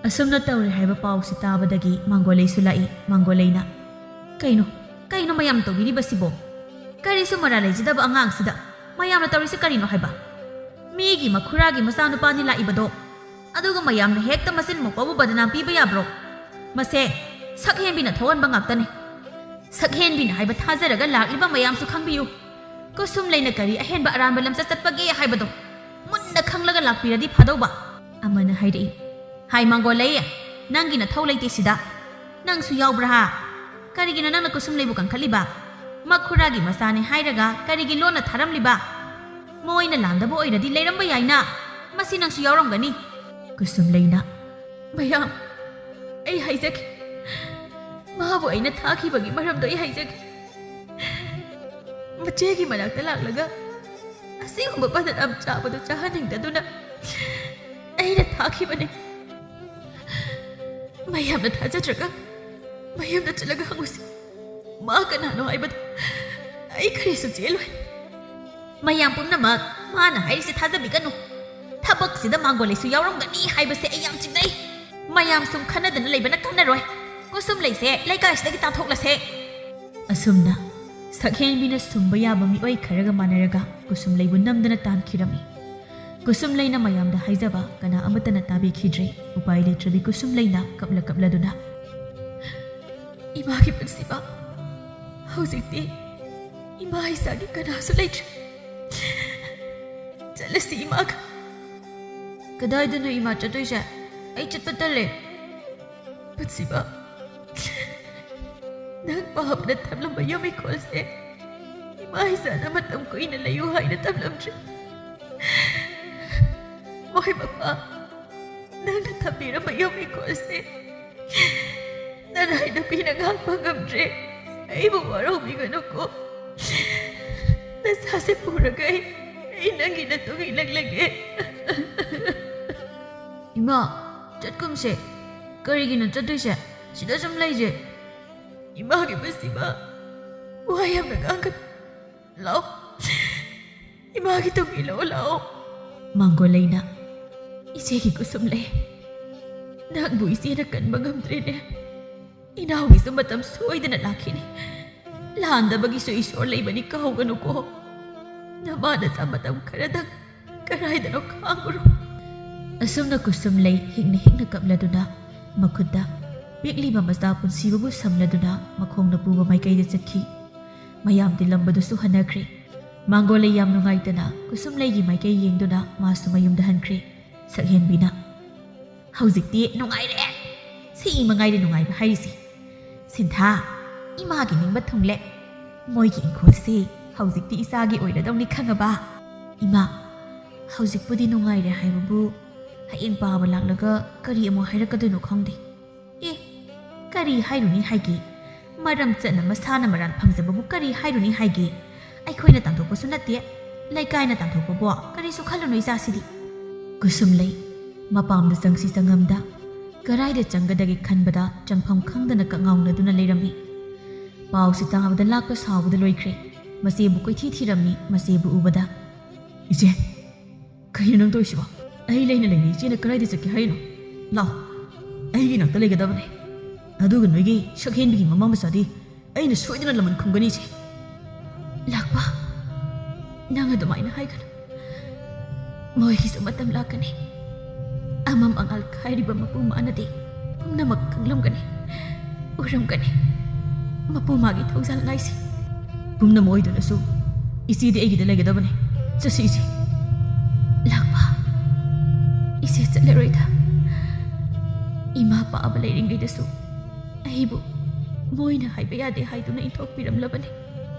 ꯑꯁꯨꯝꯅ ꯇꯧꯔꯦ ꯍꯥꯏꯕ ꯄꯥꯎꯁꯤ ꯇꯥꯕꯗꯒꯤ ꯃꯥꯡꯒꯣꯂꯩꯁꯨ ꯂꯥꯛꯏ꯫ ꯃꯥꯡꯒꯣꯂꯩꯅ, ꯀꯩꯅꯣ, ꯀꯩꯅꯣ ꯃꯌꯥꯝ ꯇꯧꯕꯤꯔꯤꯕꯁꯤꯕꯣ? ꯀꯔꯤꯁꯨ ꯃꯔꯥꯜ ꯂꯩꯖꯗꯕ ꯑꯉꯥꯡꯁꯤꯗ ꯃꯌꯥꯝꯅ ꯇꯧꯔꯤꯁꯤ ꯀꯔꯤꯅꯣ ꯍꯥꯏꯕ? ꯃꯤꯒꯤ ꯃꯈꯨꯔꯥꯒꯤ ꯃꯆꯥꯅꯨꯄꯥꯅꯤ ꯂꯥꯛꯏꯕꯗꯣ, ꯑꯗꯨꯒ ꯃꯌꯥꯝꯅ ꯍꯦꯛꯇ ꯃꯆꯤꯟ ꯃꯣꯛꯄꯕꯨ ꯕꯗꯅꯥꯝ ꯄꯤꯕ ꯌꯥꯕ꯭ꯔꯣ? ꯃꯁꯦ ꯁꯛꯍꯦꯟꯕꯤꯅ ꯊꯣꯛꯍꯟꯕ ꯉꯥꯛꯇꯅꯤ꯫ ꯁꯛꯍꯦꯟꯕꯤꯅ ꯍꯥꯏꯕ ꯊꯥꯖꯔꯒ ꯂꯥꯛꯂꯤꯕ ꯃꯌꯥꯝꯁꯨ ꯈꯪꯕꯤꯌꯨ꯫ ꯀꯨꯁꯨꯝꯂꯩꯅ ꯀꯔꯤ ꯑꯍꯦꯟꯕ ꯑꯔꯥꯟꯕ ꯂꯝꯆꯠ ꯆꯠꯄꯒꯦ ꯍꯥꯏꯕꯗꯣ ꯃꯨꯟꯅ ꯈꯪꯂꯒ ꯂꯥꯛꯄꯤꯔꯗꯤ ꯐꯥꯗꯧꯕ꯫ ꯑꯃꯅ ꯍꯥꯏꯔꯛꯏ, "ꯍꯥꯏ ꯃꯥꯡꯒꯣꯜꯂꯩ, ꯅꯪꯒꯤ ꯅꯊꯧ ꯂꯩꯇꯦ ꯁꯤꯗ꯫ ꯅꯪꯁꯨ ꯌꯥꯎꯕ꯭ꯔꯥ ꯍꯥ? ꯀꯔꯤꯒꯤꯅꯣ ꯅꯪꯅ ꯀꯨꯁꯨꯝꯂꯩꯕꯨ ꯀꯟꯈꯠꯂꯤꯕ? ꯃꯈꯨꯔꯥꯒꯤ ꯃꯆꯥꯅꯤ ꯍꯥꯏꯔꯒ ꯀꯔꯤꯒꯤ ꯂꯣꯟꯅ ꯊꯥꯔꯝꯂꯤꯕ? ꯃꯣꯏꯅ ꯂꯥꯟꯗꯕ ꯑꯣꯏꯔꯗꯤ ꯂꯩꯔꯝꯕ ꯌꯥꯏꯅ꯫ ꯃꯁꯤ ꯅꯪꯁꯨ ꯌꯥꯎꯔꯝꯒꯅꯤ꯫" ꯀꯨꯁꯨꯝꯂꯩꯅ, "ꯃꯌꯥꯝ, ꯑꯩ ꯍꯥꯏꯖꯒꯦ꯫ ꯃꯥꯕꯨ ꯑꯩꯅ ꯊꯥꯈꯤꯕꯒꯤ ꯃꯔꯝꯗꯣ ꯑꯩ ꯍꯥꯏꯖꯒꯦ꯫ ꯃꯆꯦꯒꯤ ꯃꯅꯥꯛꯇ ꯂꯥꯛꯂꯒ ꯑꯁꯤꯒꯨꯝꯕ ꯕꯗꯅꯥꯝ ꯆꯥꯕꯗꯨ ꯆꯥꯍꯟꯅꯤꯡꯗꯗꯨꯅ ꯑꯩꯅ ꯊꯥꯈꯤꯕꯅꯤ꯫ ꯃꯌꯥꯝꯅ ꯊꯥꯖꯗ꯭ꯔꯒ ꯃꯌꯨꯝꯗ ꯆꯠꯂꯒ ꯍꯪꯉꯨꯁꯤ꯫ ꯃꯥ ꯀꯅꯥꯅꯣ ꯍꯥꯏꯕꯗꯨ ꯑꯩ ꯀꯔꯤꯁꯨ ꯆꯦꯜꯂꯣꯏ꯫" "ꯃꯌꯥꯝ ꯄꯨꯝꯅꯃꯛ ꯃꯥꯅ ꯍꯥꯏꯔꯤꯁꯦ ꯊꯥꯖꯕꯤꯒꯅꯨ꯫ ꯊꯕꯛꯁꯤꯗ ꯃꯥꯡꯒꯣꯜꯂꯩꯁꯨ ꯌꯥꯎꯔꯝꯒꯅꯤ ꯍꯥꯏꯕꯁꯦ ꯑꯩ ꯌꯥꯝ ꯆꯤꯡꯅꯩ꯫ ꯃꯌꯥꯝ ꯁꯨꯝ ꯈꯟꯅꯗꯅ ꯂꯩꯕꯅ ꯀꯥꯟꯅꯔꯣꯏ꯫ ꯀꯨꯁꯨꯝꯂꯩꯁꯦ ꯂꯩꯀꯥꯏꯁꯤꯗꯒꯤ ꯇꯥꯟꯊꯣꯛꯂꯁꯦ꯫" ꯑꯁꯨꯝꯅ ꯁꯛꯍꯦꯟꯕꯤꯅ ꯁꯨꯝꯕ ꯌꯥꯕ ꯃꯤꯑꯣꯏ ꯈꯔꯒ ꯃꯥꯟꯅꯔꯒ ꯀꯨꯁꯨꯝꯂꯩꯕꯨ ꯅꯝꯗꯅ ꯇꯥꯟꯈꯤꯔꯝꯃꯤ꯫ ꯀꯨꯁꯨꯝꯂꯩꯅ ꯃꯌꯥꯝꯗ ꯍꯥꯏꯖꯕ ꯀꯅꯥ ꯑꯃꯠꯇꯅ ꯇꯥꯕꯤꯈꯤꯗ꯭ꯔꯦ꯫ ꯎꯄꯥꯏ ꯂꯩꯇ꯭ꯔꯕꯤ ꯀꯨꯁꯨꯝꯂꯩꯅ ꯀꯞꯂ ꯀꯞꯂꯗꯨꯅ, "ꯏꯃꯥꯒꯤ ꯄꯨꯟꯁꯤꯕ, ꯍꯧꯖꯤꯛꯇꯤ ꯏꯃꯥ ꯏꯆꯥꯒꯤ ꯀꯅꯥꯁꯨ ꯂꯩꯇ꯭ꯔꯦ꯫ ꯆꯠꯂꯁꯤ ꯏꯃꯥꯒ꯫" "ꯀꯗꯥꯏꯗꯅꯣ ꯏꯃꯥ ꯆꯠꯇꯣꯏꯁꯦ? ꯑꯩ ꯆꯠꯄ ꯇꯜꯂꯦ꯫" "ꯄꯨꯟꯁꯤꯕ, ꯅꯪ ꯄꯥꯞꯅ ꯊꯝꯂꯝꯕ ꯌꯨꯝ ꯏꯪꯈꯣꯜꯁꯦ ꯏꯃꯥ ꯏꯆꯥꯅ ꯃꯇꯝ ꯀꯨꯏꯅ ꯂꯩꯌꯨ ꯍꯥꯏꯅ ꯊꯝꯂꯝꯗ꯭ꯔꯦ꯫ ꯃꯣꯏ ꯃꯄꯥ, ꯅꯪꯅ ꯊꯝꯕꯤꯔꯝꯕ ꯌꯨꯝ ꯏꯪꯈꯣꯜꯁꯦ ꯅꯅꯥꯏ ꯅꯨꯄꯤꯅ ꯉꯥꯛꯄ ꯉꯝꯗ꯭ꯔꯦ꯫ ꯑꯩꯕꯨ ꯋꯥꯔꯧꯕꯤꯒꯅꯨꯀꯣ꯫ ꯅꯆꯥꯁꯦ ꯄꯨꯔꯒ ꯑꯩ, ꯑꯩ ꯅꯪꯒꯤ ꯅꯇꯨꯡ ꯏꯜꯂꯛꯂꯒꯦ꯫" "ꯏꯃꯥ, ꯆꯠꯀꯨꯝꯁꯦ꯫ ꯀꯔꯤꯒꯤꯅꯣ ꯆꯠꯇꯣꯏꯁꯦ? ꯁꯤꯗ ꯁꯨꯝ ꯂꯩꯁꯦ꯫" "ꯏꯃꯥꯒꯤ ꯄꯨꯟꯁꯤꯕ, ꯋꯥ ꯌꯥꯝꯅ ꯉꯥꯡꯒꯅꯨ꯫ ꯂꯥꯛꯑꯣ, ꯏꯃꯥꯒꯤ ꯇꯨꯡ ꯏꯜꯂꯛꯑꯣ, ꯂꯥꯛꯑꯣ꯫" ꯃꯥꯡꯒꯣꯜꯂꯩꯅ, "ꯏꯆꯦꯒꯤ ꯀꯨꯁꯨꯝꯂꯩ, ꯅꯪꯕꯨ ꯏꯆꯦꯅ ꯀꯟꯕ ꯉꯝꯗ꯭ꯔꯦꯅꯦ꯫ ꯏꯅꯥꯎꯒꯤꯁꯨ ꯃꯇꯝ ꯁꯣꯏꯗꯅ ꯂꯥꯛꯈꯤꯅꯤ꯫ ꯂꯥꯟꯗꯕꯒꯤꯁꯨ ꯏꯁꯣꯔ ꯂꯩꯕꯅꯤ ꯀꯥꯎꯒꯅꯨꯀꯣ꯫ ꯅꯃꯥ ꯅꯆꯥ ꯃꯇꯝ ꯈꯔꯗꯪ ꯀꯗꯥꯏꯗꯅꯣ ꯈꯥꯡꯉꯨꯔꯣ꯫ ꯑꯁꯨꯝꯅ ꯀꯨꯁꯨꯝꯂꯩ ꯍꯤꯛꯅ ꯍꯤꯛꯅ ꯀꯞꯂꯗꯨꯅ ꯃꯈꯨꯠꯇ ꯄꯤꯛꯂꯤꯕ ꯃꯆꯥ ꯄꯨꯟꯁꯤꯕꯕꯨ ꯁꯝꯂꯗꯨꯅ ꯃꯈꯣꯡꯅ ꯄꯨꯕ ꯃꯥꯏꯀꯩꯗ ꯆꯠꯈꯤ꯫ ꯃꯌꯥꯝ ꯇꯤꯜꯂꯝꯕꯗꯨꯁꯨ ꯍꯟꯅꯈ꯭ꯔꯦ꯫ ꯃꯥꯡꯒꯣꯜꯂꯩ ꯌꯥꯝ ꯅꯨꯡꯉꯥꯏꯇꯅ ꯀꯨꯁꯨꯝꯂꯩꯒꯤ ꯃꯥꯏꯀꯩ ꯌꯦꯡꯗꯨꯅ ꯃꯥꯁꯨ ꯃꯌꯨꯝꯗ ꯍꯟꯈ꯭ꯔꯦ꯫ ꯁꯛꯍꯦꯟꯕꯤꯅ, "ꯍꯧꯖꯤꯛꯇꯤ ꯅꯨꯡꯉꯥꯏꯔꯦ꯫ ꯁꯤ ꯃꯉꯥꯏꯔꯦ ꯅꯨꯡꯉꯥꯏꯕ ꯍꯥꯏꯔꯤꯁꯦ꯫ ꯁꯤꯟꯊꯥ, ꯏꯃꯥꯒꯤ ꯅꯤꯡꯕ ꯊꯨꯡꯂꯦ꯫ ꯃꯣꯏꯒꯤ ꯏꯪꯈꯣꯜꯁꯤ ꯍꯧꯖꯤꯛꯇꯤ ꯏꯆꯥꯒꯤ ꯑꯣꯏꯔꯗꯧꯅꯤ ꯈꯪꯉꯕ?" "ꯏꯃꯥ, ꯍꯧꯖꯤꯛꯄꯨꯗꯤ ꯅꯨꯡꯉꯥꯏꯔꯦ ꯍꯥꯏꯕꯕꯨ ꯍꯌꯦꯡ ꯄꯥꯕ ꯂꯥꯛꯂꯒ ꯀꯔꯤ ꯑꯃꯨꯛ ꯍꯥꯏꯔꯛꯀꯗꯣꯏꯅꯣ ꯈꯪꯗꯦ꯫" "ꯑꯦ, ꯀꯔꯤ ꯍꯥꯏꯔꯨꯅꯤ ꯍꯥꯏꯒꯦ? ꯃꯔꯝ ꯆꯠꯅ ꯃꯁꯥꯅ ꯃꯔꯥꯜ ꯐꯪꯖꯕꯕꯨ ꯀꯔꯤ ꯍꯥꯏꯔꯨꯅꯤ ꯍꯥꯏꯒꯦ? ꯑꯩꯈꯣꯏꯅ ꯇꯥꯟꯊꯣꯛꯄꯁꯨ ꯅꯠꯇꯦ, ꯂꯩꯀꯥꯏꯅ ꯇꯥꯟꯊꯣꯛꯄꯕꯨ꯫ ꯀꯔꯤꯁꯨ ꯈꯜꯂꯨꯅꯨ ꯏꯆꯥꯁꯤꯗꯤ꯫" ꯀꯨꯁꯨꯝꯂꯩ ꯃꯄꯥꯝꯗ ꯆꯪꯁꯤ ꯆꯪꯉꯝꯗ ꯀꯔꯥꯏꯗ ꯆꯪꯒꯗꯒꯦ ꯈꯟꯕꯗ ꯆꯪꯐꯝ ꯈꯪꯗꯅ ꯀꯛꯉꯥꯎꯅꯗꯨꯅ ꯂꯩꯔꯝꯃꯤ꯫ ꯄꯥꯎꯁꯤ ꯇꯥꯕꯗ ꯂꯥꯛꯄ ꯁꯥꯎꯕꯗ ꯂꯣꯏꯈ꯭ꯔꯦ꯫ ꯃꯆꯦꯕꯨ ꯀꯣꯏꯊꯤ ꯊꯤꯔꯝꯃꯤ꯫ ꯃꯆꯦꯕꯨ ꯎꯕꯗ, "ꯏꯆꯦ, ꯀꯩꯅꯣ ꯅꯪ ꯇꯧꯔꯤꯁꯤꯕꯣ? ꯑꯩ ꯂꯩꯅ ꯂꯩꯅ ꯏꯆꯦꯅ ꯀꯗꯥꯏꯗ ꯆꯠꯀꯦ ꯍꯥꯏꯔꯤꯅꯣ? ꯂꯥꯎ, ꯑꯩꯒꯤ ꯅꯥꯛꯇ ꯂꯩꯒꯗꯕꯅꯦ꯫ ꯑꯗꯨꯒ ꯅꯣꯏꯒꯤ ꯁꯛꯍꯦꯟꯕꯤꯒꯤ ꯃꯃꯥ ꯃꯆꯥꯗꯤ ꯑꯩꯅ ꯁꯣꯏꯗꯅ ꯂꯃꯟ ꯈꯨꯝꯒꯅꯤ ꯏꯆꯦ꯫" "ꯂꯥꯛꯄ, ꯅꯪ ꯑꯗꯨꯃꯥꯏꯅ ꯍꯥꯏꯒꯅꯨ꯫ ꯃꯣꯏꯒꯤꯁꯨ ꯃꯇꯝ ꯂꯥꯛꯀꯅꯤ꯫ ꯑꯃꯝ ꯑꯉꯥꯜ ꯈꯥꯏꯔꯤꯕ ꯃꯄꯨ ꯃꯥꯅꯗꯤ ꯄꯨꯝꯅꯃꯛ ꯈꯪꯂꯝꯒꯅꯤ, ꯎꯔꯝꯒꯅꯤ꯫ ꯃꯄꯨ ꯃꯥꯒꯤ ꯊꯧꯖꯥꯜ ꯉꯥꯏꯁꯤ꯫" "ꯄꯨꯝꯅꯃꯛ ꯑꯣꯏꯗꯨꯅꯁꯨ ꯏꯆꯦꯗꯤ ꯑꯩꯒꯤꯗ ꯂꯩꯒꯗꯕꯅꯤ꯫ ꯆꯠꯁꯤ ꯏꯆꯦ꯫" "ꯂꯥꯛꯄ, ꯏꯆꯦ ꯆꯠꯂꯔꯣꯏꯗ꯫ ꯏꯃꯥ ꯄꯥꯕ ꯂꯩꯔꯤꯉꯩꯗꯁꯨ ꯑꯩꯕꯨ ꯃꯣꯏꯅ ꯍꯥꯏꯕ ꯌꯥꯗꯦ ꯍꯥꯏꯗꯨꯅ ꯏꯟꯊꯣꯛꯄꯤꯔꯝꯂꯕꯅꯤ꯫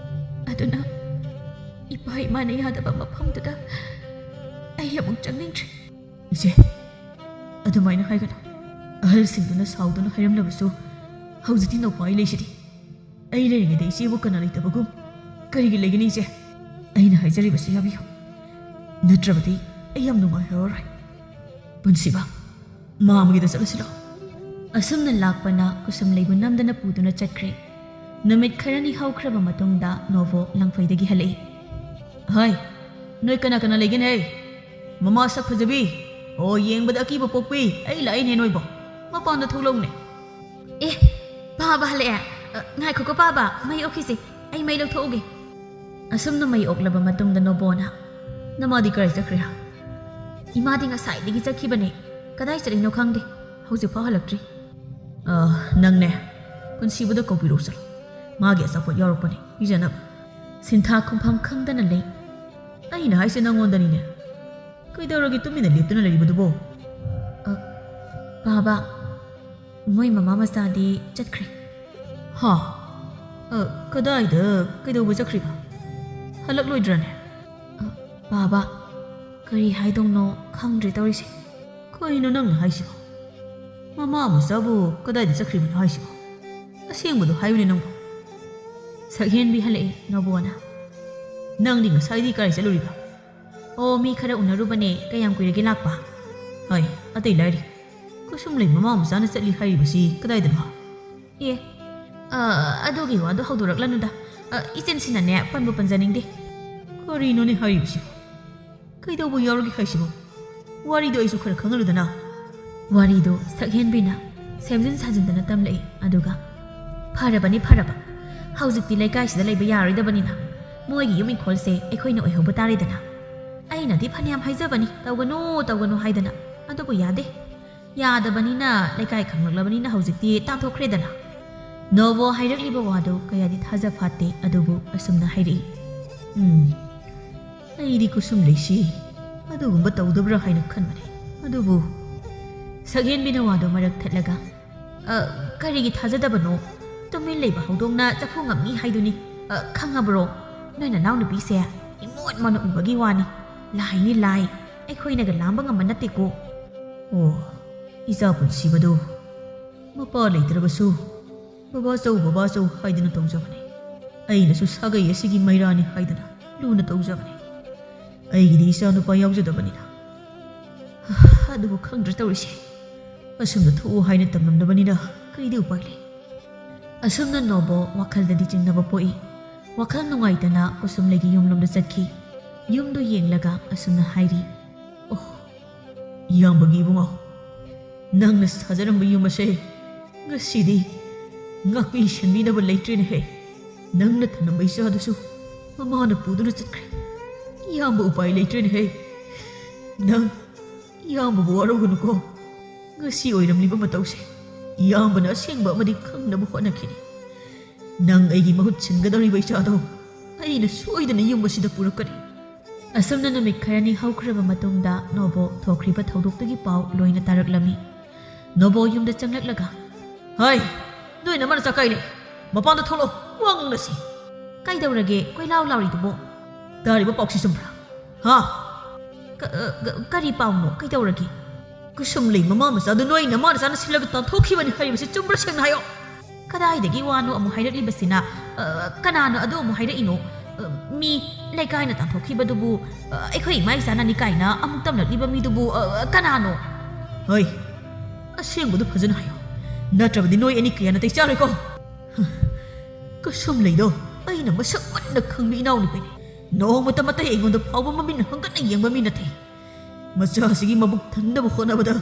ꯑꯗꯨꯅ ꯏꯄꯥ ꯏꯃꯥꯅ ꯌꯥꯗꯕ ꯃꯐꯝꯗꯨꯗ ꯑꯩ ꯑꯃꯨꯛ ꯆꯪꯅꯤꯡꯗ꯭ꯔꯦ꯫" "ꯏꯆꯦ, ꯑꯗꯨꯃꯥꯏꯅ ꯍꯥꯏꯒꯅꯨ꯫ ꯑꯍꯜꯁꯤꯡꯗꯨꯅ ꯁꯥꯎꯗꯨꯅ ꯍꯥꯏꯔꯝꯂꯕꯁꯨ ꯍꯧꯖꯤꯛꯇꯤ ꯅꯧꯄꯥ ꯑꯩ ꯂꯩꯁꯤꯗꯤ꯫ ꯑꯩ ꯂꯩꯔꯤꯉꯩꯗ ꯏꯆꯦꯕꯨ ꯀꯅꯥ ꯂꯩꯇꯕꯒꯨꯝ ꯀꯔꯤꯒꯤ ꯂꯩꯒꯅꯤ ꯏꯆꯦ? ꯑꯩꯅ ꯍꯥꯏꯖꯔꯤꯕꯁꯤ ꯌꯥꯕꯤꯌꯨ꯫ ꯅꯠꯇ꯭ꯔꯕꯗꯤ ꯑꯩ ꯌꯥꯝ ꯅꯨꯡꯉꯥꯏꯍꯧꯔꯔꯣꯏ꯫" "ꯄꯨꯟꯁꯤꯕ, ꯃꯥꯝꯃꯒꯤꯗ ꯆꯠꯂꯁꯤ ꯂꯥꯛꯑꯣ꯫" ꯑꯁꯨꯝꯅ ꯂꯥꯛꯄꯅ ꯀꯨꯁꯨꯝꯂꯩꯕꯨ ꯅꯝꯗꯅ ꯄꯨꯗꯨꯅ ꯆꯠꯈ꯭ꯔꯦ꯫ ꯅꯨꯃꯤꯠ ꯈꯔꯅꯤ ꯍꯧꯈ꯭ꯔꯕ ꯃꯇꯨꯡꯗ ꯅꯣꯕꯣ ꯂꯪꯐꯩꯗꯒꯤ ꯍꯜꯂꯛꯏ꯫ "ꯍꯥꯏ, ꯅꯣꯏ ꯀꯅꯥ ꯀꯅꯥ ꯂꯩꯒꯦꯅꯦ? ꯃꯃꯥ ꯁꯛ ꯐꯖꯕꯤ, ꯑꯣ, ꯌꯦꯡꯕꯗ ꯑꯀꯤꯕ ꯄꯣꯛꯄꯤ, ꯑꯩ ꯂꯥꯛꯏꯅꯦ ꯅꯣꯏꯕꯣ꯫ ꯃꯄꯥꯟꯗ ꯊꯣꯛꯂꯛꯎꯅꯦ꯫" "ꯑꯦ, ꯄꯥꯕ ꯍꯜꯂꯛꯑꯦ? ꯑ, ꯉꯥꯏꯈꯣꯀꯣ ꯄꯥꯕ, ꯃꯩ ꯑꯣꯛꯈꯤꯁꯦ꯫ ꯑꯩ ꯃꯩ ꯂꯧꯊꯣꯛꯎꯒꯦ꯫ ꯑꯁꯨꯝꯅ ꯃꯩ ꯑꯣꯛꯂꯕ ꯃꯇꯨꯡꯗ ꯅꯣꯕꯣꯅ, "ꯅꯃꯥꯗꯤ ꯀꯔꯥꯏ ꯆꯠꯈ꯭ꯔꯦ?" "ꯏꯃꯥꯗꯤ ꯉꯁꯥꯏꯗꯒꯤ ꯆꯠꯈꯤꯕꯅꯦ꯫ ꯀꯗꯥꯏ ꯆꯠꯂꯤꯅꯣ ꯈꯪꯗꯦ꯫ ꯍꯧꯖꯤꯛꯐꯥꯎ ꯍꯜꯂꯛꯇ꯭ꯔꯤ꯫" "ꯑ, ꯅꯪꯅꯦ, ꯄꯨꯟꯁꯤꯕꯗ ꯀꯧꯕꯤꯔꯛꯎ ꯆꯠꯂꯣ꯫ ꯃꯥꯒꯤ ꯑꯆꯥꯄꯣꯠ ꯌꯥꯎꯔꯛꯄꯅꯦ, ꯄꯤꯖꯅꯕ꯫" ꯁꯤꯟꯊꯥ ꯈꯨꯝꯐꯝ ꯈꯪꯗꯅ ꯂꯩ꯫ "ꯑꯩꯅ ꯍꯥꯏꯁꯦ ꯅꯪꯉꯣꯟꯗꯅꯤꯅꯦ꯫ ꯀꯩꯗꯧꯔꯒꯦ ꯇꯨꯃꯤꯟꯅ ꯂꯦꯞꯇꯨꯅ ꯂꯩꯔꯤꯕꯗꯨꯕꯣ?" "ꯑ, ꯄꯥꯕ, ꯃꯣꯏ ꯃꯃꯥ ꯃꯆꯥꯗꯤ ꯆꯠꯈ꯭ꯔꯦ꯫" "ꯍꯥ? ꯑ, ꯀꯗꯥꯏꯗ? ꯀꯩꯗꯧꯕ ꯆꯠꯈ꯭ꯔꯤꯕ? ꯍꯜꯂꯛꯂꯣꯏꯗ꯭ꯔꯅꯦ?" "ꯑ, ꯄꯥꯕ, ꯀꯔꯤ ꯍꯥꯏꯗꯧꯅꯣ ꯈꯪꯗ꯭ꯔꯦ ꯇꯧꯔꯤꯁꯦ꯫" "ꯀꯩꯅꯣ ꯅꯪꯅ ꯍꯥꯏꯁꯤꯕꯣ? ꯃꯃꯥ ꯃꯆꯥꯕꯨ ꯀꯗꯥꯏꯗ ꯆꯠꯈ꯭ꯔꯤꯕꯅꯣ ꯍꯥꯏꯁꯤꯕꯣ? ꯑꯁꯦꯡꯕꯗꯣ ꯍꯥꯏꯌꯨꯅꯦ ꯅꯪꯕꯨ꯫" ꯁꯛꯍꯦꯟꯕꯤ ꯍꯜꯂꯛꯑꯦ ꯅꯣꯕꯣꯅ꯫ "ꯅꯪꯗꯤ ꯉꯁꯥꯏꯗꯤ ꯀꯥꯏ ꯆꯠꯂꯨꯔꯤꯕ?" "ꯑꯣ, ꯃꯤ ꯈꯔ ꯎꯅꯔꯨꯕꯅꯦ꯫ ꯀꯌꯥꯝ ꯀꯨꯏꯔꯒꯦ ꯂꯥꯛꯄ?" "ꯍꯣꯏ, ꯑꯇꯩ ꯂꯥꯏꯔꯤ꯫ ꯀꯨꯁꯨꯝꯂꯩ ꯃꯃꯥ ꯃꯆꯥꯅ ꯆꯠꯂꯤ ꯍꯥꯏꯔꯤꯕꯁꯤ ꯀꯗꯥꯏꯗꯅꯣ?" "ꯑꯦ, ꯑ, ꯑꯗꯨꯒꯤ ꯋꯥꯗꯣ ꯍꯧꯗꯣꯔꯛꯂꯅꯨꯗ꯫ ꯑ, ꯏꯆꯤꯟꯁꯤꯅꯅꯦ ꯄꯟꯕꯨ ꯄꯟꯖꯅꯤꯡꯗꯦ꯫" "ꯀꯔꯤꯅꯣꯅꯦ ꯍꯥꯏꯔꯤꯕꯁꯤꯕꯣ? ꯀꯩꯗꯧꯕ ꯌꯥꯎꯔꯒꯦ ꯍꯥꯏꯁꯤꯕꯣ? ꯋꯥꯔꯤꯗꯣ ꯑꯩꯁꯨ ꯈꯔ ꯈꯪꯍꯜꯂꯨꯗꯅ꯫" ꯋꯥꯔꯤꯗꯣ ꯁꯛꯍꯦꯟꯕꯤꯅ ꯁꯦꯝꯖꯤꯟ ꯁꯥꯖꯤꯟꯗꯅ ꯇꯝꯂꯛꯏ꯫ ꯑꯗꯨꯒ, "ꯐꯔꯕꯅꯤ, ꯐꯔꯕ꯫ ꯍꯧꯖꯤꯛꯇꯤ ꯂꯩꯀꯥꯏꯁꯤꯗ ꯂꯩꯕ ꯌꯥꯔꯣꯏꯗꯕꯅꯤꯅ ꯃꯣꯏꯒꯤ ꯌꯨꯝ ꯏꯪꯈꯣꯜꯁꯦ ꯑꯩꯈꯣꯏꯅ ꯑꯣꯏꯍꯧꯕ ꯇꯥꯔꯦꯗꯅ꯫ ꯑꯩꯅꯗꯤ ꯐꯅꯌꯥꯝ ꯍꯥꯏꯖꯕꯅꯤ, ꯇꯧꯒꯅꯨ, ꯇꯧꯒꯅꯨ ꯍꯥꯏꯗꯅ, ꯑꯗꯨꯕꯨ ꯌꯥꯗꯦ꯫ ꯌꯥꯗꯕꯅꯤꯅ, ꯂꯩꯀꯥꯏ ꯈꯪꯂꯛꯂꯕꯅꯤꯅ ꯍꯧꯖꯤꯛꯇꯤ ꯇꯥꯟꯊꯣꯛꯈ꯭ꯔꯦꯗꯅ꯫" ꯅꯣꯕꯣ ꯍꯥꯏꯔꯛꯂꯤꯕ ꯋꯥꯗꯨ ꯀꯌꯥꯗꯤ ꯊꯥꯖ ꯐꯥꯠꯇꯦ, ꯑꯗꯨꯕꯨ ꯑꯁꯨꯝꯅ ꯍꯥꯏꯔꯛꯏ꯫ "ꯎꯝ, ꯑꯩꯗꯤ ꯀꯨꯁꯨꯝꯂꯩꯁꯤ ꯑꯗꯨꯒꯨꯝꯕ ꯇꯧꯗꯕ꯭ꯔꯥ ꯍꯥꯏꯅ ꯈꯟꯕꯅꯦ꯫ ꯑꯗꯨꯕꯨ ꯁꯛꯍꯦꯟꯕꯤꯅ ꯋꯥꯗꯨ ꯃꯔꯛ ꯊꯠꯂꯒ, "ꯑ, ꯀꯔꯤꯒꯤ ꯊꯥꯖꯗꯕꯅꯣ? ꯇꯨꯃꯤꯟ ꯂꯩꯕ ꯍꯧꯗꯣꯡꯅ ꯆꯐꯨ ꯉꯝꯃꯤ ꯍꯥꯏꯗꯨꯅꯤ꯫ ꯑ, ꯈꯪꯉꯕ꯭ꯔꯣ? ꯅꯣꯏ ꯅꯅꯥꯎꯅꯨꯄꯤꯁꯦ ꯏꯃꯣꯠ ꯃꯣꯠꯅ ꯎꯕꯒꯤ ꯋꯥꯅꯤ꯫ ꯂꯥꯏꯅꯤ ꯂꯥꯏ꯫ ꯑꯩꯈꯣꯏꯅꯒ ꯂꯥꯝꯕ ꯉꯝꯕ ꯅꯠꯇꯦꯀꯣ꯫" "ꯑꯣ, ꯏꯆꯥ ꯄꯨꯟꯁꯤꯕꯗꯨ ꯃꯄꯥ ꯂꯩꯇ꯭ꯔꯕꯁꯨ ꯕꯕꯥꯆꯧ, ꯕꯕꯥꯆꯧ ꯍꯥꯏꯗꯨꯅ ꯇꯧꯖꯕꯅꯤ꯫ ꯑꯩꯅꯁꯨ ꯁꯥꯒꯩ ꯑꯁꯤꯒꯤ ꯃꯩꯔꯥꯅꯤ ꯍꯥꯏꯗꯨꯅ ꯂꯨꯅ ꯇꯧꯖꯕꯅꯤ꯫ ꯑꯩꯒꯤꯗꯤ ꯏꯆꯥ ꯅꯨꯄꯥ ꯌꯥꯎꯖꯗꯕꯅꯤꯅ꯫ ꯑꯗꯨꯕꯨ ꯈꯪꯗ꯭ꯔꯦ ꯇꯧꯔꯤꯁꯦ꯫ ꯑꯁꯨꯝꯅ ꯊꯣꯛꯎ ꯍꯥꯏꯅ ꯇꯝꯂꯝꯂꯕꯅꯤꯅ ꯀꯔꯤꯗꯤ ꯎꯄꯥꯏ ꯂꯩ?" ꯑꯁꯨꯝꯅ ꯅꯣꯕꯣ ꯋꯥꯈꯜꯗꯗꯤ ꯆꯤꯡꯅꯕ ꯄꯣꯛꯏ꯫ ꯋꯥꯈꯜ ꯅꯨꯡꯉꯥꯏꯇꯅ ꯀꯨꯁꯨꯝꯂꯩꯒꯤ ꯌꯨꯝꯂꯣꯝꯗ ꯆꯠꯈꯤ꯫ ꯌꯨꯝꯗꯨ ꯌꯦꯡꯂꯒ ꯑꯁꯨꯝꯅ ꯍꯥꯏꯔꯤ, "ꯑꯣ, ꯏꯌꯥꯝꯕꯒꯤ ꯏꯕꯨꯡꯉꯣ, ꯅꯪꯅ ꯁꯥꯖꯔꯝꯕ ꯌꯨꯝ ꯑꯁꯦ ꯉꯁꯤꯗꯤ ꯉꯥꯛꯄꯤ ꯁꯦꯟꯕꯤꯅꯕ ꯂꯩꯇ꯭ꯔꯦꯅꯦꯍꯦ꯫ ꯅꯪꯅ ꯊꯝꯂꯝꯕ ꯏꯆꯥꯗꯨꯁꯨ ꯃꯃꯥꯅ ꯄꯨꯗꯨꯅ ꯆꯠꯈ꯭ꯔꯦ꯫ ꯏꯌꯥꯝꯕ ꯎꯄꯥꯏ ꯂꯩꯇ꯭ꯔꯦꯅꯦꯍꯦ꯫ ꯅꯪ ꯏꯌꯥꯝꯕꯕꯨ ꯋꯥꯔꯧꯒꯅꯨꯀꯣ꯫ ꯉꯁꯤ ꯑꯣꯏꯔꯝꯂꯤꯕ ꯃꯇꯧꯁꯦ ꯏꯌꯥꯝꯕꯅ ꯑꯁꯦꯡꯕ ꯑꯃꯗꯤ ꯈꯪꯅꯕ ꯍꯣꯠꯅꯈꯤꯅꯤ꯫ ꯅꯪ ꯑꯩꯒꯤ ꯃꯍꯨꯠ ꯁꯤꯟꯒꯗꯧꯔꯤꯕ ꯏꯆꯥꯗꯣ ꯑꯩꯅ ꯁꯣꯏꯗꯅ ꯌꯨꯝ ꯑꯁꯤꯗ ꯄꯨꯔꯛꯀꯅꯤ꯫ ꯑꯁꯨꯝꯅ ꯅꯨꯃꯤꯠ ꯈꯔꯅꯤ ꯍꯧꯈ꯭ꯔꯕ ꯃꯇꯨꯡꯗ ꯅꯣꯕꯣ ꯊꯣꯛꯈ꯭ꯔꯤꯕ ꯊꯧꯗꯣꯛꯇꯨꯒꯤ ꯄꯥꯎ ꯂꯣꯏꯅ ꯇꯥꯔꯛꯂꯝꯃꯤ꯫ ꯅꯣꯕꯣ ꯌꯨꯝꯗ ꯆꯪꯂꯛꯂꯒ, "ꯍꯥꯏ, ꯅꯣꯏ ꯅꯃꯥ ꯅꯆꯥ ꯀꯥꯏ ꯂꯩ? ꯃꯄꯥꯟꯗ ꯊꯣꯛꯂꯛꯑꯣ, ꯋꯥ ꯉꯥꯡꯅꯁꯤ꯫" "ꯀꯩꯗꯧꯔꯒꯦ ꯀꯣꯏꯂꯥꯎ ꯂꯥꯎꯔꯤꯗꯨꯕꯣ?" "ꯇꯥꯔꯤꯕ ꯄꯥꯎꯁꯤ ꯆꯨꯝꯕ꯭ꯔꯥ? ꯍꯥ?" "ꯀ-, ꯑ, ꯀ-, ꯀꯔꯤ ꯄꯥꯎꯅꯣ? ꯀꯩꯗꯧꯔꯒꯦ?" "ꯀꯨꯁꯨꯝꯂꯩ ꯃꯃꯥ ꯃꯆꯥꯗꯨ ꯅꯣꯏ ꯅꯃꯥ ꯅꯆꯥꯅ ꯁꯤꯜꯂꯒ ꯇꯥꯟꯊꯣꯛꯈꯤꯕꯅꯤ ꯍꯥꯏꯔꯤꯕꯁꯤ ꯆꯨꯝꯕ꯭ꯔꯥ? ꯁꯦꯡꯅ ꯍꯥꯏꯌꯣ꯫" "ꯀꯗꯥꯏꯗꯒꯤ ꯋꯥꯅꯣ ꯑꯃꯨꯛ ꯍꯥꯏꯔꯛꯂꯤꯕꯁꯤꯅ? ꯑ, ꯀꯅꯥꯅꯣ ꯑꯗꯨ ꯑꯃꯨꯛ ꯍꯥꯏꯔꯛꯏꯅꯣ? ꯑ, ꯃꯤ ꯂꯩꯀꯥꯏꯅ ꯇꯥꯟꯊꯣꯛꯈꯤꯕꯗꯨꯕꯨ, ꯑ, ꯑꯩꯈꯣꯏ ꯏꯃꯥ ꯏꯆꯥꯅꯅꯤ ꯀꯥꯏꯅ ꯑꯃꯨꯛ ꯇꯝꯂꯛꯂꯤꯕ ꯃꯤꯗꯨꯕꯨ, ꯑ, ꯀꯅꯥꯅꯣ?" "ꯍꯣꯏ, ꯑꯁꯦꯡꯕꯗꯨ ꯐꯖꯅ ꯍꯥꯏꯌꯣ꯫ ꯅꯠꯇ꯭ꯔꯕꯗꯤ ꯅꯣꯏ ꯑꯅꯤ ꯀꯌꯥ ꯅꯥꯇꯩ ꯆꯥꯔꯣꯏꯀꯣ꯫" "ꯀꯁꯨꯝꯂꯩꯗꯣ ꯑꯩꯅ ꯃꯁꯛ ꯃꯨꯟꯅ ꯈꯪꯕꯤ ꯏꯅꯥꯎꯅꯨꯄꯤꯅꯤ꯫ ꯅꯣꯡꯃꯇ ꯃꯇꯩ ꯑꯩꯉꯣꯟꯗ ꯐꯥꯎꯕ ꯃꯃꯤꯠꯅ ꯍꯪꯒꯠꯅ ꯌꯦꯡꯕ ꯃꯤ ꯅꯠꯇꯦ꯫ ꯃꯆꯥꯁꯤꯒꯤ ꯃꯕꯨꯛ ꯊꯟꯅꯕ ꯍꯣꯠꯅꯕꯗ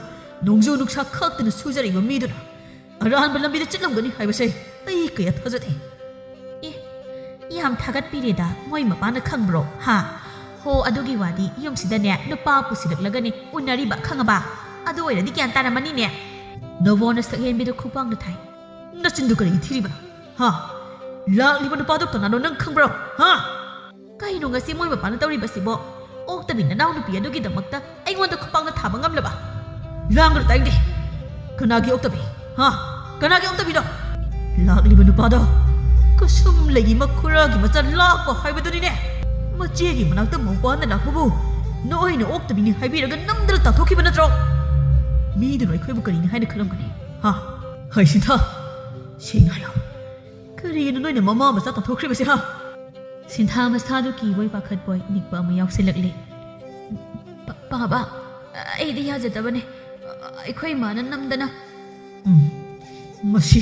ꯅꯣꯡꯖꯨ ꯅꯨꯡꯁꯥ ꯈꯥꯛꯇꯅ ꯁꯨꯖꯔꯤꯕ ꯃꯤꯗꯨꯅ ꯑꯔꯥꯟꯕ ꯂꯝꯕꯤꯗ ꯆꯠꯂꯝꯒꯅꯤ ꯍꯥꯏꯕꯁꯦ ꯑꯩ ꯀꯌꯥ ꯊꯥꯖꯗꯦ꯫" "ꯑꯦ, ꯌꯥꯝ ꯊꯥꯒꯠꯄꯤꯔꯦꯗ, ꯃꯣꯏ ꯃꯄꯥꯅ ꯈꯪꯕ꯭ꯔꯣ? ꯍꯥ? ꯍꯣ, ꯑꯗꯨꯒꯤ ꯋꯥꯗꯤ ꯌꯨꯝꯁꯤꯗꯅꯦ ꯅꯨꯄꯥ ꯄꯨꯁꯤꯜꯂꯛꯂꯒꯅꯦ ꯎꯅꯔꯤꯕ, ꯈꯪꯉꯕ? ꯑꯗꯨ ꯑꯣꯏꯔꯗꯤ ꯒ꯭ꯌꯥꯟ ꯇꯥꯔꯝꯃꯅꯤꯅꯦ꯫" ꯅꯣꯕꯣꯅ ꯁꯛꯍꯦꯟꯕꯤꯗ ꯈꯨꯄꯥꯛꯅ ꯊꯥꯏ꯫ "ꯅꯆꯤꯟꯗꯨ ꯀꯔꯤꯒꯤ ꯊꯤꯔꯤꯕꯅꯣ? ꯍꯥ? ꯂꯥꯛꯂꯤꯕ ꯅꯨꯄꯥꯗꯨ ꯀꯅꯥꯅꯣ ꯅꯪ ꯈꯪꯕ꯭ꯔꯣ? ꯍꯥ?" "ꯀꯩꯅꯣ ꯉꯁꯤ ꯃꯣꯏ ꯃꯄꯥꯅ ꯇꯧꯔꯤꯕꯁꯤꯕꯣ? ꯑꯣꯛꯇꯕꯤ ꯅꯅꯥꯎꯅꯨꯄꯤ ꯑꯗꯨꯒꯤꯗꯃꯛꯇ ꯑꯩꯉꯣꯟꯗ ꯈꯨꯄꯥꯛꯅ ꯊꯥꯕ ꯉꯝꯂꯕ?" "ꯂꯥꯡꯒꯅꯨ ꯇꯥꯏꯗꯦ꯫ ꯀꯅꯥꯒꯤ ꯑꯣꯛꯇꯕꯤ? ꯍꯥ? ꯀꯅꯥꯒꯤ ꯑꯣꯛꯇꯕꯤꯅꯣ? ꯂꯥꯛꯂꯤꯕ ꯅꯨꯄꯥꯗꯣ ꯀꯁꯨꯝꯂꯩꯒꯤ ꯃꯈꯨꯔꯥꯒꯤ ꯃꯆꯥ ꯂꯥꯛꯄ ꯍꯥꯏꯕꯗꯨꯅꯤꯅꯦ꯫ ꯃꯆꯦꯒꯤ ꯃꯅꯥꯛꯇ ꯃꯧꯄꯥꯅ ꯂꯥꯛꯄꯕꯨ ꯅꯣꯏꯅ ꯑꯣꯛꯇꯕꯤꯅꯤ ꯍꯥꯏꯕꯤꯔꯒ ꯅꯝꯗꯅ ꯇꯥꯟꯊꯣꯛꯈꯤꯕ ꯅꯠꯇ꯭ꯔꯣ? ꯃꯤꯗꯨꯅ ꯑꯩꯈꯣꯏꯕꯨ ꯀꯔꯤꯅꯤ ꯍꯥꯏꯅ ꯈꯜꯂꯝꯒꯅꯤ? ꯍꯥ? ꯍꯩ ꯁꯤꯟꯊꯥ, ꯁꯦꯡꯅ ꯍꯥꯏꯌꯣ꯫ ꯀꯔꯤꯒꯤꯅꯣ ꯅꯣꯏꯅ ꯃꯃꯥ ꯃꯆꯥ ꯇꯥꯟꯊꯣꯛꯈ꯭ꯔꯤꯕꯁꯦ, ꯍꯥ?" ꯁꯤꯟꯊꯥ ꯃꯁꯥꯗꯨ ꯀꯤꯕꯣꯏ ꯄꯥꯈꯠꯄꯣꯏ ꯅꯤꯛꯄ ꯑꯃ ꯌꯥꯎꯁꯤꯜꯂꯛꯂꯦ꯫ "ꯄꯥ-, ꯄꯥꯕ, ꯑꯩꯗꯤ ꯌꯥꯖꯗꯕꯅꯦ꯫ ꯑꯩꯈꯣꯏ ꯏꯃꯥꯅ ꯅꯝꯗꯅ꯫" "ꯎꯝ, ꯃꯁꯤ,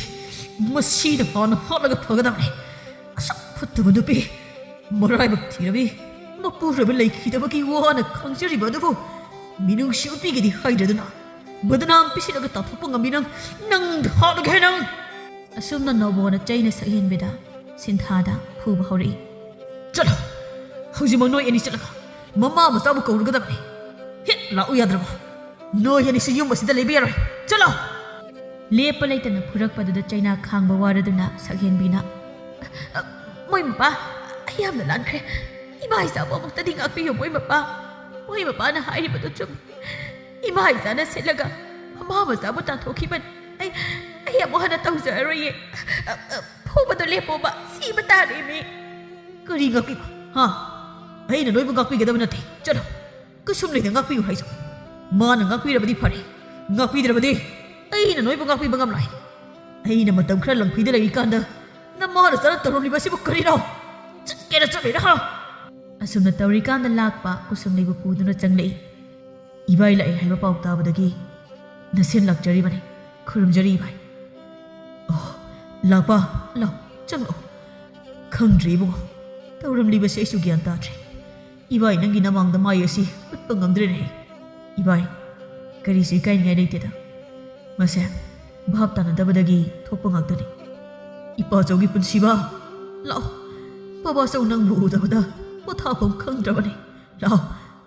ꯃꯁꯤꯗ ꯍꯥꯟꯅ ꯍꯥꯠꯂꯒ ꯐꯒꯗꯕꯅꯤ꯫ ꯑꯁꯨꯛ ꯐꯠꯇꯕ ꯅꯨꯄꯤ, ꯃꯔꯥꯏꯕꯛ ꯊꯤꯔꯕꯤ, ꯃꯄꯨꯔꯣꯏꯕ ꯂꯩꯈꯤꯗꯕꯒꯤ ꯋꯥꯅ ꯈꯪꯖꯔꯤꯕ ꯑꯗꯨꯕꯨ ꯃꯤꯅꯨꯡꯁꯤ ꯎꯠꯄꯤꯒꯦꯗꯤ ꯍꯥꯏꯗ꯭ꯔꯗꯨꯅ, ꯕꯗꯅꯥꯝ ꯄꯤꯁꯤꯜꯂꯒ ꯇꯥꯟꯊꯣꯛꯄ ꯉꯝꯃꯤ ꯅꯪ, ꯅꯪ ꯍꯥꯠꯂꯒꯦ ꯅꯪ!" ꯑꯁꯨꯝꯅ ꯅꯣꯕꯣꯅ ꯆꯩꯅ ꯁꯛꯍꯦꯟꯕꯤꯗ ꯁꯤꯟꯊꯥꯗ ꯐꯨꯕ ꯍꯧꯔꯛꯏ꯫ "ꯆꯠꯂꯣ! ꯍꯧꯖꯤꯛꯃꯛ ꯅꯣꯏ ꯑꯅꯤ ꯆꯠꯂꯒ ꯃꯃꯥ ꯃꯆꯥꯕꯨ ꯀꯧꯔꯨꯒꯗꯕꯅꯤ꯫ ꯍꯦꯛ ꯂꯥꯛꯎ ꯌꯥꯗ꯭ꯔꯕꯣ? ꯅꯣꯏ ꯑꯅꯤꯁꯤ ꯌꯨꯝ ꯑꯁꯤꯗ ꯂꯩꯕ ꯌꯥꯔꯣꯏ꯫ ꯆꯠꯂꯣ!" ꯂꯦꯞꯄ ꯂꯩꯇꯅ ꯐꯨꯔꯛꯄꯗꯨꯗ ꯆꯩꯅꯥ ꯈꯥꯡꯕ ꯋꯥꯔꯗꯨꯅ ꯁꯛꯍꯦꯟꯕꯤꯅ, "ꯑ, ꯑ, ꯃꯣꯏ ꯃꯄꯥ, ꯑꯩ ꯌꯥꯝꯅ ꯂꯥꯟꯈ꯭ꯔꯦ꯫ ꯏꯃꯥ ꯏꯆꯥꯕꯨ ꯑꯃꯨꯛꯇꯗꯤ ꯉꯥꯛꯄꯤꯌꯨ, ꯃꯣꯏ ꯃꯄꯥ꯫ ꯃꯣꯏ ꯃꯄꯥꯅ ꯍꯥꯏꯔꯤꯕꯗꯨ ꯆꯨꯝꯃꯤ꯫ ꯏꯃꯥ ꯏꯆꯥꯅ ꯁꯤꯠꯂꯒ ꯃꯃꯥ ꯃꯆꯥꯕꯨ ꯇꯥꯟꯊꯣꯛꯈꯤꯕꯅꯤ꯫ ꯑꯩ, ꯑꯩ ꯑꯃꯨꯛ ꯍꯟꯅ ꯇꯧꯖꯔꯔꯣꯏꯌꯦ꯫ ꯑ, ꯑ, ꯐꯨꯕꯗꯣ ꯂꯦꯞꯄꯣꯕ, ꯁꯤꯕ ꯇꯥꯔꯦꯃꯤ꯫" "ꯀꯔꯤ ꯉꯥꯛꯄꯤꯕ? ꯍꯥ? ꯑꯩꯅ ꯅꯣꯏꯕꯨ ꯉꯥꯛꯄꯤꯒꯗꯕ ꯅꯠꯇꯦ꯫ ꯆꯠꯂꯣ꯫ ꯀꯨꯁꯨꯝꯂꯩꯗ ꯉꯥꯛꯄꯤꯌꯨ ꯍꯥꯏꯁꯨ꯫ ꯃꯥꯅ ꯉꯥꯛꯄꯤꯔꯕꯗꯤ ꯐꯔꯦ, ꯉꯥꯛꯄꯤꯗ꯭ꯔꯕꯗꯤ ꯑꯩꯅ ꯅꯣꯏꯕꯨ ꯉꯥꯛꯄꯤꯕ ꯉꯝꯂꯣꯏ꯫ ꯑꯩꯅ ꯃꯇꯝ ꯈꯔ ꯂꯪꯐꯤꯗ ꯂꯩꯔꯤꯀꯥꯟꯗ ꯅꯃꯥꯅ ꯆꯥꯅ ꯇꯧꯔꯝꯂꯤꯕꯁꯤꯕꯨ ꯀꯔꯤꯅꯣ? ꯆꯠꯀꯦꯔꯥ ꯆꯠꯂꯣꯏꯔꯥ, ꯍꯥ?" ꯑꯁꯨꯝꯅ ꯇꯧꯔꯤꯀꯥꯟꯗ ꯂꯥꯛꯄ ꯀꯨꯁꯨꯝꯂꯩꯕꯨ ꯄꯨꯗꯨꯅ ꯆꯪꯂꯛꯏ꯫ "ꯏꯕꯥꯏ ꯂꯥꯛꯑꯦ ꯍꯥꯏꯕ ꯄꯥꯎ ꯇꯥꯕꯗꯒꯤ ꯅꯁꯦꯟ ꯂꯥꯛꯆꯔꯤꯕꯅꯤ꯫ ꯈꯨꯔꯨꯝꯖꯔꯤ ꯏꯕꯥꯏ꯫" "ꯑꯣ, ꯂꯥꯛꯄ, ꯂꯥꯛꯑꯣ, ꯆꯪꯂꯛꯑꯣ꯫" "ꯈꯪꯗ꯭ꯔꯦ ꯏꯕꯨꯡꯉꯣ, ꯇꯧꯔꯝꯂꯤꯕꯁꯦ ꯑꯩꯁꯨ ꯒ꯭ꯌꯥꯟ ꯇꯥꯗ꯭ꯔꯦ꯫ ꯏꯕꯥꯏ, ꯅꯪꯒꯤ ꯅꯃꯥꯡꯗ ꯃꯥꯏ ꯑꯁꯤ ꯎꯠꯄ ꯉꯝꯗ꯭ꯔꯦꯅꯦ꯫ ꯏꯕꯥꯏ, ꯀꯔꯤꯁꯨ ꯏꯀꯥꯏꯅꯤꯡꯉꯥꯏ ꯂꯩꯇꯦꯗ꯫ ꯃꯁꯦ ꯚꯥꯞ ꯇꯥꯅꯗꯕꯗꯒꯤ ꯊꯣꯛꯄ ꯉꯥꯛꯇꯅꯤ꯫ ꯏꯄꯥꯆꯧꯒꯤ ꯄꯨꯟꯁꯤꯕ, ꯂꯥꯛꯑꯣ꯫ ꯕꯕꯥꯆꯧ ꯅꯪꯕꯨ ꯎꯗꯕꯗ ꯄꯣꯊꯥꯐꯝ ꯈꯪꯗ꯭ꯔꯕꯅꯤ꯫ ꯂꯥꯛꯑꯣ,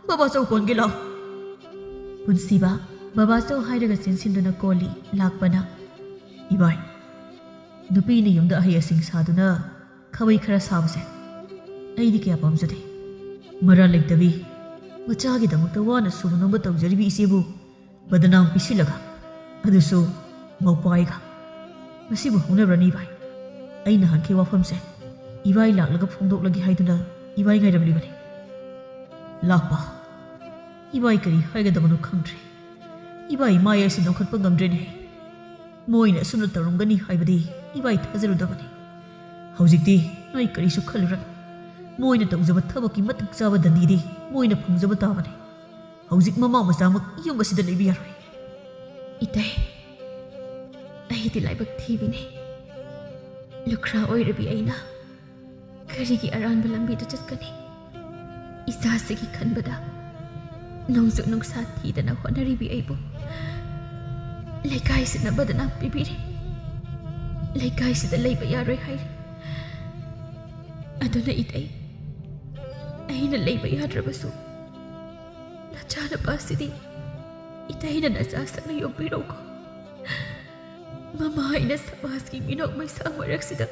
ꯕꯕꯥꯆꯧ ꯀꯣꯟꯒꯦ, ꯂꯥꯛꯑꯣ꯫" ꯄꯨꯟꯁꯤꯕ ꯕꯕꯥꯆꯧ ꯍꯥꯏꯔꯒ ꯆꯦꯟꯁꯤꯟꯗꯨꯅ ꯀꯣꯜꯂꯤ꯫ ꯂꯥꯛꯄꯅ, "ꯏꯕꯥꯏ, ꯅꯨꯄꯤꯅ ꯌꯨꯝꯗ ꯑꯍꯩ ꯑꯁꯤꯡ ꯁꯥꯗꯨꯅ ꯈꯥꯕꯩ ꯈꯔ ꯁꯥꯕꯁꯦ ꯑꯩꯗꯤ ꯀꯌꯥ ꯄꯥꯝꯖꯗꯦ꯫ ꯃꯔꯥ ꯂꯩꯇꯕꯤ, ꯃꯆꯥꯒꯤꯗꯃꯛꯇ ꯋꯥꯅ ꯁꯨꯕ ꯅꯣꯝꯕ ꯇꯧꯖꯔꯤꯕꯤ ꯏꯆꯦꯕꯨ ꯕꯗꯅꯥꯝ ꯄꯤꯁꯤꯜꯂꯒ, ꯑꯗꯨꯁꯨ ꯃꯧꯄꯥꯏꯒ꯫ ꯃꯁꯤꯕꯨ ꯍꯧꯅꯕ꯭ꯔꯅꯤ ꯏꯕꯥꯏ? ꯑꯩꯅ ꯍꯟꯈꯤ ꯋꯥꯐꯝꯁꯦ ꯏꯕꯥꯏ ꯂꯥꯛꯂꯒ ꯐꯣꯡꯗꯣꯛꯂꯒꯦ ꯍꯥꯏꯗꯨꯅ ꯏꯕꯥꯏ ꯉꯥꯏꯔꯝꯂꯤꯕꯅꯤ꯫" "ꯂꯥꯛꯄ, ꯏꯕꯥꯏ ꯀꯔꯤ ꯍꯥꯏꯒꯗꯕꯅꯣ ꯈꯪꯗ꯭ꯔꯦ꯫ ꯏꯕꯥꯏ ꯃꯥꯏ ꯑꯁꯤ ꯂꯧꯈꯠꯄ ꯉꯝꯗ꯭ꯔꯦꯅꯦ꯫ ꯃꯣꯏꯅ ꯑꯁꯨꯝꯅ ꯇꯧꯔꯝꯒꯅꯤ ꯍꯥꯏꯕꯗꯤ ꯏꯕꯥꯏ ꯊꯥꯖꯔꯨꯗꯕꯅꯤ꯫ ꯍꯧꯖꯤꯛꯇꯤ ꯅꯣꯏ ꯀꯔꯤꯁꯨ ꯈꯜꯂꯨꯔꯅꯨ꯫ ꯃꯣꯏꯅ ꯇꯧꯖꯕ ꯊꯕꯛꯀꯤ ꯃꯇꯤꯛ ꯆꯥꯕ ꯗꯟꯗꯤꯗꯤ ꯃꯣꯏꯅ ꯐꯪꯖꯕ ꯇꯥꯕꯅꯤ꯫ ꯍꯧꯖꯤꯛ ꯃꯃꯥ ꯃꯆꯥꯃꯛ ꯌꯨꯝ ꯑꯁꯤꯗ ꯂꯩꯕ ꯌꯥꯔꯣꯏ꯫" "ꯏꯇꯩ, ꯑꯩꯗꯤ ꯂꯥꯏꯕꯛ ꯊꯤꯕꯤꯅꯤ꯫ ꯂꯨꯈ꯭ꯔꯥ ꯑꯣꯏꯔꯕꯤ ꯑꯩꯅ ꯀꯔꯤꯒꯤ ꯑꯔꯥꯟꯕ ꯂꯝꯕꯤꯗ ꯆꯠꯀꯅꯤ? ꯏꯆꯥꯁꯤꯒꯤ ꯈꯟꯕꯗ ꯅꯣꯡꯖꯨ ꯅꯨꯡꯁꯥ ꯊꯤꯗꯅ ꯍꯣꯠꯅꯔꯤꯕꯤ ꯑꯩꯕꯨ ꯂꯩꯀꯥꯏꯁꯤꯅ ꯕꯗꯅꯥꯝ ꯄꯤꯕꯤꯔꯤ꯫" ꯂꯩꯀꯥꯏꯁꯤꯗ ꯂꯩꯕ ꯌꯥꯔꯣꯏ ꯍꯥꯏꯔꯤ꯫ ꯑꯗꯨꯅ ꯏꯇꯩ, ꯑꯩꯅ ꯂꯩꯕ ꯌꯥꯗ꯭ꯔꯕꯁꯨ ꯅꯆꯥꯅꯨꯄꯥꯁꯤꯗꯤ ꯏꯇꯩꯅ ꯅꯆꯥ ꯁꯛꯅ ꯌꯣꯛꯄꯤꯔꯧꯀꯣ꯫ ꯃꯃꯥ ꯑꯩꯅ ꯁꯃꯥꯖꯀꯤ ꯃꯤꯅꯣꯛ ꯃꯩꯁꯥ ꯃꯔꯛꯁꯤꯗ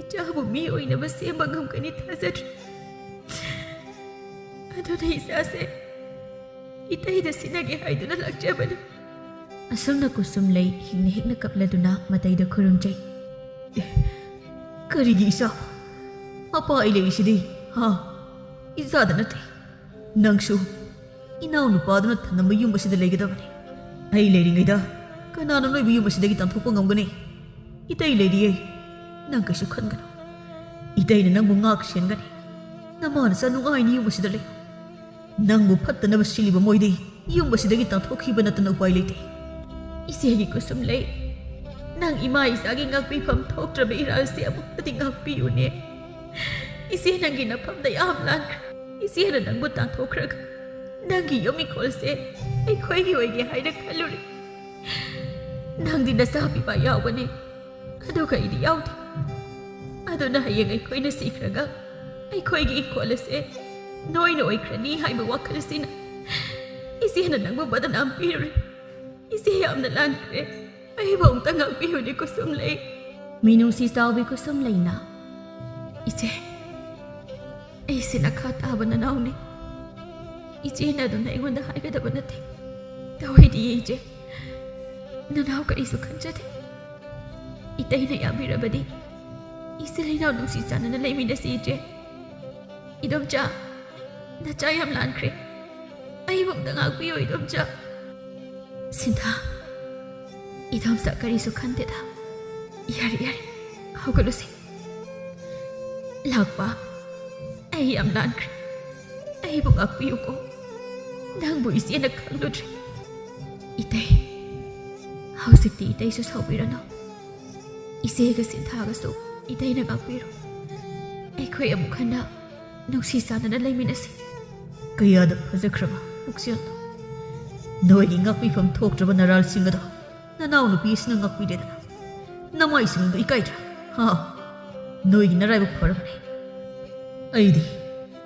ꯏꯆꯥꯕꯨ ꯃꯤ ꯑꯣꯏꯅꯕ ꯁꯦꯝꯕ ꯉꯝꯒꯅꯤ ꯊꯥꯖꯗ꯭ꯔꯦ꯫ ꯑꯗꯨꯅ ꯏꯆꯥꯁꯦ ꯏꯇꯩꯗ ꯁꯤꯟꯅꯒꯦ ꯍꯥꯏꯗꯨꯅ ꯂꯥꯛꯆꯕꯅꯤ꯫ ꯑꯁꯨꯝꯅ ꯀꯨꯁꯨꯝꯂꯩ ꯍꯤꯡꯅ ꯍꯤꯡꯅ ꯀꯞꯂꯗꯨꯅ ꯃꯇꯩꯗ ꯈꯨꯔꯨꯝꯖꯩ꯫ "ꯑꯦ, ꯀꯔꯤꯒꯤ ꯏꯆꯥ? ꯃꯄꯥ ꯑꯩ ꯂꯩꯔꯤꯁꯤꯗꯤ, ꯍꯥ? ꯏꯆꯥꯗ ꯅꯠꯇꯦ꯫ ꯅꯪꯁꯨ ꯏꯅꯥꯎꯅꯨꯄꯥꯗꯨꯅ ꯊꯝꯂꯝꯕ ꯌꯨꯝ ꯑꯁꯤꯗ ꯂꯩꯒꯗꯕꯅꯤ꯫ ꯑꯩ ꯂꯩꯔꯤꯉꯩꯗ ꯀꯅꯥꯅ ꯅꯣꯏꯕꯨ ꯌꯨꯝ ꯑꯁꯤꯗꯒꯤ ꯇꯥꯟꯊꯣꯛꯄ ꯉꯝꯒꯅꯤ? ꯏꯇꯩ ꯂꯩꯔꯤꯌꯦ꯫ ꯅꯪ ꯀꯩꯁꯨ ꯈꯟꯒꯅꯨ꯫ ꯏꯇꯩꯅ ꯅꯪꯕꯨ ꯉꯥꯛ ꯁꯦꯟꯒꯅꯤ꯫ ꯅꯃꯥ ꯅꯆꯥ ꯅꯨꯡꯉꯥꯏꯅ ꯌꯨꯝ ꯑꯁꯤꯗ ꯂꯩ꯫ ꯅꯪꯕꯨ ꯐꯠꯇꯅꯕ ꯁꯤꯜꯂꯤꯕ ꯃꯣꯏꯗꯤ ꯌꯨꯝ ꯑꯁꯤꯗꯒꯤ ꯇꯥꯟꯊꯣꯛꯈꯤꯕ ꯅꯠꯇꯅ ꯎꯄꯥꯏ ꯂꯩꯇꯦ꯫" "ꯏꯆꯦꯒꯤ ꯀꯨꯁꯨꯝꯂꯩ, ꯅꯪ ꯏꯃꯥ ꯏꯆꯥꯒꯤ ꯉꯥꯛꯄꯤꯐꯝ ꯊꯣꯛꯇ꯭ꯔꯕ ꯏꯔꯥꯜꯁꯦ ꯑꯃꯨꯛꯇꯗꯤ ꯉꯥꯛꯄꯤꯌꯨꯅꯦ꯫ ꯏꯆꯦ ꯅꯪꯒꯤ ꯅꯐꯝꯗ ꯌꯥꯝ ꯂꯥꯟꯈ꯭ꯔꯦ꯫ ꯏꯆꯦꯅ ꯅꯪꯕꯨ ꯇꯥꯟꯊꯣꯛꯈ꯭ꯔꯒ ꯅꯪꯒꯤ ꯌꯨꯝ ꯏꯪꯈꯣꯜꯁꯦ ꯑꯩꯈꯣꯏꯒꯤ ꯑꯣꯏꯒꯦ ꯍꯥꯏꯅ ꯈꯜꯂꯨꯔꯦ꯫ ꯅꯪꯗꯤ ꯅꯆꯥ ꯄꯤꯕ ꯌꯥꯎꯕꯅꯦ, ꯑꯗꯨꯒ ꯑꯩꯗꯤ ꯌꯥꯎꯗꯦ꯫ ꯑꯗꯨꯅ ꯍꯌꯦꯡ ꯑꯩꯈꯣꯏꯅ ꯁꯤꯈ꯭ꯔꯒ ꯑꯩꯈꯣꯏꯒꯤ ꯏꯪꯈꯣꯜ ꯑꯁꯦ ꯅꯣꯏꯅ ꯑꯣꯏꯈ꯭ꯔꯅꯤ ꯍꯥꯏꯕ ꯋꯥꯈꯜꯁꯤꯅ ꯏꯆꯦꯅ ꯅꯪꯕꯨ ꯕꯗꯅꯥꯝ ꯄꯤꯔꯨꯔꯦ꯫ ꯏꯆꯦ ꯌꯥꯝꯅ ꯂꯥꯟꯈ꯭ꯔꯦ꯫ ꯑꯩꯕꯨ ꯑꯃꯨꯛꯇ ꯉꯥꯛꯄꯤꯌꯨꯅꯦ ꯀꯨꯁꯨꯝꯂꯩ꯫" ꯃꯤꯅꯨꯡꯁꯤ ꯆꯥꯎꯕꯤ ꯀꯨꯁꯨꯝꯂꯩꯅ, "ꯏꯆꯦ, ꯑꯩꯁꯦ ꯅꯈꯥ ꯇꯥꯕ ꯅꯅꯥꯎꯅꯤ꯫ ꯏꯆꯦꯅ ꯑꯗꯨꯝꯅ ꯑꯩꯉꯣꯟꯗ ꯍꯥꯏꯒꯗꯕ ꯅꯠꯇꯦ꯫ ꯇꯧꯍꯩꯗꯤꯌꯦ ꯏꯆꯦ꯫ ꯅꯅꯥꯎ ꯀꯔꯤꯁꯨ ꯈꯟꯖꯗꯦ꯫ ꯏꯇꯩꯅ ꯌꯥꯕꯤꯔꯕꯗꯤ ꯏꯆꯤꯜ ꯏꯅꯥꯎ ꯅꯨꯡꯁꯤ ꯆꯥꯟꯅꯅ ꯂꯩꯃꯤꯟꯅꯁꯤ ꯏꯆꯦ꯫ ꯏꯗꯣꯝꯆꯥ, ꯅꯆꯥ ꯌꯥꯝ ꯂꯥꯟꯈ꯭ꯔꯦ꯫ ꯑꯩꯕꯨ ꯑꯝꯇ ꯉꯥꯛꯄꯤꯌꯨ ꯏꯗꯣꯝꯆꯥ꯫" "ꯁꯤꯟꯊꯥ, ꯏꯗꯣꯝꯆꯥ ꯀꯔꯤꯁꯨ ꯈꯟꯗꯦꯗ꯫ ꯌꯥꯔꯦ, ꯌꯥꯔꯦ, ꯍꯧꯒꯠꯂꯨꯁꯦ꯫" "ꯂꯥꯛꯄ, ꯑꯩ ꯌꯥꯝ ꯂꯥꯟꯈ꯭ꯔꯦ꯫ ꯑꯩꯕꯨ ꯉꯥꯛꯄꯤꯌꯨꯀꯣ꯫ ꯅꯪꯕꯨ ꯏꯆꯦꯅ ꯈꯪꯂꯨꯗ꯭ꯔꯦ꯫" "ꯏꯇꯩ, ꯍꯧꯖꯤꯛꯇꯤ ꯏꯇꯩꯁꯨ ꯁꯥꯎꯕꯤꯔꯅꯨ꯫ ꯏꯆꯦꯒ ꯁꯤꯟꯊꯥꯒꯁꯨ ꯏꯇꯩꯅ ꯉꯥꯛꯄꯤꯔꯣ꯫ ꯑꯩꯈꯣꯏ ꯑꯃꯨꯛ ꯍꯟꯅ ꯅꯨꯡꯁꯤ ꯆꯥꯟꯅꯅ ꯂꯩꯃꯤꯟꯅꯁꯤ꯫" "ꯀꯌꯥꯗ ꯐꯖꯈ꯭ꯔꯕ ꯄꯨꯛꯆꯦꯜꯅꯣ꯫ ꯅꯣꯏꯒꯤ ꯉꯥꯛꯄꯤꯐꯝ ꯊꯣꯛꯇ꯭ꯔꯕ ꯅꯔꯥꯜꯁꯤꯡ ꯑꯗꯣ ꯅꯅꯥꯎꯅꯨꯄꯤ ꯑꯁꯤꯅ ꯉꯥꯛꯄꯤꯔꯦꯗꯅ꯫ ꯅꯃꯥꯏꯁꯤꯡꯗꯨ ꯏꯀꯥꯏꯗ꯭ꯔꯥ? ꯍꯥ? ꯅꯣꯏꯒꯤ ꯅꯔꯥꯏꯕꯛ ꯐꯔꯕꯅꯤ꯫ ꯑꯩꯗꯤ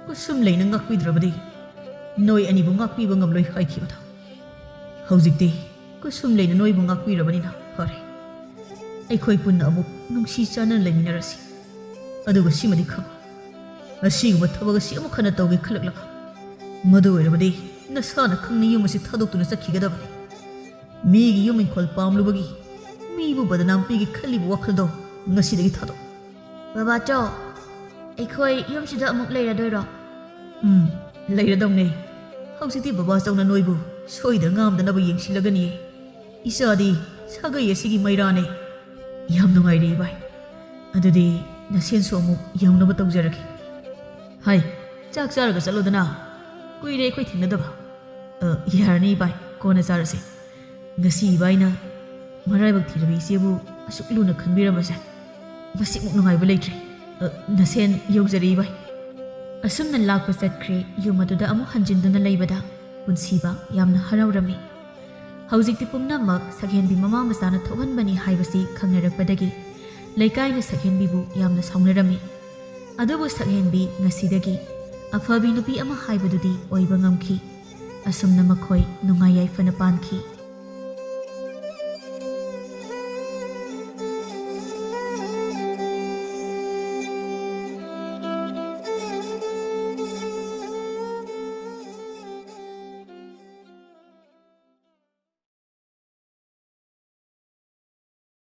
ꯀꯨꯁꯨꯝ ꯂꯩꯅ ꯉꯥꯛꯄꯤꯗ꯭ꯔꯕꯗꯤ ꯅꯣꯏ ꯑꯅꯤꯕꯨ ꯉꯥꯛꯄꯤꯕ ꯉꯝꯂꯣꯏ ꯍꯥꯏꯈꯤꯕꯗꯣ꯫ ꯍꯧꯖꯤꯛꯇꯤ ꯀꯨꯁꯨꯝ ꯂꯩꯅ ꯅꯣꯏꯕꯨ ꯉꯥꯛꯄꯤꯔꯕꯅꯤꯅ ꯐꯔꯦ꯫ ꯑꯩꯈꯣꯏ ꯄꯨꯟꯅ ꯑꯃꯨꯛ ꯅꯨꯡꯁꯤ ꯆꯥꯟꯅꯅ ꯂꯩꯃꯤꯟꯅꯔꯁꯤ꯫ ꯑꯗꯨꯒ ꯁꯤꯃꯗꯤ ꯈꯪꯉꯨ, ꯑꯁꯤꯒꯨꯝꯕ ꯊꯕꯛ ꯑꯁꯤ ꯑꯃꯨꯛ ꯍꯟꯅ ꯇꯧꯒꯦ ꯈꯜꯂꯛꯂꯕ, ꯃꯗꯨ ꯑꯣꯏꯔꯕꯗꯤ ꯅꯁꯥꯅ ꯈꯪꯅ ꯌꯨꯝ ꯑꯁꯤ ꯊꯥꯗꯣꯛꯇꯨꯅ ꯆꯠꯈꯤꯒꯗꯕꯅꯤ꯫ ꯃꯤꯒꯤ ꯌꯨꯝ ꯏꯪꯈꯣꯜ ꯄꯥꯝꯂꯨꯕꯒꯤ, ꯃꯤꯕꯨ ꯕꯗꯅꯥꯝ ꯄꯤꯒꯦ ꯈꯜꯂꯤꯕ ꯋꯥꯈꯜꯗꯣ ꯉꯁꯤꯗꯒꯤ ꯊꯥꯗꯣꯛ꯫ ꯕꯕꯥꯆꯧ, ꯑꯩꯈꯣꯏ ꯌꯨꯝꯁꯤꯗ ꯑꯃꯨꯛ ꯂꯩꯔꯗꯣꯏꯔꯣ? ꯎꯝ, ꯂꯩꯔꯗꯧꯅꯦ꯫ ꯍꯧꯖꯤꯛꯇꯤ ꯕꯕꯥꯆꯧꯅ ꯅꯣꯏꯕꯨ ꯁꯣꯏꯗ ꯉꯥꯝꯗꯅꯕ ꯌꯦꯡꯁꯤꯜꯂꯒꯅꯤꯌꯦ꯫ ꯏꯆꯥꯗꯤ ꯁꯥꯒꯩ ꯑꯁꯤꯒꯤ ꯃꯩꯔꯥꯅꯦ꯫ ꯌꯥꯝ ꯅꯨꯡꯉꯥꯏꯔꯦ ꯏꯕꯥꯏ꯫ ꯑꯗꯨꯗꯤ ꯅꯁꯦꯟꯁꯨ ꯑꯃꯨꯛ ꯌꯧꯅꯕ ꯇꯧꯖꯔꯒꯦ꯫ ꯍꯥꯏ, ꯆꯥꯛ ꯆꯥꯔꯒ ꯆꯠꯂꯣꯗꯅ꯫ ꯀꯨꯏꯔꯦ ꯑꯩꯈꯣꯏ ꯊꯦꯡꯅꯗꯕ꯫ ꯑ, ꯌꯥꯔꯅꯤ ꯏꯕꯥꯏ, ꯀꯣꯟꯅ ꯆꯥꯔꯁꯦ꯫ ꯉꯁꯤ ꯏꯕꯥꯏꯅ ꯃꯔꯥꯏꯕꯛ ꯊꯤꯔꯕ ꯏꯆꯦꯕꯨ ꯑꯁꯨꯛ ꯂꯨꯅ ꯈꯟꯕꯤꯔꯝꯕꯁꯦ ꯃꯁꯤꯃꯨꯛ ꯅꯨꯡꯉꯥꯏꯕ ꯂꯩꯇ꯭ꯔꯦ꯫ ꯑ, ꯅꯁꯦꯟ ꯌꯧꯖꯔꯦ ꯏꯕꯥꯏ꯫ ꯑꯁꯨꯝꯅ ꯂꯥꯛꯄ ꯆꯠꯈ꯭ꯔꯦ꯫ ꯌꯨꯝ ꯑꯗꯨꯗ ꯑꯃꯨꯛ ꯍꯟꯖꯤꯟꯗꯨꯅ ꯂꯩꯕꯗ ꯄꯨꯟꯁꯤꯕ ꯌꯥꯝꯅ ꯍꯔꯥꯎꯔꯝꯃꯤ꯫ ꯍꯧꯖꯤꯛꯇꯤ ꯄꯨꯝꯅꯃꯛ ꯁꯛꯍꯦꯟꯕꯤ ꯃꯃꯥ ꯃꯆꯥꯅ ꯊꯣꯛꯍꯟꯕꯅꯤ ꯍꯥꯏꯕꯁꯤ ꯈꯪꯅꯔꯛꯄꯗꯒꯤ ꯂꯩꯀꯥꯏꯅ ꯁꯛꯍꯦꯟꯕꯤꯕꯨ ꯌꯥꯝꯅ ꯁꯥꯎꯅꯔꯝꯃꯤ꯫ ꯑꯗꯨꯕꯨ ꯁꯛꯍꯦꯟꯕꯤ ꯉꯁꯤꯗꯒꯤ ꯑꯐꯕꯤ ꯅꯨꯄꯤ ꯑꯃ ꯍꯥꯏꯕꯗꯨꯗꯤ ꯑꯣꯏꯕ ꯉꯝꯈꯤ꯫ ꯑꯁꯨꯝꯅ ꯃꯈꯣꯏ ꯅꯨꯡꯉꯥꯏ ꯌꯥꯏꯐꯅ ꯄꯥꯟꯈꯤ꯫